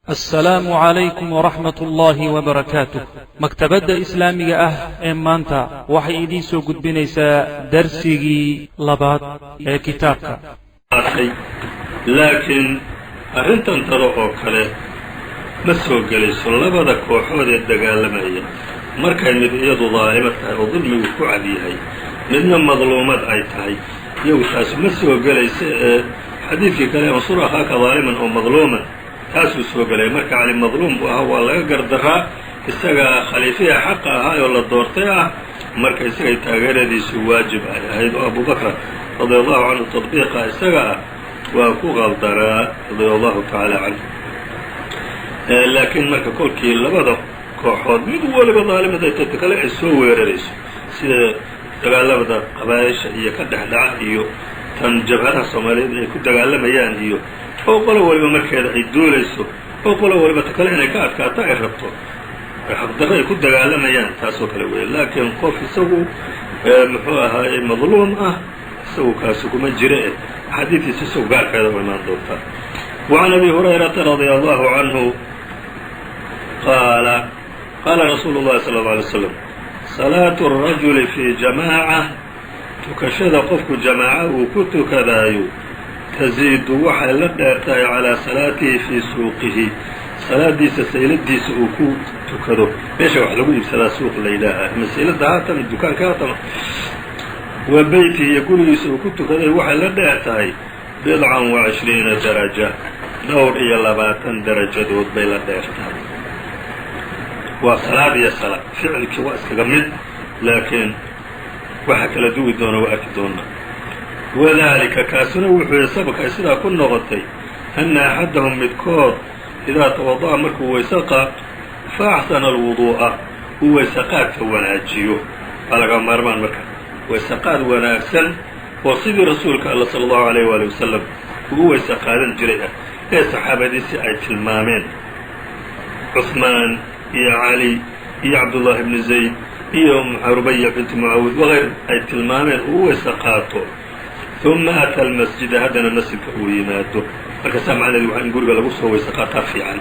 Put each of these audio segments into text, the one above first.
Asalaamu calaykum waraxmat ullaahi wabarakaatuh. Maktabadda Islaamiga ah ee maanta waxay idiin soo gudbinaysaa darsigii labaad ee kitaabka. Laakiin arrintan tado oo kale ma soo gelayso. Labada kooxood ee dagaalamaya, markay mid iyadu daalimad tahay oo dulmigu ku cad yahay, midna madluumad ay tahay, iyagu taas ma soo gelaysa. Ee xadiidkii kale, "Unsur akhaaka daaliman oo madluuman," taasuu soo gelaya. Marka Cali madluum buu ahaa, waa laga gardaraa, isagaa khaliifihii xaqa ahaa oo la doortay ah. Marka isagay taageeradiisu waajib ay ahayd, oo Abu Bakr radia Allahu canhu tadbiiqa isaga ah waa ku qaldanaa, radia Allahu tacaala canhu. Laakiin marka kolkii labada kooxood mid waliba daalimad ay ta kale ay soo weerarayso, sida dagaalamada qabaaisha iyo ka dhex dhaca iyo tan jabhadaha Soomaaliyeed ay ku dagaalamayaan, iyo oo qolo waliba markeeda ay duulayso, oo qolo waliba ta kale inay ka adkaato ay rabto, xaqdarro ay ku dagaalamayaan, taasoo kale weeye. Laakiin qof isagu, muxuu ahaayey, madluum ah, isagu kaasi kuma jira eh axaadiidiisa isagu gaarkeeda u imaan doontaa. وعn أbي هurayرaةa رadي الله عanه qaala: qaala rasuulu الlahi slى الlه عlيه وsلم: صalaaة الrajuli fii jamaaعة, tukashada qofku jamaaco uu ku tukadaayo, taziidu, waxay la dheer tahay, calىa salaatihi fii suuqihi, salaadiisa sayladiisa uu ku tukado. Meesha wax lagu iibsadaa suuq la yidhaahaa, ama saylada haatama, dukaanka haatama, wa beytihi, iyo gurigiisa uu ku tukaday, waxay la dheer tahay bidcan wa cishriina daraja, dhowr iyo 20 darajadood bay la dheer tahay. Waa salaad iyo salaad, ficilkii waa iskaga mid, laakiin waxa kala duwi doona waa arki doonaa. Wadaalika, kaasuna wuxuu sababka ay sidaa ku noqotay, anna axadahum, midkood, idaa tawada'a, markuu weyse qaato, fa axsana alwuduu'a, uu weysaqaadka wanaajiyo. Waa laga maarmaan marka weysaqaad wanaagsan oo sidii Rasuulka Alla sala Allahu alayh waali wasalam ugu weyse qaadan jiray ah, ee saxaabadiisi ay tilmaameen, Cuثmaan iyo Cali iyo Cabdullaahi bni Zayd iyo Rubaya binti Mucaawid wagayr ay tilmaameen, uu weyse qaato, uma ataa almasjida, haddana masjidka uu yimaado. Markaasaa macnaheedu waa in guriga lagu soo weyse qaataa fiican.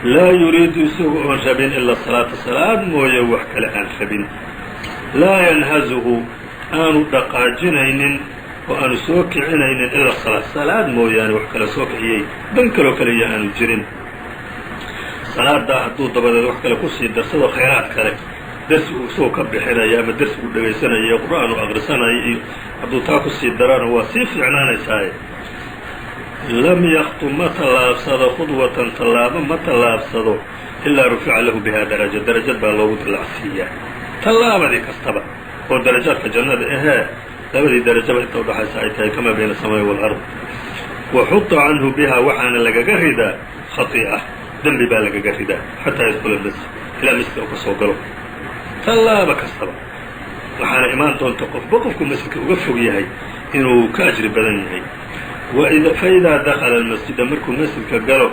Laa yuriidu, isagu oon rabin, ilaa salaata, salaad mooye wax kale aan rabin, laa yanhazuhu, aanu dhaqaajinaynin oo aanu soo kicinaynin, ila salaad, salaad mooyaane wax kale soo kiciyey, dan kaloo kaliya aanu jirin. Salaadaa hadduu dabadeed wax kale kusii darsado, khayraad kale, darsi uu isagoo ka bixinaya ama darsi uu dhegaysanaya, Qur'aan uu aqrisanayo iyo hadduu taa kusii darana, waa sii fiicnaanaysaaye. Lam yaktu, ma tallaabsado, khudwatan, tallaabo ma tallaabsado, ilaa rufica lahu bihaa daraja, darajad baa loogu dallacsiiyaa tallaabadii kastaba, oo darajaadka jannada ahee labadii darajaba inta udhaxaysa ay tahay kamaa bayna asamaa'i waalard. Wa xuta canhu bihaa, waxaana lagaga ridaa khatii'a, dembi baa lagaga ridaa, xataa yadkula masjid, ilaa masjidka uu ka soo galo tallaaba kastaba. Waxaana imaan doonta qofba qofku masjidka uga fog yahay inuu ka ajri badan yahay. Fa idaa dakhala almasjida, markuu masjidka galo,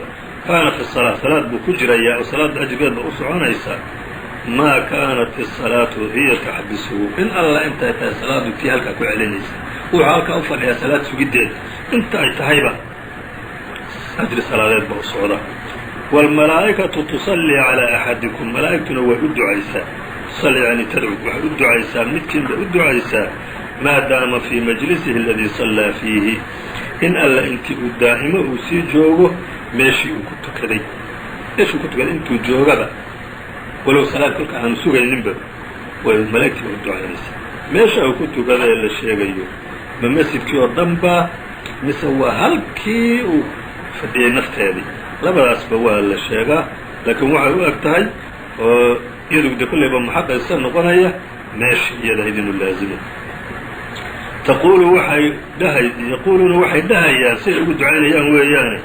kaana fi salaa, salaad buu ku jirayaa, oo salaadda ajrigeed ba u soconaysa, maa kaanat isalaatu hiya taxbisuhu, in alla intay tahay salaadu tii halkaa ku celinaysa. Wuxuu halkaa u fadhiyaa salaad sugiddeed, inta ay tahayba ajri salaadeed ba u socda. Wاlmalaa'ikatu tusallii calىa axadikum, malaa'igtuna way u ducaysaa, tusalli yani tadcu, waxay u ducaysaa midkiin bay u ducaysaa, maadaama fii majlisihi aladii sallaa fiihi, in alla intii uu daa'imo uu sii joogo meeshii uu ku tukaday. Meeshuu ku tukaday intuu joogaba, walow salaad kolka aanu sugayninba, way malaa'igtii ba u ducaynaysaa. Meesha uu ku tukada ee la sheegayo, ma masjidkii oo dhan ba mise waa halkii uu fadhiyey nafteedii? Labadaasba waa la sheegaa, laakiin waxay u eg tahay oo iyadu de kollayba muxaqaysa noqonaya meesha iyada ahayd inuu laazimo. Taquulu, waxay dhahay, yaquuluuna, waxay dhahayaan siday ugu ducaynayaan weeyaane: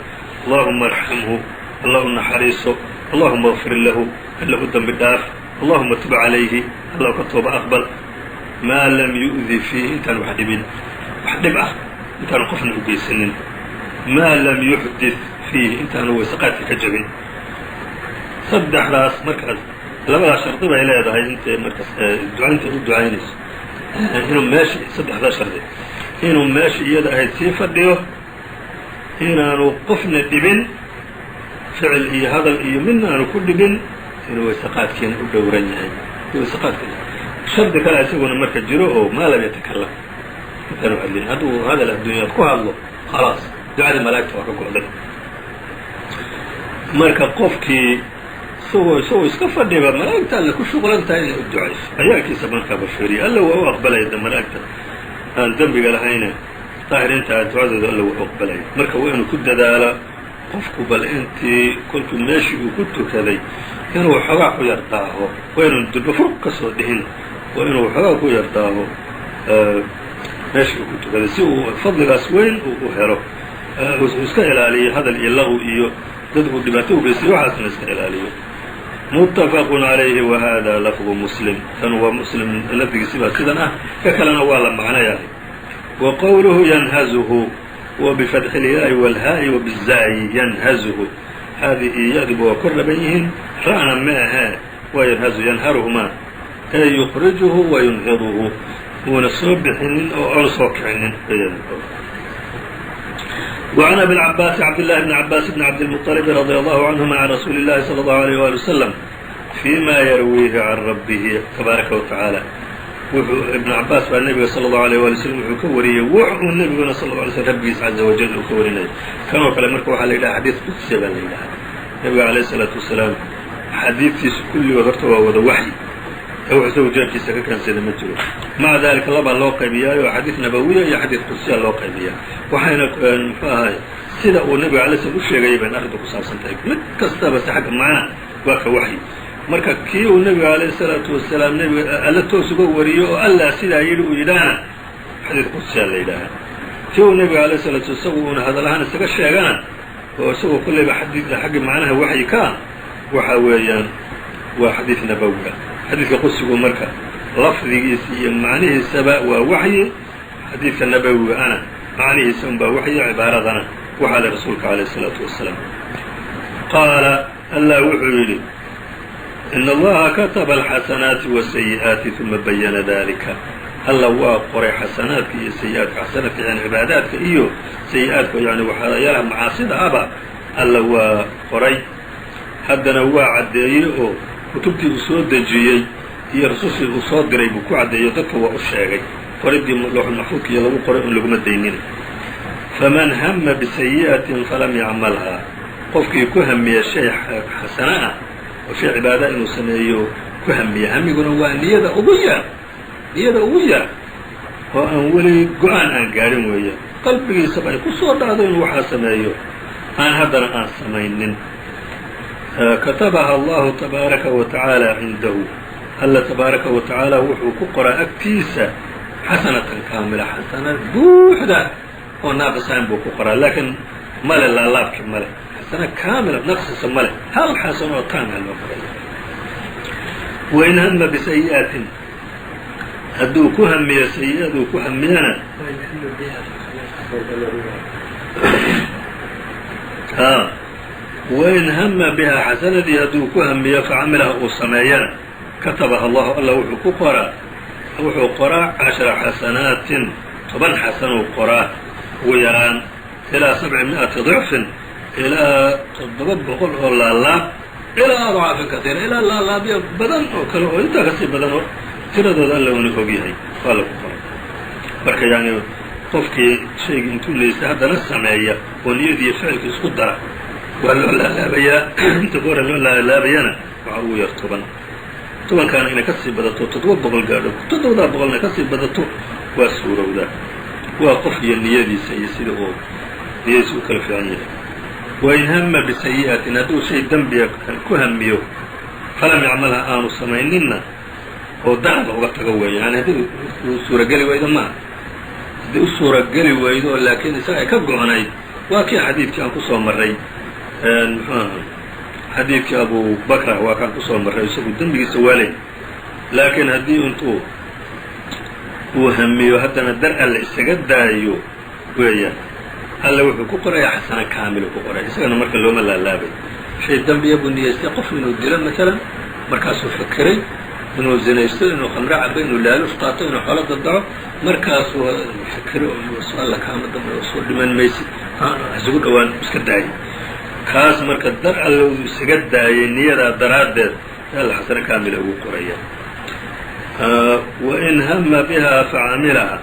"Allahuma arxamhu, Alla u naxariiso, Allahuma اغfir lahu, Alla u dembi dhaaf, Allahuma tub calayhi, Alla ka tooba aqbal," maa lam yu'di fiihi, intaan wax dhibin, wax dhib ah intaanu qofna u geysanin, maa lam yuxdit fiihi, intaanu waysaqaadka ka jabin. Saddexdaas markaas, labadaas shardi bay leedahay intay markaas ducaynta u ducaynayso, inuu meesha, saddexdaa shardi, inuu meesha iyada ahayd sii fadhiyo, inaanu qofna dhibin. Ficil iyo hadal iyo midna aanu ku dhibin, inuu waysaqaadkiina u dhowran yahay. Waysaqaadka shardi kale isaguna marka jiro oo maa lam yatakalam, intaanu hadlin. Hadduu hadal adduunyaad ku hadlo, khalaas, ducadii malaa'igta waa ka go'day. Marka qofkii isagoo iska fadhiba malaa'igta Alle ku shuqlan tahay inay u ducayso, ayaankiisa markaa basheeriya, Alla waa u aqbalaya. De malaa'igta aan dembiga lahayne daahiriinta ducadooda Alla waa u aqbalaya. Marka waa inuu ku dadaalo qofku bal intii kolkuu meeshii uu ku tukaday inuu waxoogaa ku yar daaho, waa inuu durba fur ka soo dhihin, waa inuu waxoogaa ku yar daaho meeshii uu ku tukaday si uu fadligaas weyn u helo, uu iska ilaaliyo hadal iyo laqwi iyo dad uu dhibaato u geystay, waxaasna iska ilaaliyo. Muttafaq عalayhi wa hada lafdu Muslim. Kan waa Muslim lafdigiisi baa sidan ah, ka kalena waa la macnayahay. Wa qowluhu yanhazuhu wa bifatxi اlyaai wاlhaa'i wa bizaayi yanhazuhu, haadi iyo ya-duba waa kor dhaban yihiin, ra'na ma ahee, waa yanhazu yanharuhumaa, ee yukhrijuhu wa yunhiduhu, uuna soo bixinin oo aanu soo kicinin. وعن أبي العباس عبد الله بن عباس بن عبد المطلب رضي الله عنهma عن رsuuli الlahi صلى الله عليه وaلي وسلم فيma yarwiihi can rabbihi tabaaraka وataعaalى. Wuxuu Ibn Cabaas baa nebiga salى الlaه عalيه wali slm wuxuu ka wariyey wax uu nebiguna sal ه alay slm rabbigiis caza wajal uu ka warinayay. Kanoo kale marka waxaa la yidhaha xadiis qudsiya baa la yidhahaa. Nebiga عalayه الصلاaةu wasalaam xadiidtiisu kulligood horta waa wada waxyi, ee wax isagu jeebkiisa ka keensada ma jiro. Maca dalika labaa loo qaybiyaayo, xadiid nabawiya iyo xadiid qudsiya loo qaybiyaa. Waxayna muxuu ahay sida uu nebiga alay slam u sheegayay bayna arrinta ku saabsan tahay. Mid kastaba se xagga macna waa ka waxyi. Marka kii uu nebiga alayh الsalaatu wasalaam nebiga Alla toos uga wariyo oo Allah sidaa yidhi uu yidhaahna xadiid qudsiyaa la yidhaahaa. Kii uu nebiga alayh salatu isagu uuna hadal ahaan isaga sheegana oo isagoo kollayba xadii xagga macnaha waxyi ka ah, waxa weeyaan waa xadiid nabawi ah. Xadiidka qudsigu marka lafdigiisa iyo macnihiisaba waa waxyi, xadiidka nabawiga ana macnihiisa unbaa waxyi, cibaaradana waxaa le rasuulka alayh الsalaatu wasalaam. Qaala, Allah wuxuu yidhi: in Allaha kataba alxasanaati wasayi'aati uma bayana dalika. Alla waa qoray xasanaadka iyo sayi-aadka, xasanaadka yani cibaadaadka iyo sayi-aadka yani waxyaalaha macaasida aba Alla waa qoray, haddana waa caddeeyey oo kutubtii uu soo dejiyey iyo rasushii uu soo diray buu ku caddeeyo, dadka waa u sheegay. Qoridii looxulmaxfuudka iyo lagu qoray un laguma daynina. Faman hama bisayi'atin falam yacmalhaa, qofkii ku hamiya shay xasano ah oo shay cibaada inuu sameeyo ku hamiya, hamiguna waa niyada ugu yar, niyada ugu yar oo aan weli go-aan aan gaadhin weeye, qalbigiisaba ay ku soo dhacdo inuu waxaa sameeyo, aan haddana aan samaynin, katabaha Allahu tabaaraka wa tacaala cindahu, Alla tabaaraka wa tacaala wuxuu ku qoraa agtiisa xasanatan kaamila, xasana buuxda oo naaqisayn buu ku qoraa. Laakiin male laalaabki, male xasano kaamila naqsisa male, hal xasano oo taama loo qoraya. Wain hama bisayi'atin, hadduu ku hamiyo sayi-aduu ku hamiyana, wain hama bihaa, xasanadii hadduu ku hamiyo, facamilaha uu sameeyana, katabaha Allahu, Alla wuxuu ku qoraa, wuxuu qoraa 10 xasanaatin, 10 xasanuu qoraa ugu yaraan, ilaa 700 dicfin, ilaa 700 oo laalaab, ilaa adcaafin kaiira, ilaa laalaabyo badan oo kale oo intaa kasii badan oo tiradooda Alla una og yahay waa lagu qoray. Marka yani qofkii shaygii intuu leystay haddana sameeya oo niyadiiyo ficilka isku dara waa loo laalaabayaa. Inta ka hore loo laalaabayana waxa ugu yar 10, 10kaana inay kasii badato 700 gaadho, 700-na kasii badato waa suurowdaa. Waa qof iyo niyadiisa iyo sida uu niyadiisa u kala fiican yahay. Wain hama bisayi'atin, hadduu shay dembiga ku hamiyo, falam yacmalha, aanu samayninna oo darada uga tago weeye, yani haddii uu suurageli weydo maaha, haddii u suurageli weydo oo laakiin isaga ay ka go-nayd, waa kii xadiidkii aan kusoo marray, muxuu aha, xadiidkii Abu Bakra waa kaan kusoo marray, isagu dembigiisa waalay. Laakiin haddii intuu uu hamiyo haddana dar Alle isaga daayo weeyaan, Alle wuxuu ku qorayaa xasano kaamilu ku qoraya, isagana marka looma laalaabay. Shay dembiya buu niyeystay, qof inuu dilo maalan, markaasuu fakeray inuu zinaysto, inuu khamro cabo, inuu laalush qaato, inuu xoolo dadaco, markaasuu fakero, alla kaama dambe soo dhiman maysid, isugu dhowaan, iska daayay. Kaas marka dar alle uu isaga daayay niyadaa daraaddeed alla xasano kaamila ugu qoraya. Wain hama bihaa facamilaha,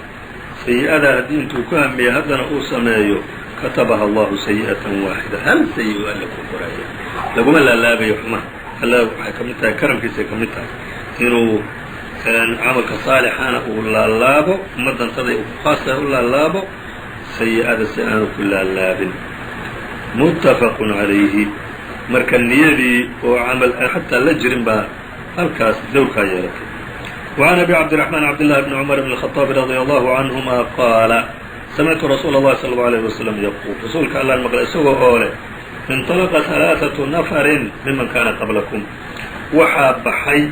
sayi-adaa haddii intuu ku hamiya haddana uu sameeyo, katabaha allahu sayi'atan waaxida, hal sayi-u alle ku qoraya. Laguma laalaabayo xumaha. Alla waxay ka mid tahay karamkiisay ka mid tahay inuu camalka saalixana uu laalaabo, ummaddantaday ku khaastahay u laalaabo, sayi-ada si aanu ku laalaabin. Muttafaqun calayhi. Marka niyadii oo camal xataa la jirin baa halkaas dowrkaa yeelatay. وعn أbي cبدالرحمن cبدالله بن cمر بن الخطاaب رضي الله عنهma qاala: samictu rasuula الlahi صلى الله عليه وسلم yquul, rasuulka allaan maqlay isagoo oo leh: انطلqa ثaلaaثaةu نفri miman kaana qablakum, waxaa baxay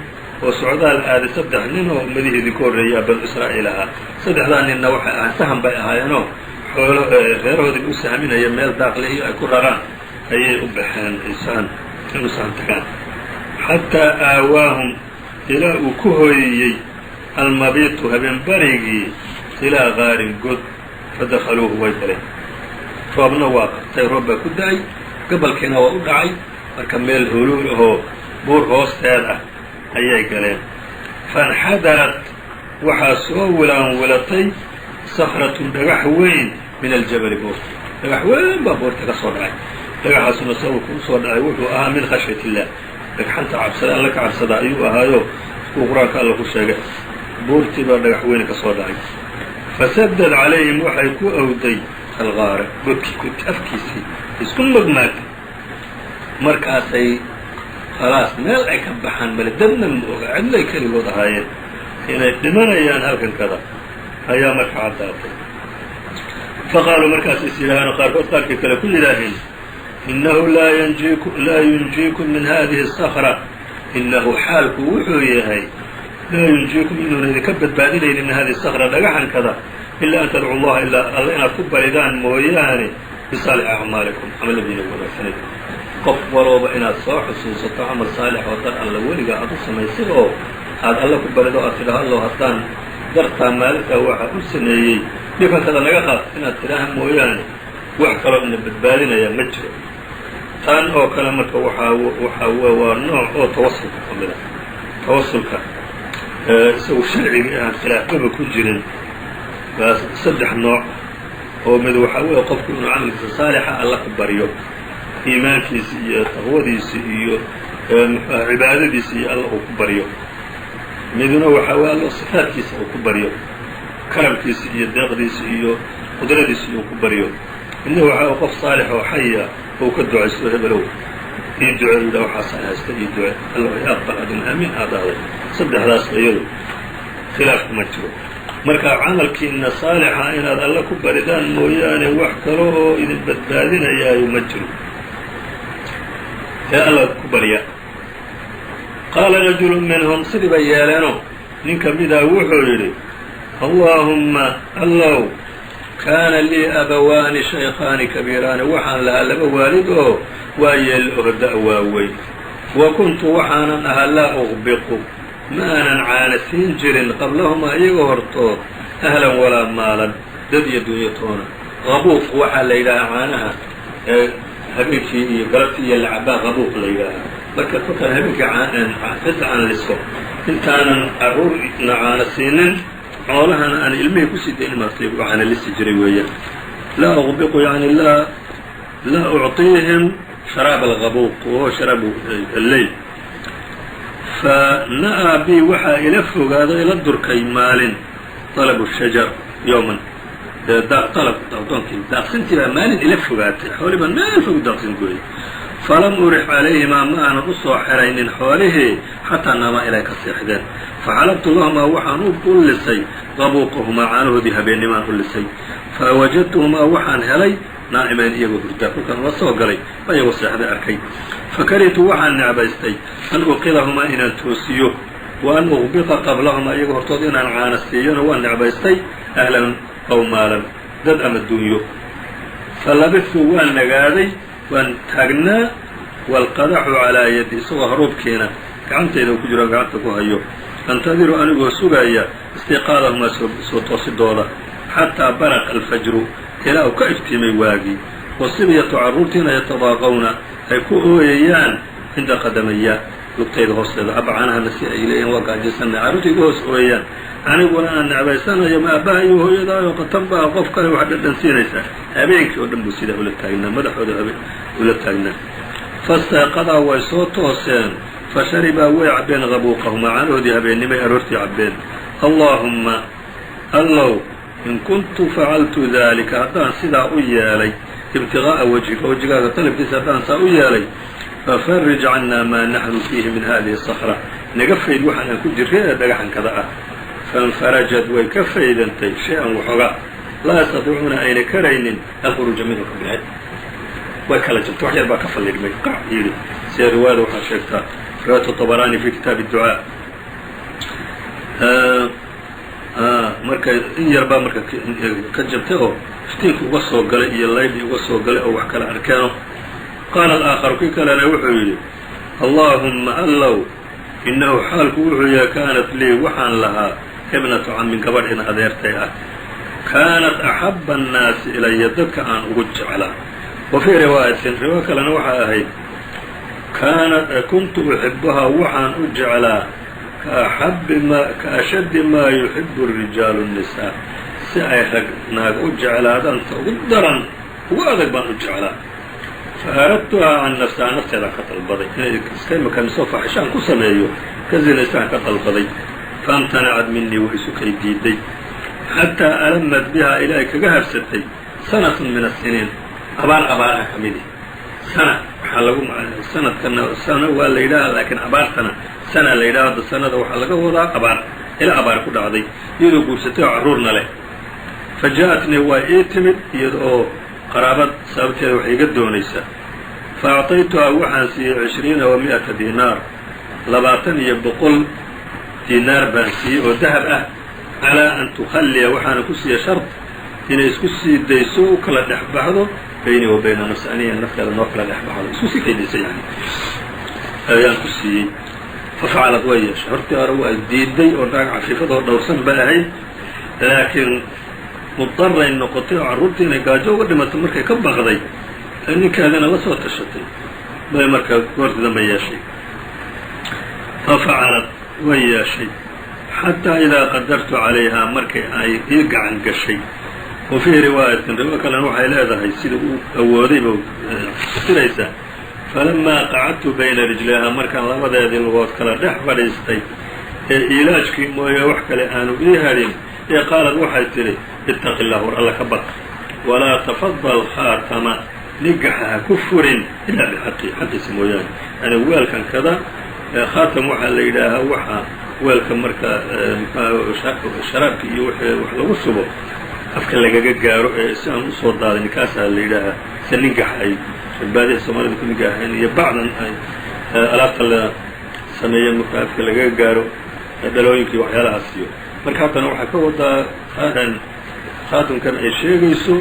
oo socdaal aaday saddex nin oo ummadihii idinka horreeyay, banu israa'iil ahaa. Saddexdaa ninna waxay ahaa sahan bay ahaayeenoo xoolo reerahoodii u sahminaya, meel daaqle iyo ay ku raraan ayay u baxeen sahan inu sahan tagaan, xataa aawaahum, ilaa uu ku hooyiyey, almabiitu, habeenbarigii, ilaa gaarin, god. Fadakhaluuhu, way galeen. Roobna waa qabtay, roob baa ku da'ay, gabalkiina waa u dhacay. Marka meel huluul ahoo buur hoosteed ah ayay galeen. Faاnxadarat, waxaa soo wilaan wilatay, sakratun, dhagax weyn, min aljabali, buurta. Dhagax weyn baa buurta ka soo dhacay. Dhagaxaasuna sababku usoo dhacay wuxuu ahaa min khashyat illah, dhagxanta cabsada alla ka cabsada ayuu ahaayo, uu qur-aanka alla ku sheegay. Buurtii baa dhagax weyne ka soo dhacay. Fasadad calayhim, waxay ku awday, algaara, godkii, godki afkiisii isku magmaagtay. Markaasay khalaas meel ay ka baxaan male, dadna ma oga, cidlay keligood ahaayeen. Inay dhimanayaan halkan kada ayaa marka caddaatay. Faqaaluu, markaas is yidhaaheen qaarkood qaarkii kale ku yidhaaheen: innahu laa yunjiikum min hadihi الصakra, inahu, xaalku wuxuu yahay, laa yunjiikum, inuuna idinka badbaadinaynin, min hadihi الصakra, dhagaxankada, ilaa an tadcu llaha, ilaa alle inaad ku baridaan mooyaane, bisaalixi acmaalikum, camaladiina wanaagsanay. Qof walooba inaad soo xusuusato camal saalix oo dar alla weligaa aad u samaysay oo aad alle ku barido, aad tidhaho: "Allow, haddaan dartaa maalintaa waxa u sameeyey dhibkankada naga qaad," inaad tidhaaha mooyaane, wax kaloo ina badbaadinaya ma jiro. Tan oo kale marka waxaa waxaa waa nooc oo tawasulka ka mid a, tawasulka isagu sharciga aan khilaafbaba ku jirin baa saddex nooc oo mid waxaa weeye qofku inuu camalkiisa saalixa alla ku baryo, iimaankiisi iyo taqwadiisi iyo mxuaha cibaadadiisi iyo alla uu ku baryo. Miduna waxaa weye alla sifaadkiisa uu ku baryo, karamkiisa iyo deeqdiisa iyo qudradiisa uu ku baryo. Midna waxaa qof saalix oo xaya uu ka ducaysto: "Hebelow, ii duce," yidha, "waxaasaan haysta, ii duce, alla i aqbal," aduna aamin aad ahday. Saddexdaas iyadu khilaaf kuma jiro. Marka camalkiina saalixa inaad alla ku baridaan mooyaane, wax kale oo idin badbaadinayaayo ma jiro ee alla ku barya. Qaala rajulu minhum, sidii bay yeeleenoo nin ka midaa wuxuu yidhi: "Allaahumma, allow, kaana lii abawaani shaykhaani kabiiraani, waxaan lahaa laba waalid oo waa yeel oo da' waaweyn, wa kuntu, waxaanan ahaa, laa uqbiqu, ma aanan caana siin jirin, qablahumaa, iyaga hortood, ahlan walaa maalan, dad iyo dunyo toona." Qabuuq waxaa la yidhaahaa caanaha ee habeenkii iyo galabtii iyo lacabaa qabuuq la yidhaahaa. Marka kolkaan habeenkii cidda aan liso, intaanan carruurna caana siinin, xoolahana aan ilmihii kusii dayn, maartay caana lisi jiray weeyaan. Laa uqbiqu, yani laa ucطiihim sharaab alqabuuq, wahuwa sharaabu alleyl. Fa na'aa bi, waxaa ila fogaado, ila durkay maalin, طalabu shajar yowman, alab doonkii daaqsintii baa maalin ila fogaatay, xoolii baan meel fog daaqsin gooyey. Falam urix calayhimaa, ma aanan u soo xeraynin xoolihii, xataa naamaa, ilay ka seexdeen. Faxalabtu lahumaa, waxaan u lisay, qabuuqahumaa, caanahoodii habeennimaan u lisay. Fawajadtuhumaa, waxaan helay, naa'imayn, iyagoo hurdaa. Kolkaan ula soo galay ba iyagoo seexday arkay. Fakarihtu, waxaan necbaystay, an uqidahumaa, inaan toosiyo, wa an uqbiqa qablahumaa, iyaga hortood inaan caana siiyona waan necbaystay, ahlan aw maalan, dad ama dunyo. Falabidtu, waan nagaaday, waan taagnaa, waalqadaxu calaa yadi, isagoo haruubkiina gacantayda ku jiro, gacanta ku hayo, antadiru, anigoo sugaya, istiiqaadahumaa, soo toosidooda, xataa baraqa alfajru, ilaa uu ka iftiimay waagii, wasibiyatu, carruurtiina, yatadaaqawna, ay ku ooyayaan cinda qadamaya, lugtayda hoosteeda. Abba, caanahana si ay leeyihin, waa gaajaysanay, carruurta igu hoos ooyayaan, aniguna aan necbaysanayo, ma aabbaha iyo hooyadaayo qatan baa qof kale wax dhadhan siinaysaa. Habeenkii oo dhan buu sidaa ula taagnaa, madaxooda ula taagnaa. Fastayqadaa, way soo tooseen. Fa sharibaa, way cabbeen, qabuuqahumaa, caanahoodii habeennimay aroortii cabbeen. Allaahumma, allow, in kuntu facaltu daalika, haddaan sidaa u yeelay, ibtiغaa'a wajhika, wejigaaga dalabkiisa haddaan saa u yeelay, fafarij cannaa maa naxnu fiihi min hadihi الصakra, naga fayd waxaan aan ku jirray ee dhagaxankada ah. Faاnfarajat, way ka faydantay, shay-an, waxoogaa, laa yastatiicuuna, ayna karaynin, alkhuruuja minhu, ka bixin. Way kala jabtay, wax yar baa ka fallidhmay, qac yidhi. Sida riwaayada waxaa sheegtaa riwaayat طabaraani fi kitaab الducaa. Marka in yar baa marka ka jabtay oo iftiinka uga soo galay iyo laydhii uga soo galay oo wax kala arkeeno. Qaala alآakharu, kii kalena wuxuu yidhi: Allaahumma, allow, innahu xaalku wuxuu yahay, kaanat lii, waxaan lahaa, ibnatu cammin, gabadh in adeertay ah, kaanat axabba annaasi ilaya, dadka aan ugu jeclaa. Wa fii riwaayatin, riwaayo kalena waxaa ahayd, kaana kuntu uxibuhaa, waxaan u jeclaa, kaaxabi ma ka ashaddi maa yuxibu rijaalu الnisaa, si ay rag naag u jeclaadaan ta ugu daran, ugu adag baan u jeclaa. Fa aradtuhaa can nafsihaa, nafteedaan ka dalbaday inay iska makaniso, faaxishaan ku sameeyo, ka zinaystaan ka dalbaday. Faamtanacad minii, way isu kay diiday, xataa alamad bihaa, ilaa ay kaga habsatay, sanatun min asiniin, abaar abaaraha ka midi. Sana waxaa lagu sanadkana sana waa la yidhaaha, laakiin abaartana sana la yidhaha. Hadda sanada waxaa laga wadaa abaar, ilaa abaar ku dhacday iyadoo guursatay oo carruurna leh. Fa ja'atnii, waa ii timid iyada oo qaraabad sababteeda wax iga doonaysa. Fa acطaytuhaa, waxaan siiyey, 120 diinaar, 120 diinaar baan siiyey oo dahab ah, calaa an tukhalliya, waxaana ku siiyey shard inay isku sii dayso, u kala dhex baxdo, baynii wa bayna nafsi, aniga nafteeda noo kala dhex baxdo, isku sii kaydaysa yani ayaan ku siiyey. Fafacalad, way yeeshay. Hortii hore waa diiday oo naag cafiifadoo dhowrsan bay ahayd, laakiin mudaray noqotay oo carruurtii inay gaajo uga dhimato markay ka baqday, ninkeedana la soo tashatay, bay marka goortii dambe yeeshay. Fafacalad, way yeeshay, xataa idaa qadartu calayhaa, markay ay ii gacan gashay. Wa fii riwaayatin, riwaayo kalena waxay leedahay, sida uu awoodayba fasiraysaa: falamaa qacadtu bayna rijlayhaa, markaan labadeedii lugood kala dhex fadhiistay ee iilaajkii mooye wax kale aanu ii hadhin, ee qaalad, waxay tidhi: ittaqi illah, war alla ka baq, walaa tafadal khaatama, nigaxa ha ku furin, ilaa bixaqi, xaqiisa mooyaane. Yani weelkan kada khaatam waxaa la yidhaahaa waxa weelka marka sharaabka iyo wax lagu shubo afka lagaga gaaro ee si aan usoo daadin, kaasaa la yidhaahaa. Se ningax ay baadiha soomaalida ku nigaahayn iyo bacdan ay alaabta la sameeya marka afka lagaga gaaro, dhalooyinkii waxyaalahaas iyo. Marka haddana waxaa ka wadaa khaatamkan ay sheegayso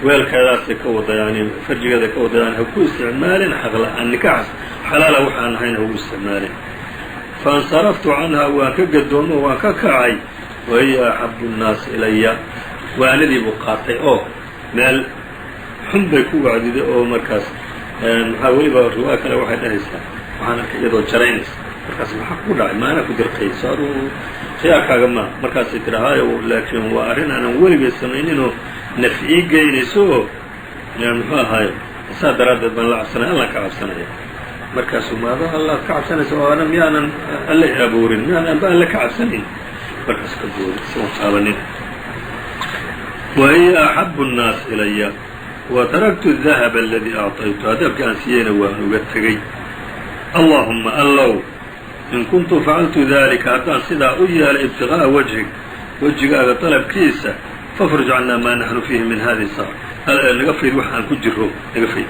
weelkeedaasay ka wada, yani farjigeeday ka wada, yani ha ku isticmaalin xaq la-aan, nikaax xalaala waxaan ahayn ha ugu isticmaalin. Faاnsaraftu canha, waan ka gadoomo, waan ka kacay, wahiya axabu الnaasi ilaya. Waanadii buu qaatay oo meel xun bay ku wacdiday oo markaas maxaa weliba riwaayo kale waxay dhahaysaa: waxaan arkay iyadoo jaraynaysa. Markaas maxaa kugu dhacay? Maanaa ku dirqay, so aduu khiyaarkaaga maa. Markaasay tidhi: hayo, laakiin waa arrin aanan weligay samayninoo naf ii geynayso oo muxuu ahaaye, saa daraaddeed baan la cabsanaya, allaan ka cabsanaya. Markaasuu: maada allaad ka cabsanaysa oo ana miyaanan alle abuurin, miyaanan ba alle ka cabsanayn? Markaasu ka booday isagoon taabanin. Wa hiya axabu الnaas ilaya, wa taraktu الdahaba aladii acطaytuha, dahabkii aan siiyeyna waan uga tegey. Allahuma, allow, in kuntu facaltu dalika, haddaan sidaa u yeelay, ibtiغaa'a wajhig, wejigaaga dalabkiisa, fafruj cannaa maa naxnu fiihi min hadihi sakra, naga fayd wax aan ku jiro, naga fayd.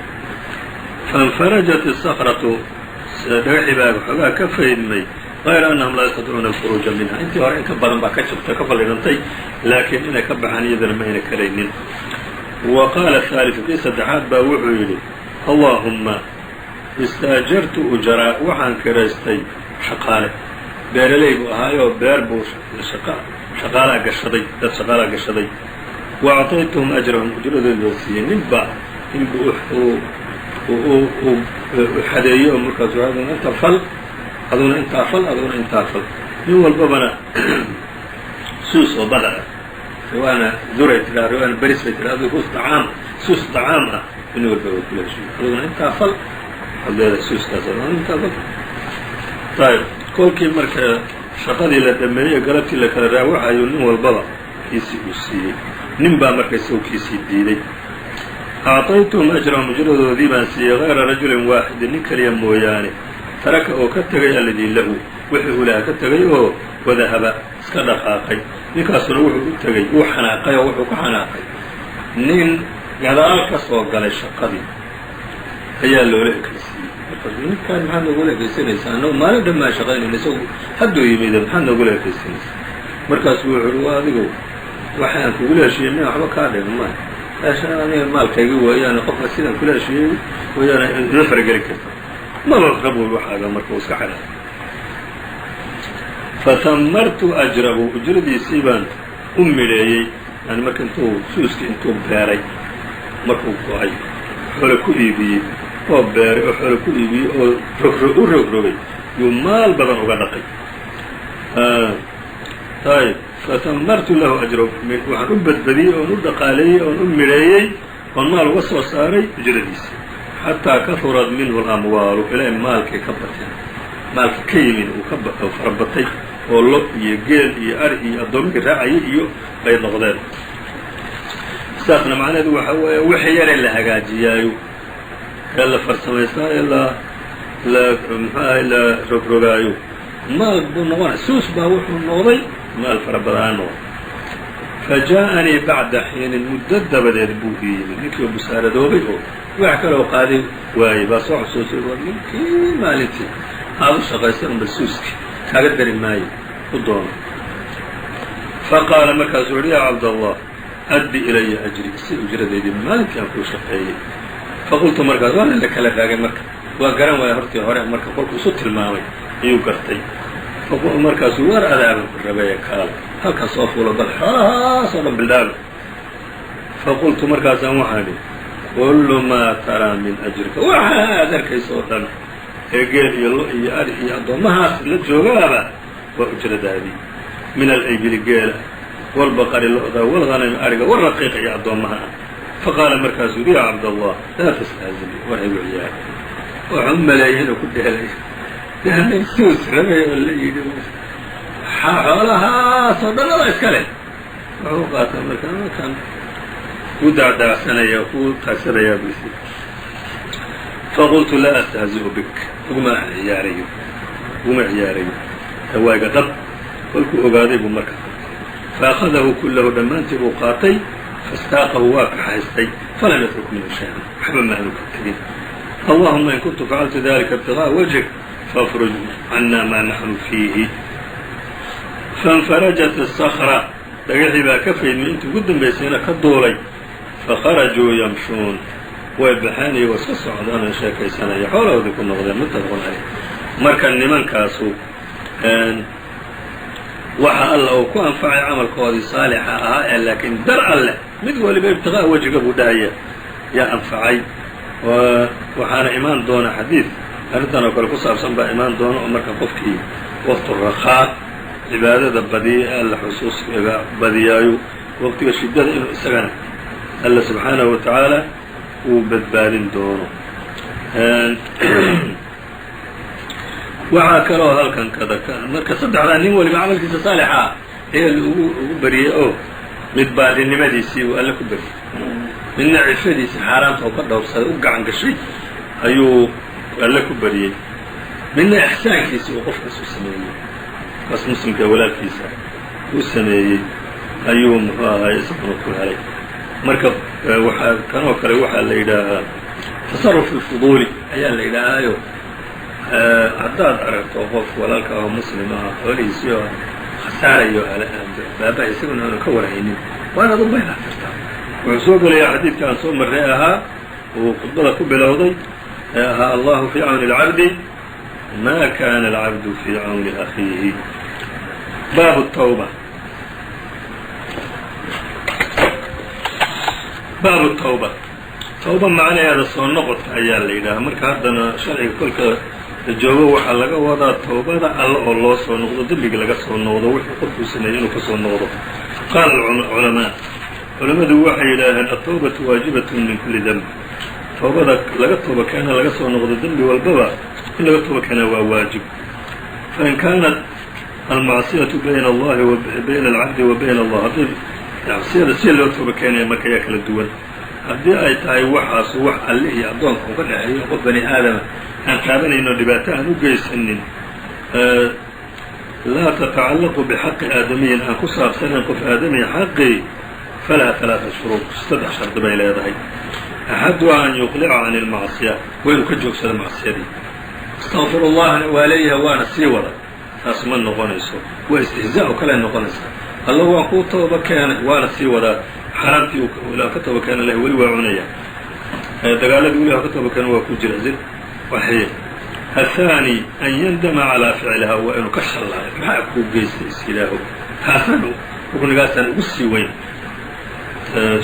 Faاnfarajat الsakratu, dhagaxii baa waxoogaa ka faydmay, غayra annahum laa yastatiicuuna alkhuruuja minha. Intii hore in ka badan baa ka jabtay, ka fallidhantay, laakiin inay ka baxaan iyadana ma ayna karaynin. Wa qaala haaliثu, kii saddexaad baa wuxuu yidhi: allaahumma, istaajartu ujaraa, waxaan kiraystay shaqaale. Beeraley buu ahaayoo beer buu shaqaalaa gashaday, dad shaqaalaa gashaday. Wa acطaytuhum ajrahum, ujradooda siiyey, ninba inbuu uu Xadeeyey oo markaasu aduna inta fal, aduna intaa fal, aduna intaa fal, nin walbabana suus oo badar ah, riwaana duray tiraa, riwaana beris bay tiraa, adigu dacaam, suus dacaam ah nin walbaba kula heshiiyo. Aduguna intaa fal, waxaad leedahay suuskaas, aduna intaa fal. Ayb, kolkii marka shaqadii la dhameeyey, galabtii la kala raawaxayo, nin walbaba kiisii uu siiyey. Nin baa marka isagu kiisii diiday. Acطaytuhum ajrahum, ujradoodii baan siiyey, hayra rajulin waaxidin, nin keliya mooyaane, taraka, oo ka tegay, alladii lahu, wixii uu lahaa ka tegay oo wadahaba, iska dhaqaaqay. Ninkaasuna wuxuu u tegey, wuu xanaaqay oo wuxuu ka xanaaqay nin gadaal ka soo galay shaqadii ayaa loola ekaysiiyey. Markaasuu, "Ninkaan maxaad noogula ekaysanaysaa? Annagu maalin dhan maan shaqaynayna, isagu hadduu yimid, maxaad noogula ekaysanaysaa?" Markaasuu wuxu uhi, "Waa adigu waxaan kugula heshiiyey miya? Waxba kaa dhiga ma meesha, aniga maalkaygi weeyaane, qofka sidaan kula heshiiyey weeyaane, ima farageli karta, maba rabo waxaaga." Marka uu iska xanaaqay. Fahamartu ajrahu, ujradiisii baan u midheeyey. Yani marka intuu suuskii intuu beeray, markuu go-ay, xoole ku iibiyey oo beeray oo xoole ku iibiyey oo rogro u rogrogay, yuu maal badan uga dhaqay. Ayb, fahamartu lahu ajrahu, waxaan u badbadiyey oon u dhaqaaleeyey oon u midheeyey oon maal uga soo saaray ujradiisii, xataa kahurat minhu alamwaalu, ilay maalkii ka bateen, maalka ka yimid uu ka farabatay oo lo iyo geel iyo ari iyo addoommihii raacayay iyo bay noqdeen. Saasna macnaheedu waxaa weeye, wixii yare la hagaajiyaayo ee la farsamaysaa ee la muxuu ahay la rogrogaayo maal buu noqonaya. Suus baa wuxuu noqday maal fara badanaa noqday. Fa jaaءanii bacda xiinin, muddo dabadeed buu ii yimid ninkii oo busaaradoobay oo wax kaloo qaaday waayey. Baa soo xusuusay, war ninkii maalintii aada u shaqaysan unba suuski kaaga dari maayo u doono. Faqaala, markaasuu uhi, "Yaa Cabdallah, addi ilaya ajri, si ujradeydii maalintii aan kuu shaqeeyey." Faqultu, markaas waana la kala raagay, marka waa garan waaya hortii hore. Marka kolku isu tilmaamay ayuu gartay. Markaasuu, "War adaaban ku rabeeya, kaala halkan soo fuulo, bal xoolahaas oo dhan bildhaaba." Faqultu, markaasaan waxaan idhi, "Kullu maa taraa min ajrika, waxa aad arkaysa oo dhan ee geel iyo lo iyo ari iyo addoommahaas la joogaaba waa ujradaadii, min alibili geela, walbaqari lo'da, walghanami ariga, walraqiiq iyo addoommaha ah." Faqaala, markaasuu yidhi, "Ya Cabdallah, laa tastahzi, war haygu ciyaar." Waxaa u maleeyay inuu ku dheelay nin suus rabay oo la yidhi xoolahaas oo dhan ada iska leh. Wuxuu u qaataa marka markaan kuu daacdaacsanaya, kuu taagsanayaa buisi. Faqultu, "Laa astahzi'u bik, uguma ciyaarayo, uguma ciyaarayo, waaga dhab." Kolkuu ogaaday buu marka faأkhadahu kullahu, dhammaantii buu qaatay, fastaaqahu, waa kaxaystay, falam yatruk minhu shay-an, waxba ma aanu ka tegin. "Allahuma in kuntu facaltu dalika ibtiغاءa wajhik, faafruj cana maa naxnu fiihi." Faاnfarajat الsakra, dhagaxii baa ka faydmay, intii ugu dambaysayna ka duulay. Fakharajuu yamshuun, way baxeen iyagoo iska socdaan oo sheekaysanaya, xoolahoodii ku noqdeen. Muttafaqun caleyh. Marka nimankaasu waxa alla uu ku anfacay camalkoodii saalixa ahaa ee laakiin dar alleh, mid waliba ibtiqaa'a wejiga buu dhahaya, yaa anfacay. Waxaana imaan doona xadiid arrintan oo kale ku saabsan baa imaan doona, oo marka qofkii waqtu rakhaa cibaadada badiya ee alla xusuusga badiyaayo, waqtiga shiddada inuu isagana Alla subxaanahu wa tacaala uu badbaadin doono. Waxaa kaloo halkan kada marka saddexdaa nin waliba camalkiisa saalixa ah ayaa ugu ugu bariyey, oo mid baarinimadiisii uu Alle ku baryey, midna cifadiisii xaaraanta oo ka dhowrsaday u gacan gashay ayuu Alle ku bariyey, midna ixsaankiisii uu qofkaas u sameeyey, kaas muslimka walaalkiisa u sameeyey ayuu muxuu ahaay isaguna ku helay. Marka waxaa kanoo kale waxaa la yidhaahaa tasaruf alfuduuli ayaa la yidhaahaayo. Haddaad aragto qof walaalka oo muslim ah xoolihiisii oo khasaarayo, baaba isaguna aanu ka warhaynin, waa inaad u baylatirtaa. Wuxuu soo gelayaa xadiidka aan soo marray ahaa uu khudbada ku bilowday ee ahaa, "Allahu fii cawni alcabdi ma kana alcabdu fii cawni akhiihi." Baabu tawba. Baabu tawba. Towba macnaheeda soo noqodka ayaa la yidhaha. Marka haddana sharciga kolka la joogo waxaa laga wadaa towbada alle oo loo soo noqdo, dembiga laga soo noqdo, wuxuu qofkuu sameeyey inuu ka soo noqdo. Qaala alculamaa, culammadu waxay yidhaaheen: altawbatu waajibatun min kulli demb. Towbada laga tooba keena, laga soo noqdo dembi walbaba in laga tooba keenaa waa waajib. Fain kaanat almacsiyatu bayna allahi bayna alcabdi wa bayna allah, haddii macsiyada si loo tooba keenaya marka ayaa kala duwan. Haddii ay tahay waxaasu wax alle iyo addoonka uga dhexeeyo, qof bani aadama aan taabanayno, dhibaato aan u geysanin, laa tatacallaqu bixaqi aadamiyin, aan ku saabsanayn qof aadamiya xaqii, falaha ثalaaثa shuruud, 3 shardi bay leedahay. Axaduhaa an yuqlica can اlmacsiya, waa inuu ka joogsado macsiyadii. Astaqfir allahna waa leeyahay, waana sii wada, taas ma noqonayso, waa istihzaa oo kale noqonaysa. Alla waan kuu tooba keenay, waana sii wadaa xaaraamtii uu ka tooba keena lah, weli waa cunaya. Dagaaladii weli ka tooba keena waa ku jira waxy. Athaani an yandama calaa ficliha, waa inuu ka shallaayo maxaa kuu geystay is ilaaho. Taasaan ruknigaasaan ugu sii weyn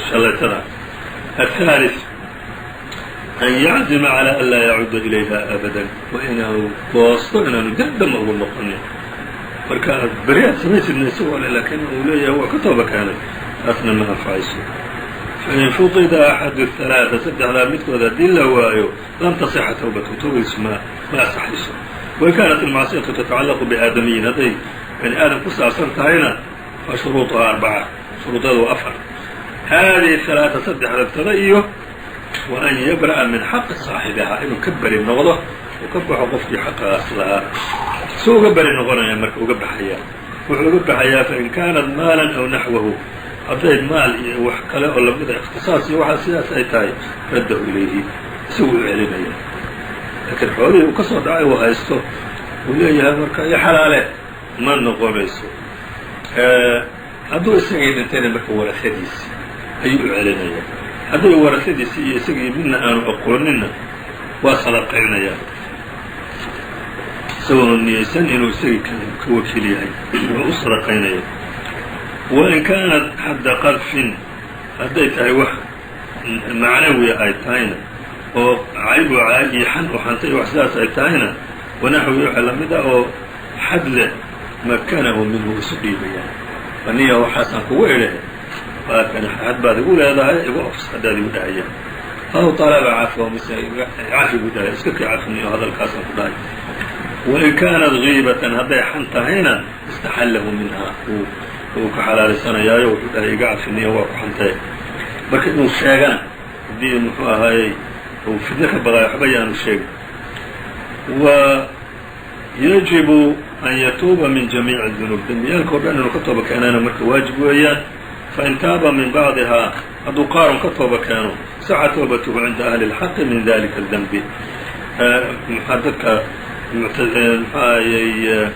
shallaytada. Athaalith an yaczima calى an laa yacuuda ilayha abadan, waa inaanu goosto inaanu dib ugu noqonin. Marka beri aad samaysidna isagoo le, laakiin uu leeyahay waa ka tooba keenay, taasna ma anfacayso. Fain fuqida axadu الثalaaثa, saddexdaa midkood haddii la waayo, lam tasixa towbatu, towbadiisu ma asaxayso. Wain kaanat almacsiyatu tatacallaqu biaadamiyin, hadday bani aadam ku saabsan tahayna, fa shuruuطuhaa arbaca, shuruudeedu waa 4. Haadihi ثalaaثa, saddexda iyo wa an yabra'a min xaqi saaxibihaa, inuu ka beri noqdo, uu ka baxo qofkii xaqaas lahaa. Suu uga beri noqonaya marka uga baxaya, wuxuu uga baxayaa fain kaanat maalan aw naxwahu, hadday maal iyo wax kale oo lamida, ikhtisaas iyo waxaa sidaas ay tahay, raddahu ilayhi, isagu u celinaya. Laakiin xoolihii uu ka soo dhacay uu haysto, uu leeyahay marka iyo xalaale, ma noqonayso. Hadduu isagii dhintayna marka warasadiisi ayuu u celinaya. Hadday warasadiisi iyo isagii midna aanu aqooninna, waa sadaqaynayaa isagoona niyeysan inuu isagii ka wakiil yahay, wuxuu u sadaqaynaya. Wain kaanat xadda qadfin, hadday tahay wax macnawiya ay tahayna, oo cayb u caay iyo xan u xantay wax sidaas ay tahayna, wanaxwi waxa lamid ah oo xad leh, makanahu minhu, isu dhiibayaan aniya waxaasaan kugu idhe, waa kan xad baad igu leedahay, igu ofs haddaad igu dhahayaan, aw طalaba cafwa, mise cafi buu dhahay, iska kii cafniyo hadalkaasaan ku dhahay. Wain kaanat giibatan, hadday xan tahayna, istaxallahu minha, uu ka xalaalaysanayaayo wuxuu dhahay iga cafiniyo, waa ku xantay. Marka inuu sheegana haddii muxuu ahaayey uu fidno ka baqaayo, waxba yaanu sheegin. Wa yajibu an yatuuba min jamiici dunuub, dembiyaalka o dhan inuu ka tooba keenaana marka waajib weeyaan. Fain taaba min bacdihaa, hadduu qaarun ka tooba keeno, saxa toobatuhu cinda ahli اlxaqi min dalika اdenbi. Maxaa dadka muxuahayey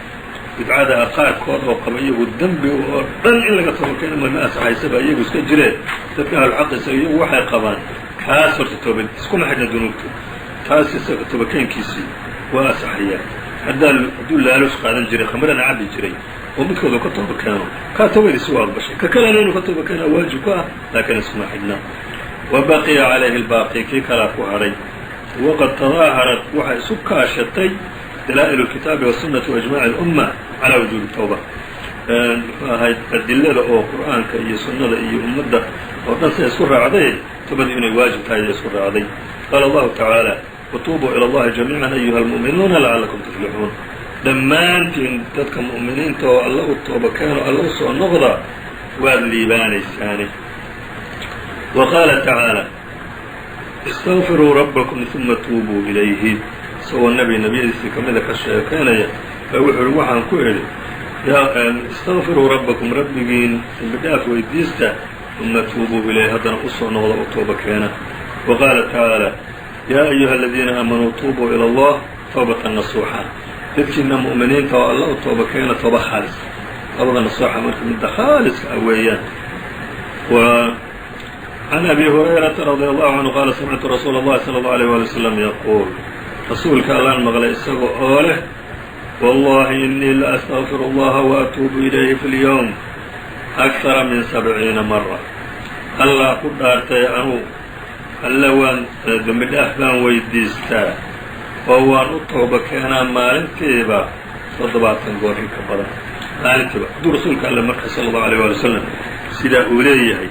bidcada qaarkood oo qaba iyagu dembi oo dhan in laga tooba keeno ma asaxaysaba iyagu iska jireen. Dadka ahluxaqisa iyagu waxay qabaan kaas horta toobad iskuma xidhna dunuubtu, taas isaga toobakeenkiisii waa asaxayaa. Haddaa hadduu laalus qaadan jiray, khamrana cabi jiray, oo midkooda ka tooba keeno, kaa toobadiisi waa aqbashay, ka kalena inuu ka tooba keenaa waajib ku ah, laakiin iskuma xidhna. Wa baqiya calayhi albaaqi, kii kalaa ku hadhay. Waqad tadaaharat, waxay isu kaashatay dalaa'il اlkitaabi waالsunati waijmaci اlumma calaa wujuubi tawba. Muxuu ahayd adilada oo qur'aanka iyo sunnada iyo ummadda oo dhan siay isku raacday toobadii inay waajib tahay ay isku raacday. Qaala allahu tacaala: watuubuu ilى اllahi jamiica ayuha almu'minuuna lacalakum tuflixuun. Dhammaantiin dadka mu'miniinta oo alla u tooba keeno, alla u soo noqda, waad liibaanaysaane. Wa qaala tacaala: istagfiruu rabbakum uma tuubuu ilayhi. Isagoo nebi nebiyadiisii ka mida ka sheekeynaya baa wuxuu ihi: waxaan ku idhi, istagfiruu rabbakum, rabbigiin dembi dhaaf weydiista, uma tuubuu ilayhi, haddana u soo noqda, u tooba keena. Wa qaala tacaala: yaa ayuha aladiina aamanuu tuubuu ilى allah tawbatan nasuuxa. Dadkiina mu'miniinta oo alla u tooba keena tooba khaalis. Toobada nasuuxa marka midda khaaliska ah weeyaan. Can abi hurayrata radi allahu canhu qaala: samictu rasuula اllahi salى اllau alيyh wali wslam yaquul, rasuulka allaan maqlay isaga oo leh: wallahi inii la astagfiru allaha waatuubu ilayhi fi اlyowm akara min 70 mara. Allah ku dhaartay, anuu Alle waan dembi dhaaf baan weydiistaa oo waan u tooba keenaa maalintiiba 70 goor in ka badan maalintiiba. Hadduu rasuulka alle marka sala allahu alيyه wali wasalam sidaa uu leeyahay,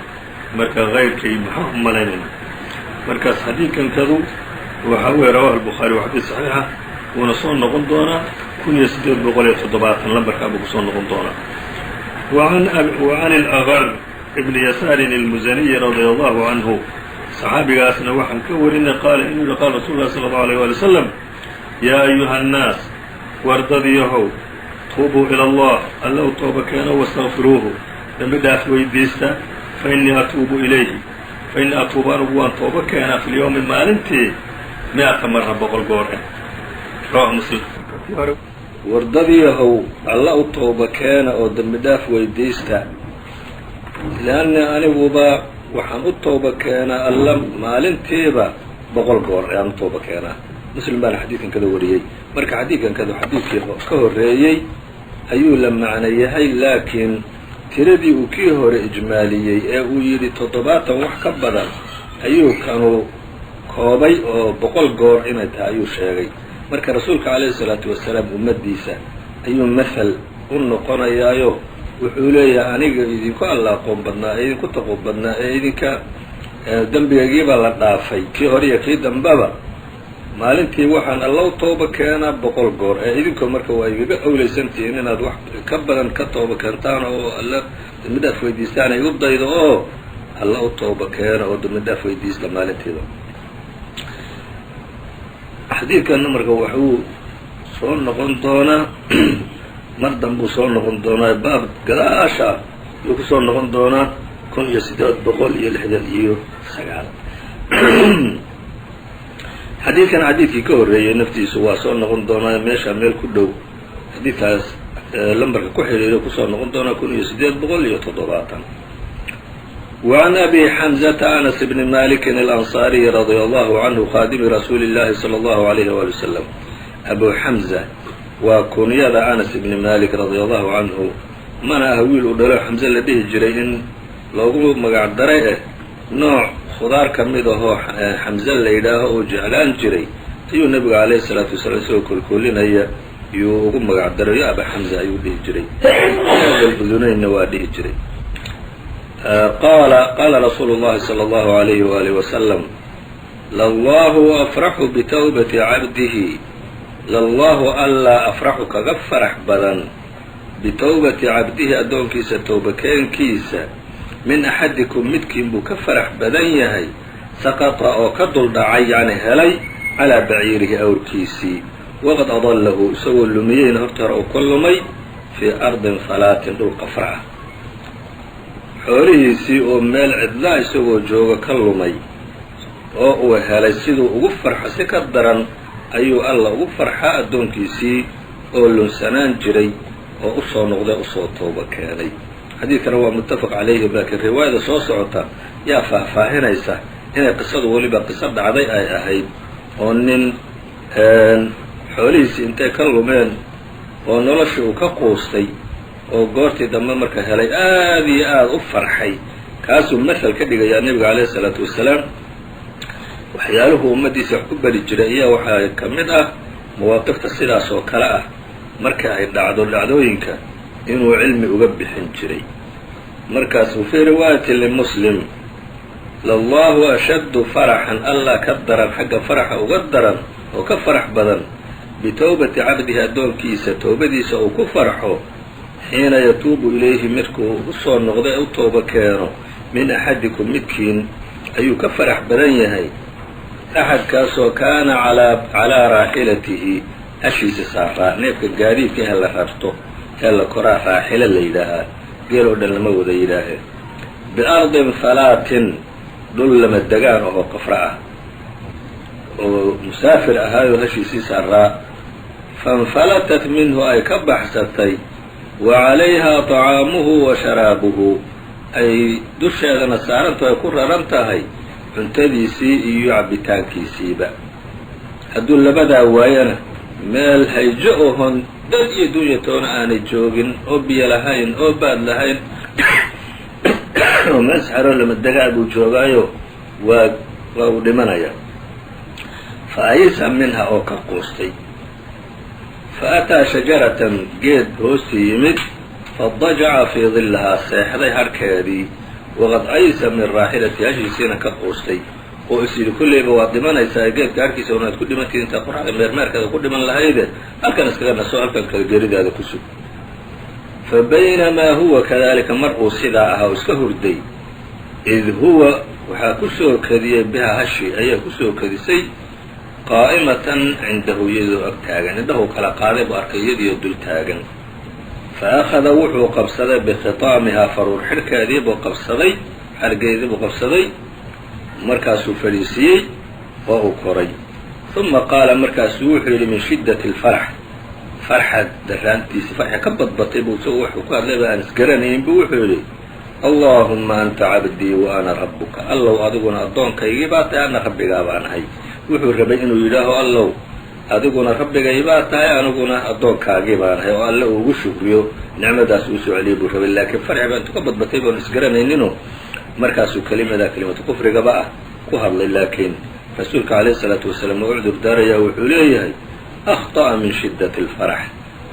marka kayrkay maxaa u malaynayna? Markaas xadiidkankadu waxaa weeye rawahu الbukhaari, waa xadiid saxiixa, wuuna soo noqon doonaa 1870 lambarkaa buu kusoo noqon doonaa. وعn الأغr بn yasaarin الmuzaniyi radي allahu canhu, saxaabigaasna waxaan ka warinay, qaala inuu yihi: qaala rasul lah slى الlaه عalيه wali wslam: yaa ayuha الnaas, wardadyahow, tuubuu ilى اllah, alla u tooba keeno, واsتغfiruuhu, dembi dhaaf weydiista, fainii atuubu ilayhi, fainii atuubu, anugu waan tooba keenaa, fi lyowmi, maalintii, mi'ata mara, 100 goor eh. Rawahu Muslim. Wardadiyahow, alla u tooba keena oo dembi dhaaf weydiista, lianni aniguba waxaan u tooba keenaa alla maalintiiba 100 goor ayaan u tooba keenaa. Muslim baana xadiidkan kada wariyey. Marka xadiidkan kada xadiidkii ka horreeyey ayuu la macno yahay, laakiin tiradii uu kii hore ijmaaliyey ee uu yidhi 70 wax ka badan ayuu kanu koobay, oo 100 goor inay tahay ayuu sheegay. Marka rasuulka calayhi isalaatu wasalaam ummaddiisa ayuu mathal u noqonayaayo, wuxuu leeyahay: aniga idinku alla aqoon badnaa ee idinku taqwo badnaa ee idinka dembigaygiiba la dhaafay kii hore iyo kii dambaba, maalintii waxaan alla u tooba keenaa 100 goor, ee idinkoo marka waa igaga awleysantihiin inaad wax ka badan ka tooba keentaan oo alla dembi dhaaf weydiistaan. Ay u daydo oo alla u tooba keena oo dembi dhaaf weydiista maalintiiba. Xadiidkanna marka waxuu soo noqon doonaa mar danbuu soo noqon doonaa, baab gadaasha ayuu ku soo noqon doonaa, 1869. Xadiidkan xadiidkii ka horreeyey naftiisu waa soo noqon doonaa, meesha meel ku dhow xadiidkaas lambarka ku xidhiiro kusoo noqon doonaa, 1870. وعn أbي xمزة أنس بن مالك الأنصاaري رضي الله عنه khاadimi rasuuli الlahi صلى الله عليه وaلي وسلم. أbu xمزة waa kunyada Anas ibni Malik radia allahu canhu, mana ah wiil uu dhalo Xamse la dhihi jiray in loogu magac daray eh, nooc khudaar ka mid ahoo Xamse la yidhaaho uu jeclaan jiray ayuu nebigu calayhi isalaatu wasalaam isagoo kolkoolinaya yuu ugu magac daray. Yo aba Xamza ayuu dhihi jiray, udunaynna waa dhihi jiray. Qaala: qaala rasuulu llahi salى allahu alayhi waalihi wasalam: lallahu afraxu bitawbati cabdihi, lallahu allaa afraxu kaga farax badan bitawbati cabdihi, addoonkiisa towbakeenkiisa, min axadikum, midkiin buu ka farax badan yahay, saqata, oo ka dul dhacay, yacni helay, calaa baciirihi, awrkiisii, waqad adallahu, isagoo lumiyeyna horta hore uu ka lumay, fii ardin falaatin, dhul qafra ah, xoolihiisii oo meel cidlaa isagoo jooga ka lumay oo uu helay, siduu ugu farxo si ka daran ayuu alla ugu farxaa addoonkiisii oo lunsanaan jiray oo usoo noqday, usoo tooba keenay. Xadiidkana waa muttafaq calayhi, laakiin riwaayada soo socota yaa faahfaahinaysa inay qisadu weliba qiso dhacday ay ahayd, oo nin xoolihiisii intay ka lumeen oo noloshii uu ka quustay oo goortii dambe marka helay aad iyo aada u farxay. Kaasuu mathal ka dhigayaa nebiga calayhi isalaatu wasalaam. Waxyaaluhu ummaddiisa wax ku bari jiray ayaa waxaa ka mid ah mawaaqifta sidaas oo kale ah marka ay dhacdo, dhacdooyinka inuu cilmi uga bixin jiray. Markaas fii riwaayati limuslim: lallahu ashaddu faraxan, allah ka daran xagga faraxa uga daran oo ka farax badan, bitowbati cabdihi, addoonkiisa towbadiisa uu ku farxo, xiina yatuubu ilayhi, markuu usoo noqdo ee u tooba keeno, min axadikum, midkiin ayuu ka farax badan yahay, axadkaasoo kaana calaa raaxilatihi, hashiisa saaraa. Neefka gaadiidka ee la rarto ee la koraa raaxilo la yidhaahaa, geel oo dhan lama wada yidhaahee, biardin falaatin, dhul lama degaan ahoo qafra ah, oo musaafir ahaayoo hashiisii saaraa, faاnfalatat minhu, ay ka baxsatay, wa calayhaa طacaamuhu wa sharaabuhu, ay dusheedana saarantu ay ku raran tahay cuntadiisii iyo cabbitaankiisiiba. Hadduu labadaa waayana, meel hayjo ohon dad iyo dunya toona aanay joogin, oo biyo lahayn oo baad lahayn, oo meel saxaroo lama degaa buu joogaayo, waa Waa uu dhimanaya. Fa ayisa minha, oo ka quustay. Fa ataa shajaratan, geed hoostii yimid. Fadajaca fii dillahaa, seexday harhkeedii. Waqad aysa min raaxilati, hashiisiina ka quustay, oo is yidhi kolleyba waad dhimanaysaa, geedka harkiisa unaad ku dhimantiid intaad qoraxda meermeerkeeda ku dhiman lahayde, halkan iskaga naso, halkan kala geeridaada ku sug. Fa baynamaa huwa kadalika, mar uu sidaa ahaa oo iska hurday, id huwa waxaa ku soo kadiyey biha, hashi ayaa ku soo kadisay, qaa'imatan cindahu, iyadoo ag taagan. Indhahuu kala qaaday buu arkay iyadiyo dul taagan. Fa akhada, wuxuu qabsaday, bikhitaamihaa, faruur xidhkeedii buu qabsaday, xargeedii buu qabsaday. Markaasuu fadhiisiiyey oo uu koray. Uma qaala, markaasuu wuxuu yidhi, min shiddati alfarax, farxad daraantiisi, farxi ka badbatay buu isagu wuxuu ku hadlayba aan isgaranayn buu wuxuu yidhi: "Allaahumma anta cabdii wa ana rabbuka." Allow, adiguna addoonkaygii baa tahay, ana rabbigaa baan ahay. Wuxuu rabay inuu yidhaaho: "Allow, adiguna rabbigay baa tahay, aniguna addoonkaagii baan ahay," oo alle uu ugu shukriyo nicmadaas uu soo celiyay buu rabay. Laakiin farxi baa intuu ka badbatay baanu isgaranayninoo markaasuu kelimadaa, kelimatu kufrigaba ah, ku hadlay. Laakiin rasuulka calayhi isalaatu wasalaam waa u cudur daarayaa. Wuxuu leeyahay: akhطa'a min shiddati alfarax.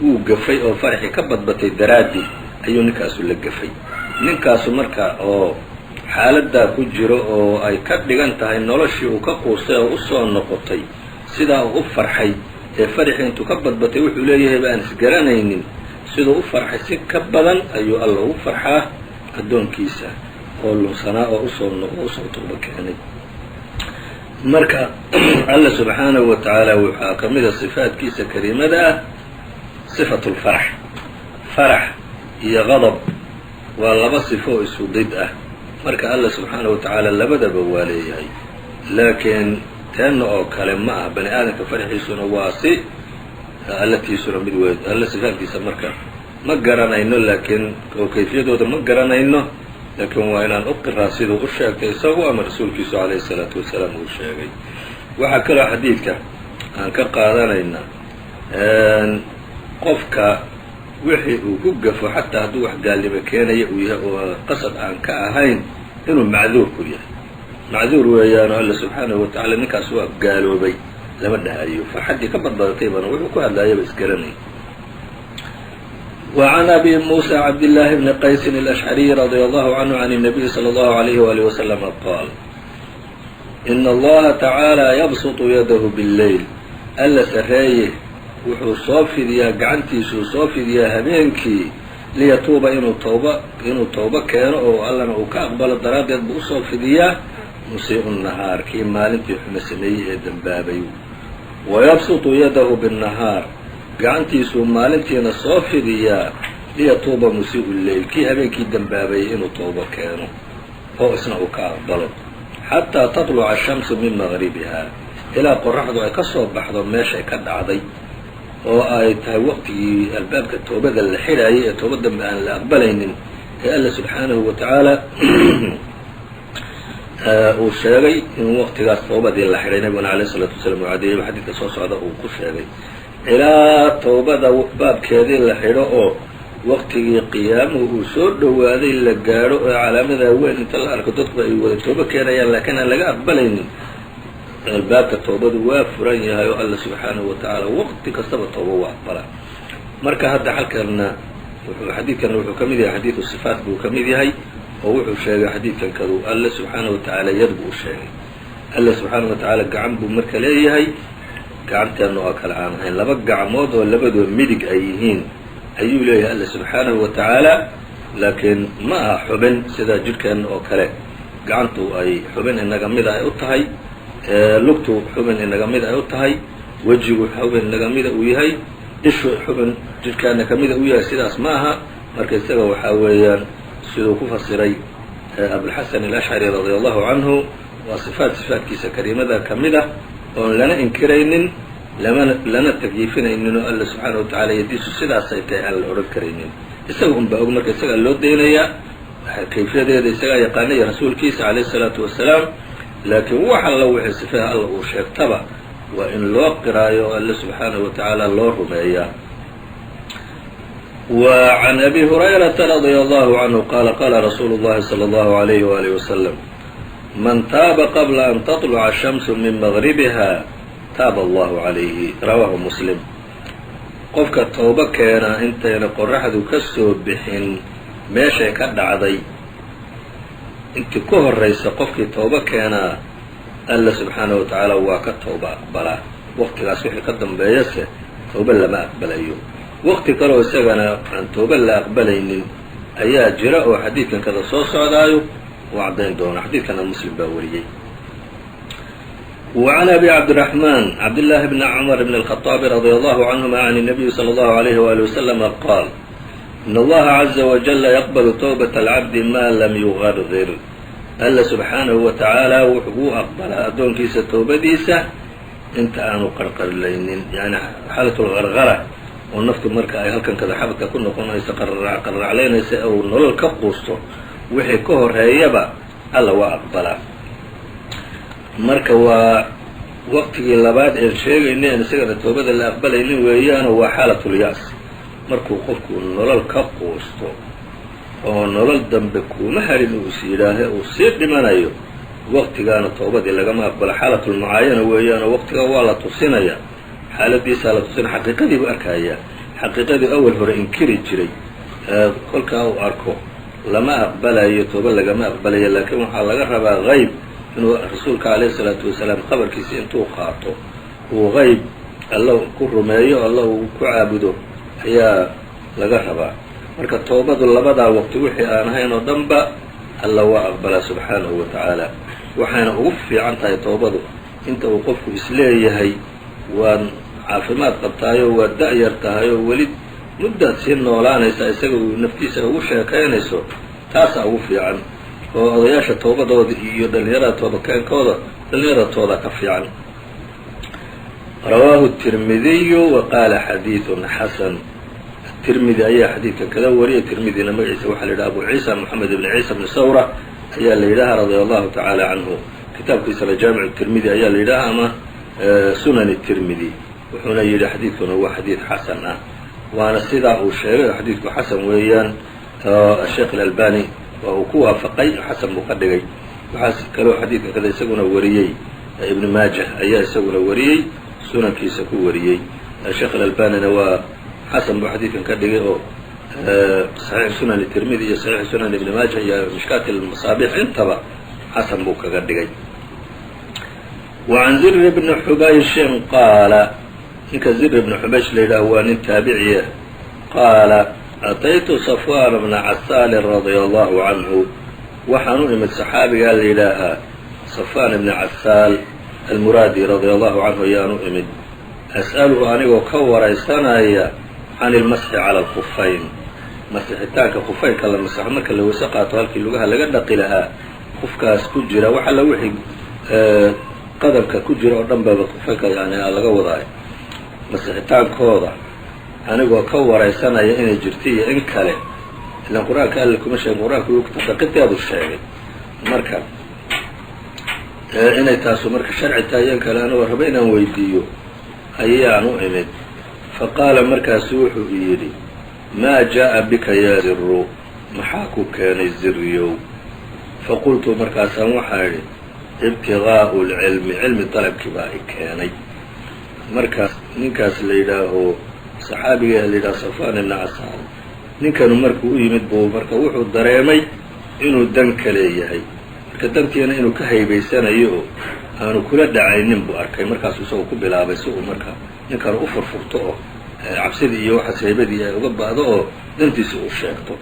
Wuu gafay oo farxi ka badbatay daraaddii ayuu ninkaasu la gafay. Ninkaasu marka oo xaaladdaa ku jiro oo ay ka dhigan tahay noloshii uu ka quustay oo usoo noqotay, sidaa uu u farxay ee farxii intuu ka badbatay wuxuu leeyahay ba aan isgaranaynin, siduu u farxay si ka badan ayuu alla ugu farxaa addoonkiisa oo lunsanaa oo usoo noqo, usoo tooba keenay. Marka alla subxaanahu wa tacaala waxaa ka mida sifaadkiisa kariimada ah sifatu lfarax. Farax iyo qadab waa laba sifo oo isu did ah. Marka alla subxaanahu wa tacaala labadaba waa leeyahay, laakiin teenna oo kale ma ah. Bani aadamka farxiisuna waa si, allatiisuna mid wey. Alla sifaadkiisa marka ma garanayno, laakiin oo kayfiyadooda ma garanayno, laakiin waa inaan u qiraa siduu u sheegtay isagu ama rasuulkiisu calayhi الsalaatu wasalaam uu sheegay. Waxaa kaloo xadiidka aan ka qaadanaynaa qofka wixii uu ku gafo, xataa hadduu wax gaalnimo keenaya uu yahay oo qasad aan ka ahayn, inuu macduur ku yahay. Macduur weeyaano alla subxaanahu wa tacala ninkaas waa gaaloobay lama dhahayo. Farxaddii ka badbadatay baana wuxuu ku hadlaayaba isgaranay. وعn أbي موسى عبد الله بن qays الأشعري رضي الله عنه عن النبي صلى الله عليه وآله وسلم qاal: إن اllaha تaعaalى yبسط yadahu bالleyl. Alla sarreeye wuxuu soo fidiyaa gacantiisuu soo fidiyaa habeenkii, liyatuuba, inuu toobo keeno oo allana uu ka aqbalo daraaddeed buu usoo fidiyaa, musii'u nahaar, kii maalintii xumo sameeyey ee dembaabay. Wayabsutu yadahu binnahaar, gacantiisuu maalintiina soo fidiyaa, liyatuuba musii'u leyl, kii habeenkii dembaabay inuu toobo keeno oo isna uu ka aqbalo, xataa tatluca ashamsu min maqribiha, ilaa qoraxdu ay ka soo baxdo meeshay ka dhacday, oo ay tahay waqtigii albaabka toobada la xidhaayay ee tooba dambe aan la aqbalaynin ee alla subxaanahu wa tacaala uu sheegay in waqtigaas toobadii la xidhay. Nabiguna alayh isalaatu wasalaam uu cadeeyey, xadiidka soo socda uu ku sheegay, ilaa toobada baabkeedii la xidho oo waqtigii qiyaamuhu uu soo dhowaaday la gaadho, oo calaamadaa weyn inta la arko dadku ay wada toobo keenayaan laakiin aan laga aqbalaynin. Albaabka toobadu waa furan yahay oo alla subxaanahu wa tacaala waqti kastaba tooba waa aqbalaa. Marka hadda halkanna wuxuu xadiidkanna wuxuu ka mid yahay xadiidu sifaat buu ka mid yahay, oo wuxuu sheegay xadiidkan kadu alle subxaanahu wa tacaala yad buu u sheegay. Alle subxaanahu wa tacaala gacan buu marka leeyahay, gacanteenna oo kale aan ahayn. Laba gacmood oo labadoo midig ay yihiin ayuu leeyahay alle subxaanahu wa tacaala, laakiin ma aha xubin sida jidhkeenna oo kale. Gacantu ay xubin inaga mida ay u tahay, lugtu xubin inaga mid ay u tahay, wejigu xubin inaga mida uu yahay, ishu xubin jidhkaana ka mida uu yahay, sidaas ma aha. Marka isaga waxaa weeyaan siduu ku fasiray abulxasan alashcari radia allahu canhu, waa sifaat sifaatkiisa kariimada ka mid ah oon lana inkiraynin, lamana lana takyiifinaynin, oo alla subxaana wa tacala yadiisu sidaasay tahay aan la odhan karaynin. Isaga un baa og. Marka isagaa loo daynayaa, kayfiyadeeda isagaa yaqaana iyo rasuulkiisa calayh isalaatu wasalaam. Laakiin wax alla wixii sifaha alla uu sheegtaba waa in loo qiraayo oo alle subxaanahu wa tacaala loo rumeeyaa. Wa can abi hurayrata radia allahu canhu qaala, qaala rasuulu llahi salى allahu alayhi waalihi wasalam: Man taaba qabla an taطluca ashamsu min maqribiha taaba allahu calayhi. Rawaahu Muslim. Qofka toobo keena intayna qoraxdu ka soo bixin meeshay ka dhacday, intii ka horraysa qofkii toobo keenaa, Alla subxaanahu wa tacaala waa ka tooba aqbalaa. Waqtigaas wixii ka dambeeyase tooba lama aqbalayo. Waqti kaleoo isagana aan tooba la aqbalaynin ayaa jira, oo xadiidkan kada soo socdaayo uu caddayn doono. Xadiidkana Muslim baa wariyey. وعn أbي cabdالرحمن cabdاللahi بن cmر بن الخطاaب رضي الله عنهma عن النبي slى الlه عليه وaلي وسلم qاal: إن اllaha عزa وaجل yqبل توبة الcabdi ma lam yuغargir. Alla subxaanahu wa tacaala wuxuu u aqbalaa addoonkiisa toobadiisa inta aanu qarqarlaynin, yani xaalat lgargara oo naftu marka ay halkan kada xabadka ku noqonayso, qararaclaynaysa, uu nolol ka quusto, wixii ka horeeyaba Alla waa aqbalaa. Marka waa waqtigii labaad een sheegaynay en isagana toobada la aqbalaynin weeyaano, waa xaalatulya's, markuu qofku nolol ka quusto oo nolol dambe kuuma harin uu is yidhaahe, uu sii dhimanayo, waqtigaana toobadii lagama aqbalo. Xaalatulmucaayana weeyaanoo waqtiga waa la tusinaya, xaaladiisaa la tusinaya, xaqiiqadii buu arkayaa, xaqiiqadii awal hore inkiri jiray. Kolkaa uu arko lama aqbalayo, tooba lagama aqbalayo, laakiin waxaa laga rabaa hayb inuu rasuulka calayhi isalaatu wasalaam khabarkiisa intuu qaato, uu hayb Alla ku rumeeyo, Alla uu ku caabudo ayaa laga rabaa. Marka toobadu labadaa waqti wixii aan ahayn oo dhanba Alla waa aqbalaa subxaanahu wa tacaala. Waxayna ugu fiican tahay toobadu inta uu qofku isleeyahay waad caafimaad qabtaayoo waad da-yar tahay oo weli muddaad sii noolaanaysaa, isaga uu naftiisa ugu sheekaynayso, taasaa ugu fiican. Oo odayaasha toobadooda iyo dhallinyarada toobakeenkooda, dhallinyaratooda ka fiican. Rawaahu التirmidiyu wa qaala xadiiثun xasan. Tirmidi ayaa xadiidkan kada wariyay. Tirmidina magaciisa waxaa la yidhaha Abu Ciisa Moxamed ibn Ciisa bni Sawra ayaa la yidhaha, radia allahu tacaala canhu. Kitaabkiisana Jaamicu Tirmidi ayaa la yidhaha ama Sunan Tirmidi. Wuxuuna yidhi xadiidkuna waa xadiid xasan ah, waana sidaa uu sheegay, xadiidku xasan weeyaan. Sheekh Alalbani waa uu ku waafaqay, xasan buu ka dhigay. Waxaa kaloo xadiidka kada isaguna wariyey Ibnu Maajah ayaa isaguna wariyey, sunankiisa ku wariyey. Sheekh Alalbanina waa xasan buu xadiidkan ka dhigay, oo Saxiix Sunan Tirmidi iyo Saxiix Sunan Ibni Maajah iyo Mishkaat almasaabiix intaba xasan buu kaga dhigay. Wa can Zir bni Xubayshin qaala, ninka Zir ibni Xubaysh la yidhaah waa nin taabiciya, qaala: ataytu Safwana bna Casaalin radia allahu canhu. Waxaan u imid saxaabigaa la yidhaahaa Safaan ibni Casaal Almuraadi radia allahu canhu ayaan u imid, as'aluhu anigoo ka waraysanaya, can ilmasxi cala alkhufayn, masixitaanka khufaynka la masaxo marka la weyse qaato, halkii lugaha laga dhaqi lahaa khufkaas ku jira, wax alla wixii qadamka ku jira oo dhan baba khufaynka yani laga wadaayo, masixitaankooda anigoo ka waraysanaya inay jirto iyo in kale. Ilan Qur-aanka Alle kuma sheegin, Qur-aanku dhaqideedu sheegay. Marka inay taasu marka sharci tahay in kale anigoo raba inaan weydiiyo ayaan u imid. Fa qaala, markaasu wuxuu yidhi: maa jaa'a bika yaa Ziru? Maxaa ku keenay, Ziriyow? Faqultu, markaasaan waxaa idhi: ibtigaa'u lcilmi, cilmi dalabkii baa i keenay. Markaas ninkaas la yidhaaho saxaabiga la yidhaho Safaan ibna Casaal, ninkanu markuu u yimid buu marka wuxuu dareemay inuu dan ka leeyahay. Marka dantiina inuu ka haybaysanayo oo aanu kula dhacaynin buu arkay. Markaasuu isagoo ku bilaabay si uu marka ninkanu u furfurto oo cabsidii iyo waxaas haybadii ay uga ba'do oo dantiisa uu sheegto.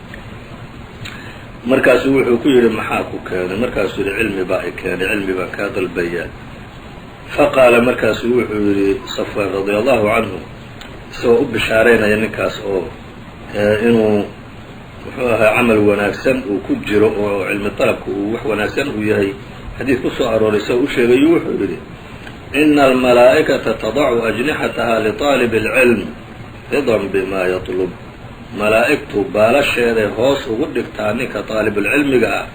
Markaasuu wuxuu ku yidhi: maxaa ku keenay? Markaasuu yidhi: cilmi baa i keenay, cilmi baan kaa dalbayaa. Faqaala, markaasuu wuxuu yidhi Safwaan radia allahu canhu, isagoo u bishaaraynaya ninkaas oo inuu muxuu ahaa camal wanaagsan uu ku jiro oo cilmi dalabku uu wax wanaagsan uu yahay, xadiid ku soo arooray isagoo u sheegayu, wuxuu yidhi: ina almalaa'ikata tadacu ajnixataha liطaalibi اlcilm ridan bima yatlub. Malaa'igtu baalasheeday hoos ugu dhigtaa ninka daalibulcilmiga ah,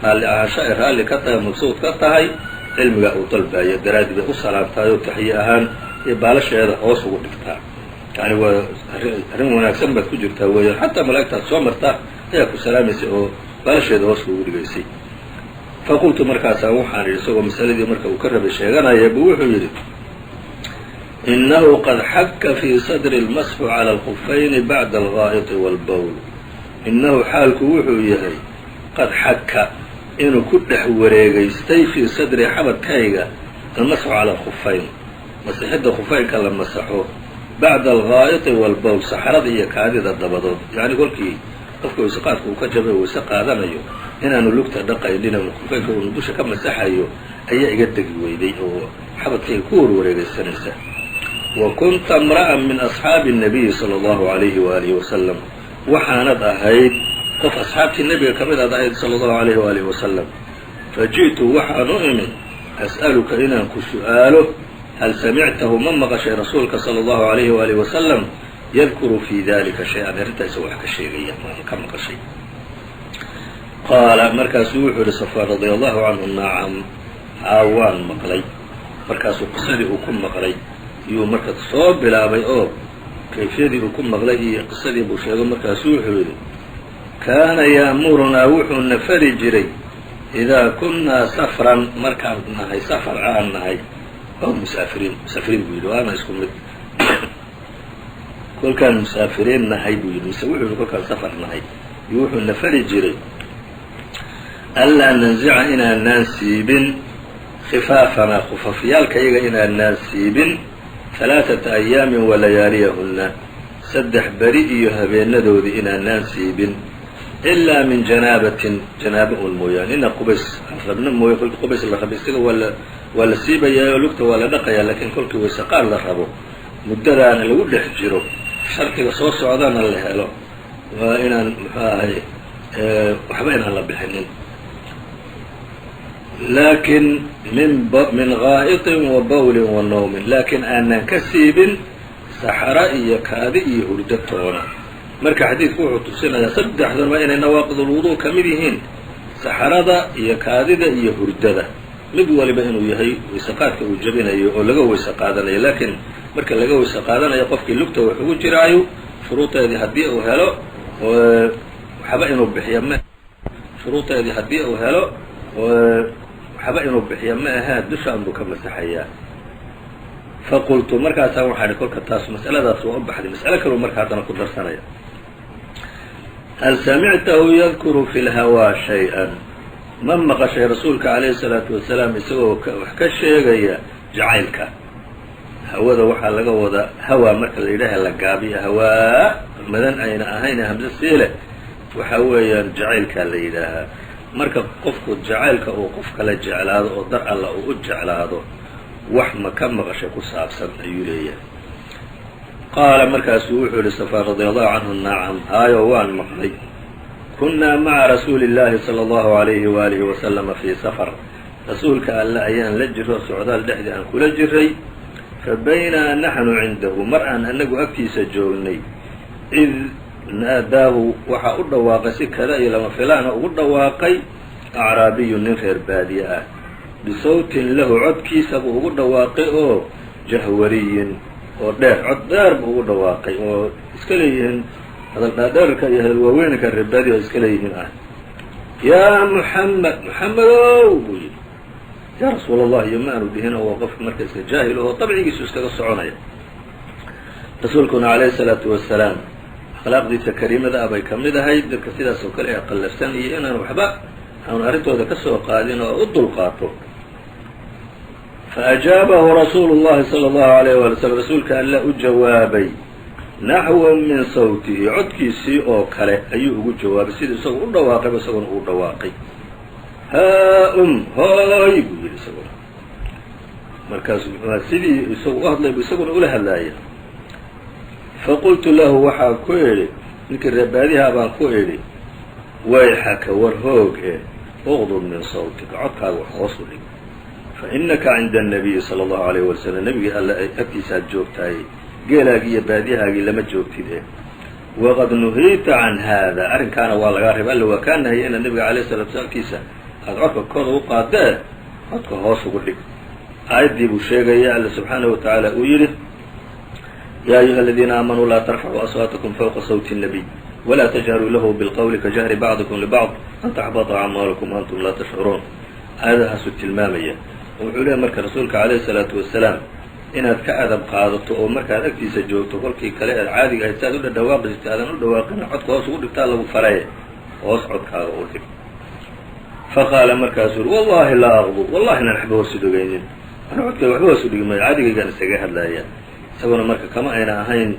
raalli ahaansho ay raalli ka tahay, mabsuud ka tahay cilmiga uu dalbayo daraaddi bay u salaamtahay oo taxiye ahaan iyo baalasheeda hoos ugu dhigtaa. Yani waa arrin wanaagsan baad ku jirtaa weeyaan, xataa malaa'igtaad soo martaa ayaa ku salaamaysay oo baalasheeda hoos ugu dhigaysay. Faqultu, markaasaa waxaan idhi, isagoo masaladii marka uu ka rabay sheeganaya buu wuxuu yidhi: "Inahu qad xaka fii sadri اlmasxu cala alkhufayni bacda algaa'iti wاlbowl." Innahu xaalku wuxuu yahay qad xaka inuu ku dhex wareegaystay fii sadri xabadkayga almasxu cala alkhufayn, masixidda khufaynka la masaxo, bacda algaa'iti wاlbowl, saxarada iyo kaadida dabadood. Yacni kolkii qofka weyseqaadka uu ka jabay weyse qaadanayo inaanu lugta dhaqaynin, khufeynka unu dusha ka masaxayo ayaa iga degi weyday oo xabadkayga ku warwareegaysanaysa. Wa kunta imra'an min asxaabi الnabiyi salى allahu alayhi waalihi wasalam, waxaanad ahayd qof asxaabtii nebiga ka mid aad ahayd sala allahu alayhi waalihi wasalam. Faji'tu, waxaan u imid, as'aluka inaan ku su'aalo: hal samictahu, ma maqashay rasuulka sala allahu alayhi waalihi wasalam, yadkuru fii dalika shay-an, arrintaa isagoo wax ka sheegaya ma ka maqashay? Qaala, markaasuu wuxuu yihi Safwaan radia allahu canhu: "Nacam, haa, waan maqlay." Markaasuu qisadii uu ku maqlay iyuu marka soo bilaabay oo kayfiyadii uu ku maqlay iyo qisadii buu sheego. Markaasuu wuxuu yidhi: "Kaana ya'murunaa, wuxuuna fari jiray, idaa kunnaa safran, markaan nahay safar aan nahay aw musaafiriin." Musaafiriin buu yidhi, waana isku mid. Kolkaan musaafiriin nahay buu yidhi, mise wuxuu yidhi kolkaan safar nahay iyo wuxuuna fari jiray anlaa nanzica, inaanaan siibin, khifaafanaa, khufafyaalkayaga inaanaan siibin, halaaثata ayaamin walayaaliyahunna, 3 beri iyo habeenadoodii inaanaan siibin, ilaa min janaabatin, janaabo un mooyaane, ina qubays aan rabno mooye. Kolkii qubays la rabo isaga waa la siibayaa oo lugta waa la dhaqayaa, laakiin kolkii waysaqaad la rabo, muddadaana lagu dhex jiro, shardiga soo socdana la helo, waa inaan muxuu ahay waxba inaan la bixinin, laakiin min gaa'iطin wa bawlin wa nawmin, laakiin aanan ka siibin saxara iyo kaadi iyo hurdo toona. Marka xadiidku wuxuu tusinayaa saddexdanba inay nawaaqidulwudu ka mid yihiin, saxarada iyo kaadida iyo hurdada, mid waliba inuu yahay waysaqaadka uu jabinayo oo laga weyse qaadanayo. Laakiin marka laga weyse qaadanayo qofkii lugta wax ugu jiraayo, shuruudeedii haddii uu helo, waxba inuu bixiyo ma shuruudeedii haddii uu helo, waxba inuu bixiyo ma ahee, dusha anbuu ka masaxayaa. Faqultu, markaasaa waxaa idhi, kolka taas mas'aladaas waa u baxday, mas'alo kaluu marka haddana ku darsanaya: "Hal samictahu yadkuru fi lhawaa shay-an? Ma maqashay rasuulka calayhi الsalaatu wasalaam isagoo wax ka sheegaya jacaylka hawada?" Waxaa laga wadaa hawaa marka la yidhaaha la gaabiyo, hawaa madan ayna ahayn hamse siile, waxa weeyaan jacaylkaa la yidhaahaa. Marka qofku jacaylka uu qof kale jeclaado oo dar alla uu u jeclaado, wax ma ka maqashay ku saabsan ayuu leeyahay. Qaala, markaasuu wuxuu yihi Safwaan radia allahu canhu: "Nacam, haayo, waan maqlay. Kunnaa maca rasuuli llaahi sala allahu alayhi waalihi wasalama fii safar, rasuulka alle ayaan la jiro, socdaal dhexdii aan kula jiray. Fa baynaa naxnu cindahu, mar aan anagu agtiisa joognay, id naadaahu, waxaa u dhawaaqay si kada iyo lama filaana ugu dhawaaqay, acraabiyun, nin reer baadiye ah, bisawtin lahu, codkiisa buu ugu dhawaaqay oo jahwariyin, oo dheer, cod dheer buu ugu dhawaaqay oo iska leeyihiin hadal dhaadheerka iyo hadal waaweynka reer baadiya oo iska leeyihiin ah. 'Yaa Muxamed, Muxamedow,' buu yidhi. Yaa rasuul Allah iyo ma aanu dhihin, oo waa qof marka iska jaahil oo dabcigiisu iskaga soconaya. Rasuulkuna calayhi salaatu wasalaam akhlaaqdiisa kariimada ah bay ka mid ahayd dadka sidaas oo kale ee qallafsan iyo inaan waxba aanu arrintooda ka soo qaadin oo u dulqaato. Faajaabahu rasuulu llahi sala allahu alayh waali slam, rasuulka alla u jawaabay, naxwan min sawtihi, codkiisii oo kale ayuu ugu jawaabay, sidii isagu u dhawaaqayba isaguna uu dhawaaqay. 'Haa um, hooy,' buu yidhi isaguna. Markaasu sidii isagu u hadlay buu isaguna ula hadlaaya. Faqultu lahu, waxaan ku idhi ninkii reebaadiha baan ku idhi: 'Wayxaka, war hoog e, uqdud min sawtika, codkaaga wax hoos u dhig, fa innaka cinda annabiyi sala allahu alayh wali slam, nebigii alle agtiisaad joogtahay, geelaagii iyo baadiyahaagii lama joogtid eh. Waqad nuhiita can haada, arrinkaana waa lagaa reeba, alla waa kaa nahiyay inaad nebiga alayh salatu slam agtiisa aada codka kor ugu qaadee, codka hoos ugu dhig.' Aayaddii buu sheegaya alla subxaanahu wa tacaala uu yidhi: 'Yaa ayuha aladiina aamanuu laa tarfacuu aswaatakum fawqa sawti الnabiy wla tajharuu lahu bilqowli kajahri bacdikum libacd an taxbata acmaalukum antum laa tashcuruun.' Aayadahaasuu tilmaamaya oo wuxuu leeyahy marka rasuulka calayhi salaatu wasalaam inaad ka adab qaadato oo markaad agtiisa joogto kolkii kale aad caadiga ahayd si aad u dhadhawaaqi jirta aadan u dhawaaqina, codka hoos ugu dhigtaa lagu faraye, hoos codkaaga u dhig. Faqaala markaasuu yuri, wallahi laa aqdu, wallahi inaan waxba hoos u dhigaynin, ana codkayga waxba hoos u dhigi maayo, caadigaygaan isaga hadlaaya. Isaguna marka kama ayna ahayn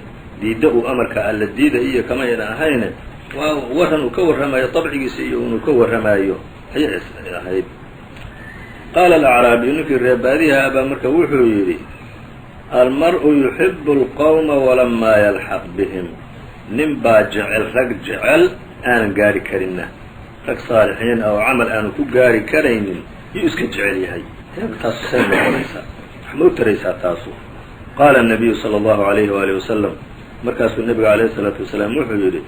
diidda uu amarka alla diida iyo kama ayna ahayne, waa warran uu ka warramayo dabcigiisa iyo inuu ka warramaayo ayay ahayd. Qaala alacraabiyu, ninkii reebaadiyaha baa marka wuxuu yidhi, almar'u yuxibu alqowma walamaa yalxaq bihim. Nin baa jecel rag jecel aanan gaari karinna, rag saalixiin ah oo camal aanu ku gaari karaynin yuu iska jecel yahay. Taasu say noqonaysaa? Wax ma u taraysaa taasu? Qaala الnabiyu salى اllahu عalayhi waalihi wasalam, markaasuu nebiga alayhi الsalaatu wasalaam wuxuu yidhi,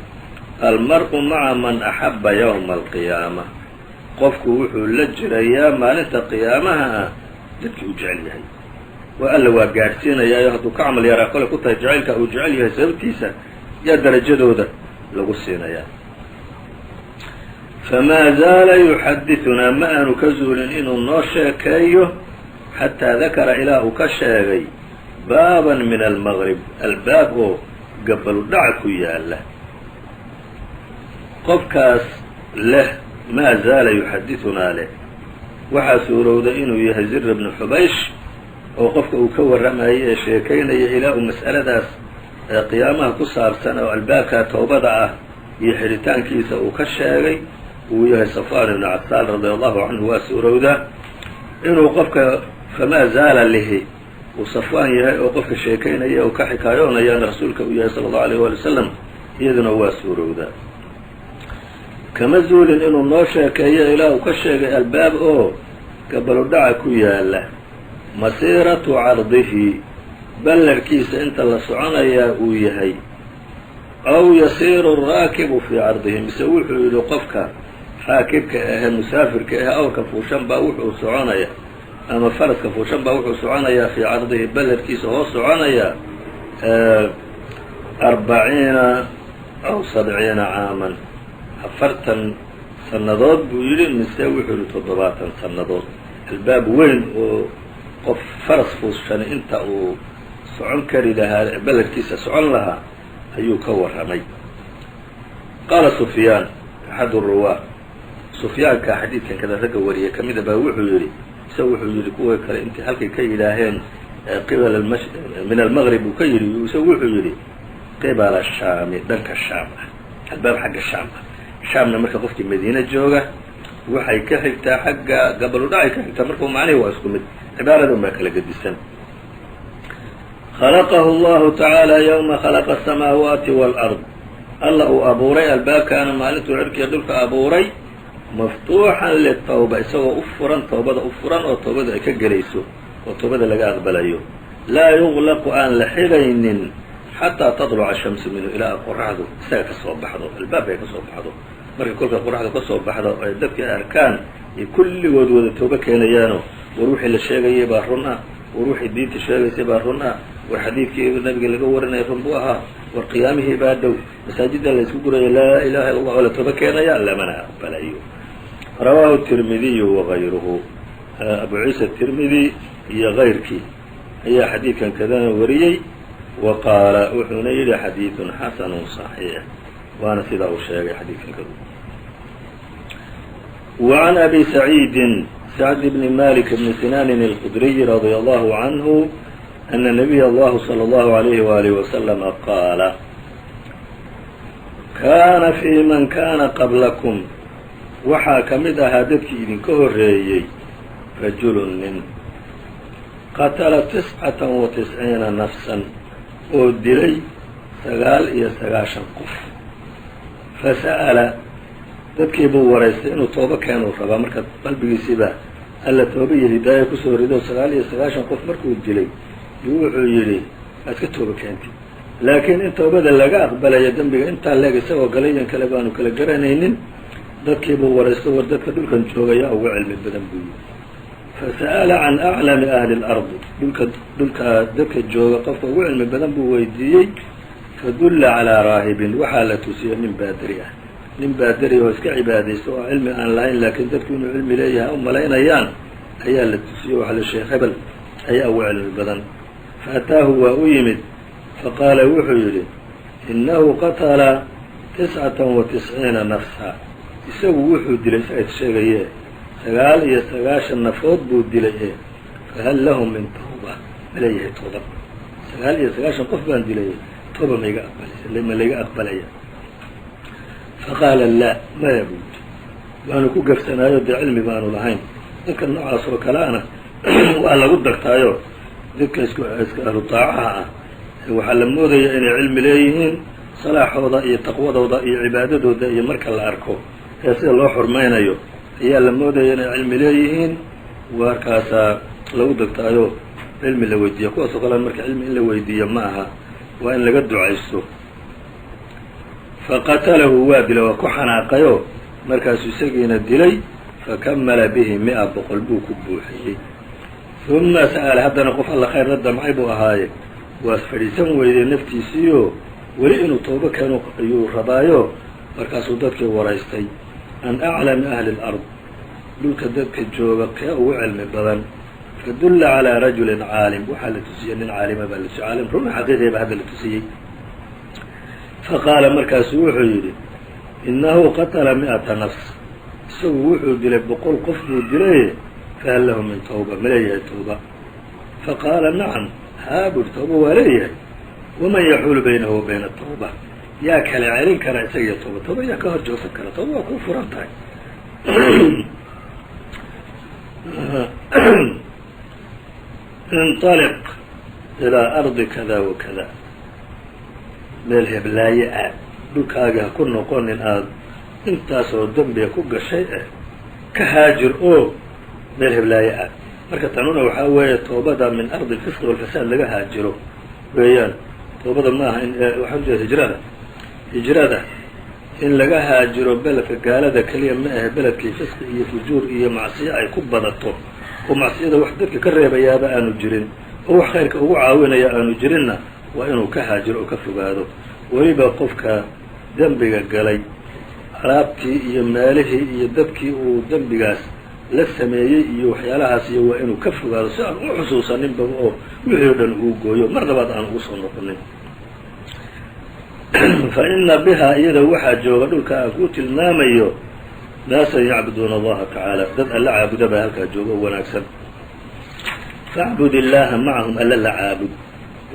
almar'u maca man axaba yowma alqiyaama. Qofku wuxuu la jirayaa maalinta qiyaamaha ah dadkii uu jecel yahay, waa alla waa gaadhsiinayaayo hadduu ka camal yaraa kole ku tahay jacaylka uu jecel yahay sababtiisa yaa darajadooda lagu siinayaa. Famaa zaala yuxadiثunaa, ma aanu ka zuulin inuu noo sheekeeyo, xataa dakara, ilaa uu ka sheegay, baaban min almaqrib, albaab oo gabaludhaca ku yaala. Qofkaas leh maa zaala yuxadiثunaa leh, waxaa suurowday inuu yahay Zir bnu Xubaysh oo qofka uu ka warramayay ee sheekaynaya ilaa uu mas'aladaas qiyaamaha ku saabsan oo albaabka towbada ah iyo xidhitaankiisa uu ka sheegay uu yahay Safwaan ibnu Casaal radia allahu canhu. Waa suurowdaa inuu qofka famaa zaala lihi uu Safwaan yahay oo qofka sheekaynaya uu ka xikaayoonayaana rasuulka uu yahay sala allahu alayh waali wasalam, iyaduna waa suurowdaa. Kama zuulin inuu noo sheekeeyo ilaa uu ka sheegay albaab oo gabaludhaca ku yaala, masiiratu cardihi, ballarkiisa inta la soconayaa uu yahay, aw yasiiru araakibu fii cardihi, mise wuxuu yidhi qofka raakibka ahee musaafirka ahe awrka fuushan baa wuxuu soconaya ama faraska fuushan baa wuxuu soconayaa fii cardihi, ballarkiisa hoos soconayaa, 40 aw 70 caaman, 40 sannadood buu yidhi, mise wuxuu yidhi 70 sannadood. Albaab weyn oo qof faras fuushani inta uu socon kari lahaa ballarkiisa socon lahaa ayuu ka warramay. Qaala Sufyaan axad ruwaa, Sufyaanka xadiidkan kada ragga wariyay ka mida baa wuxuu yidhi, isaga wuxuu yidhi kuwa kale intay halkay ka yidhaaheen qibala min almaqrib uu ka yidhi, isagu wuxuu yidhi qibala shaami, dhanka Shaam ah, albaab xagga Shaam ah. Shaamna marka qofkii Madiine jooga waxay ka xigtaa xagga gabaludhacay ka xigtaa, marka macnihi waa isku mid, cibaarada un baa kala gedisan. Khalaqahu allahu tacaala yowma khalaqa asamaawaati waalard, alla uu abuuray albaabkaana maalintuu cirkiya dhulka abuuray, maftuuxan litawba, isagoo u furan towbada, u furan oo towbada ay ka gelayso oo towbada laga aqbalayo, laa yuglaqu, aan la xidhaynin, xataa taطluca shamsu minhu, ilaa qoraxdu isaga ka soo baxdo, albaabka ay ka soo baxdo. Markay kolka qoraxdu ka soo baxdo ay dadka arkaan ay kulligood wada toobo keenayaano, war wixii la sheegayay baa run ah, war wixii diinta sheegaysay baa run ah, war xadiidkii nabiga laga warinaya run buu ahaa, war qiyaamihii baa dhow, masaajidda la isku gurayo, laa ilaha illa allah, oo la toobo keenaya, lamana aqbalayo. Rawaahu tirmidiyu wagayruhu, Abu Ciisa Tirmidi iyo kayrkii ayaa xadiidkan kadana wariyey. Wa qaala, wuxuuna yidhi, xadiidun xasanu صaxiix, waana sidaa uu sheegay xadiidkan kadu. وعn أbi سacيidi سacd بn malik bni sinaan الkudriy radي allahu canhu أna nabiy اllah slى اllahu عalayh walih waslama qaala, kaana fii man kana qablakum, waxaa ka mid ahaa dadkii idinka horreeyey, rajulun nin, qatala 99 nafsan, oo dilay 99 qof. Fasa'ala, dadkii buu waraystay, inuu toobo keenuu rabaa. Marka qalbigiisiiba alla tooba iyo hidaaya kusoo rido, 99 qof markuu dilay yuu wuxuu yidhi, waad ka tooba keentay, laakiin in toobada laga aqbalayo dembiga intaa leeg isagoo galayan kale baanu kala garanaynin. Dadkii buu waraysto, war dadka dhulkan joogayaa uga cilmi badan buu yidhi. Fasa'ala can aclami ahli اlardi, dhulka dhulkaa dadka jooga qofka ugu cilmi badan buu weydiiyey. Fadulla calaa raahibin, waxaa la tusiyey nin baadari ah. Nin baadari oo iska cibaadaysta oo cilmi aan lahayn, laakiin dadku inuu cilmi leeyahay u malaynayaan ayaa la tusiyo. Waxa la sheekh hebel ayaa ugu cilmi badan. Fa ataahu, waa u yimid. Faqaala, wuxuu yidhi: "Innahu qatala 99 nafsa." Isagu wuxuu dilay, isaga sheegaye, 99 nafood buu dilay. E fahal lahu min tawba? Ma leeyahay toobad? 99 qof baan dilay, tooba maiga aqbalay? Ma layga aqbalaya? Faqaala: "Laa, maya," buu yidhi. Waanu ku gafsanaayo, dee cilmi baanu lahayn. Dadka noocaas oo kale ana waa lagu dagtaayo. Dadka isku iska ahlu taacaha ah waxaa la moodaya inay cilmi leeyihiin. Salaaxooda iyo taqwadooda iyo cibaadadooda iyo marka la arko ee sida loo xurmaynayo ayaa la moodaya inay cilmi leeyihiin. Markaasaa lagu dagtaayo, cilmi la weydiiya. Kuwaas oo kale marka cilmi in la weydiiyo ma aha, waa in laga ducaysto. Faqatalahu, waa dilay, waa ku xanaaqayo, markaasuu isagiina dilay. Fakamala bihi 100, 100 buu ku buuxiyey. Uma sa'ala, haddana qof alla khayr la damcay buu ahaaye, waa fadhiisan weyday naftiisiiyo, weli inuu toobo keeno ayuu rabaayo. Markaasuu dadkii waraystay can aclami ahli اlard, dhulka dadka jooga kee ugu cilmi badan. Fadulla calىa rajulin caalim, waxaa la tusiyey nin caalima baa la tusiyey, caalim runa xaqiiqiya ba hadda la tusiyey. Faqaala, markaasuu wuxuu yidhi: "Innahu qatala 100 nafs." Isagu wuxuu dilay 100 qof buu dilay. Fahal lahu min tawba? Ma leeyahay tawba? Faqaala: "Nacam, haa," buu, "tawba waa leeyahay." Waman yaxuulu baynahu wa bayna atawba? Yaa kala celin kara isaga iyo tawba? Tawba yaa ka hor joogsan kara? Tawba waa kuu furan tahay. Inطaliq ilaa ardi kada wa kada, meel heblaaye aad, dhulkaaga ha ku noqonin aad intaasoo dembiga ku gashay, eh ka haajir oo meel heblaaye aad. Marka tanuna waxaa weeye toobada min ardi alfisqi walfasaad laga haajiro weeyaan. Toobada ma aha, waxaan ujeeda hijrada. Hijrada in laga haajiro beledka gaalada keliya ma ahe, beledkii fisqi iyo fujuur iyo macsiyo ay ku badato oo macsiyada wax dadka ka reebayaaba aanu jirin oo wax khayrka ugu caawinaya aanu jirinna, waa inuu ka haajiro oo ka fogaado. Weliba qofka dembiga galay, alaabtii iyo meelihii iyo dadkii uu dembigaas la sameeyey iyo waxyaalahaas iyo waa inuu ka fogaado, si aan u xusuusaninbaba oo wixii o dhan uu gooyo, mar labaad aan ugu soo noqonin. Fa ina bihaa, iyada waxaa jooga dhulka aan kuu tilmaamayo, naasan yacbuduuna allaha tacaala, dad alla caabuda baa halkaa jooga oo wanaagsan. Facbud illaaha macahum, alla la caabud.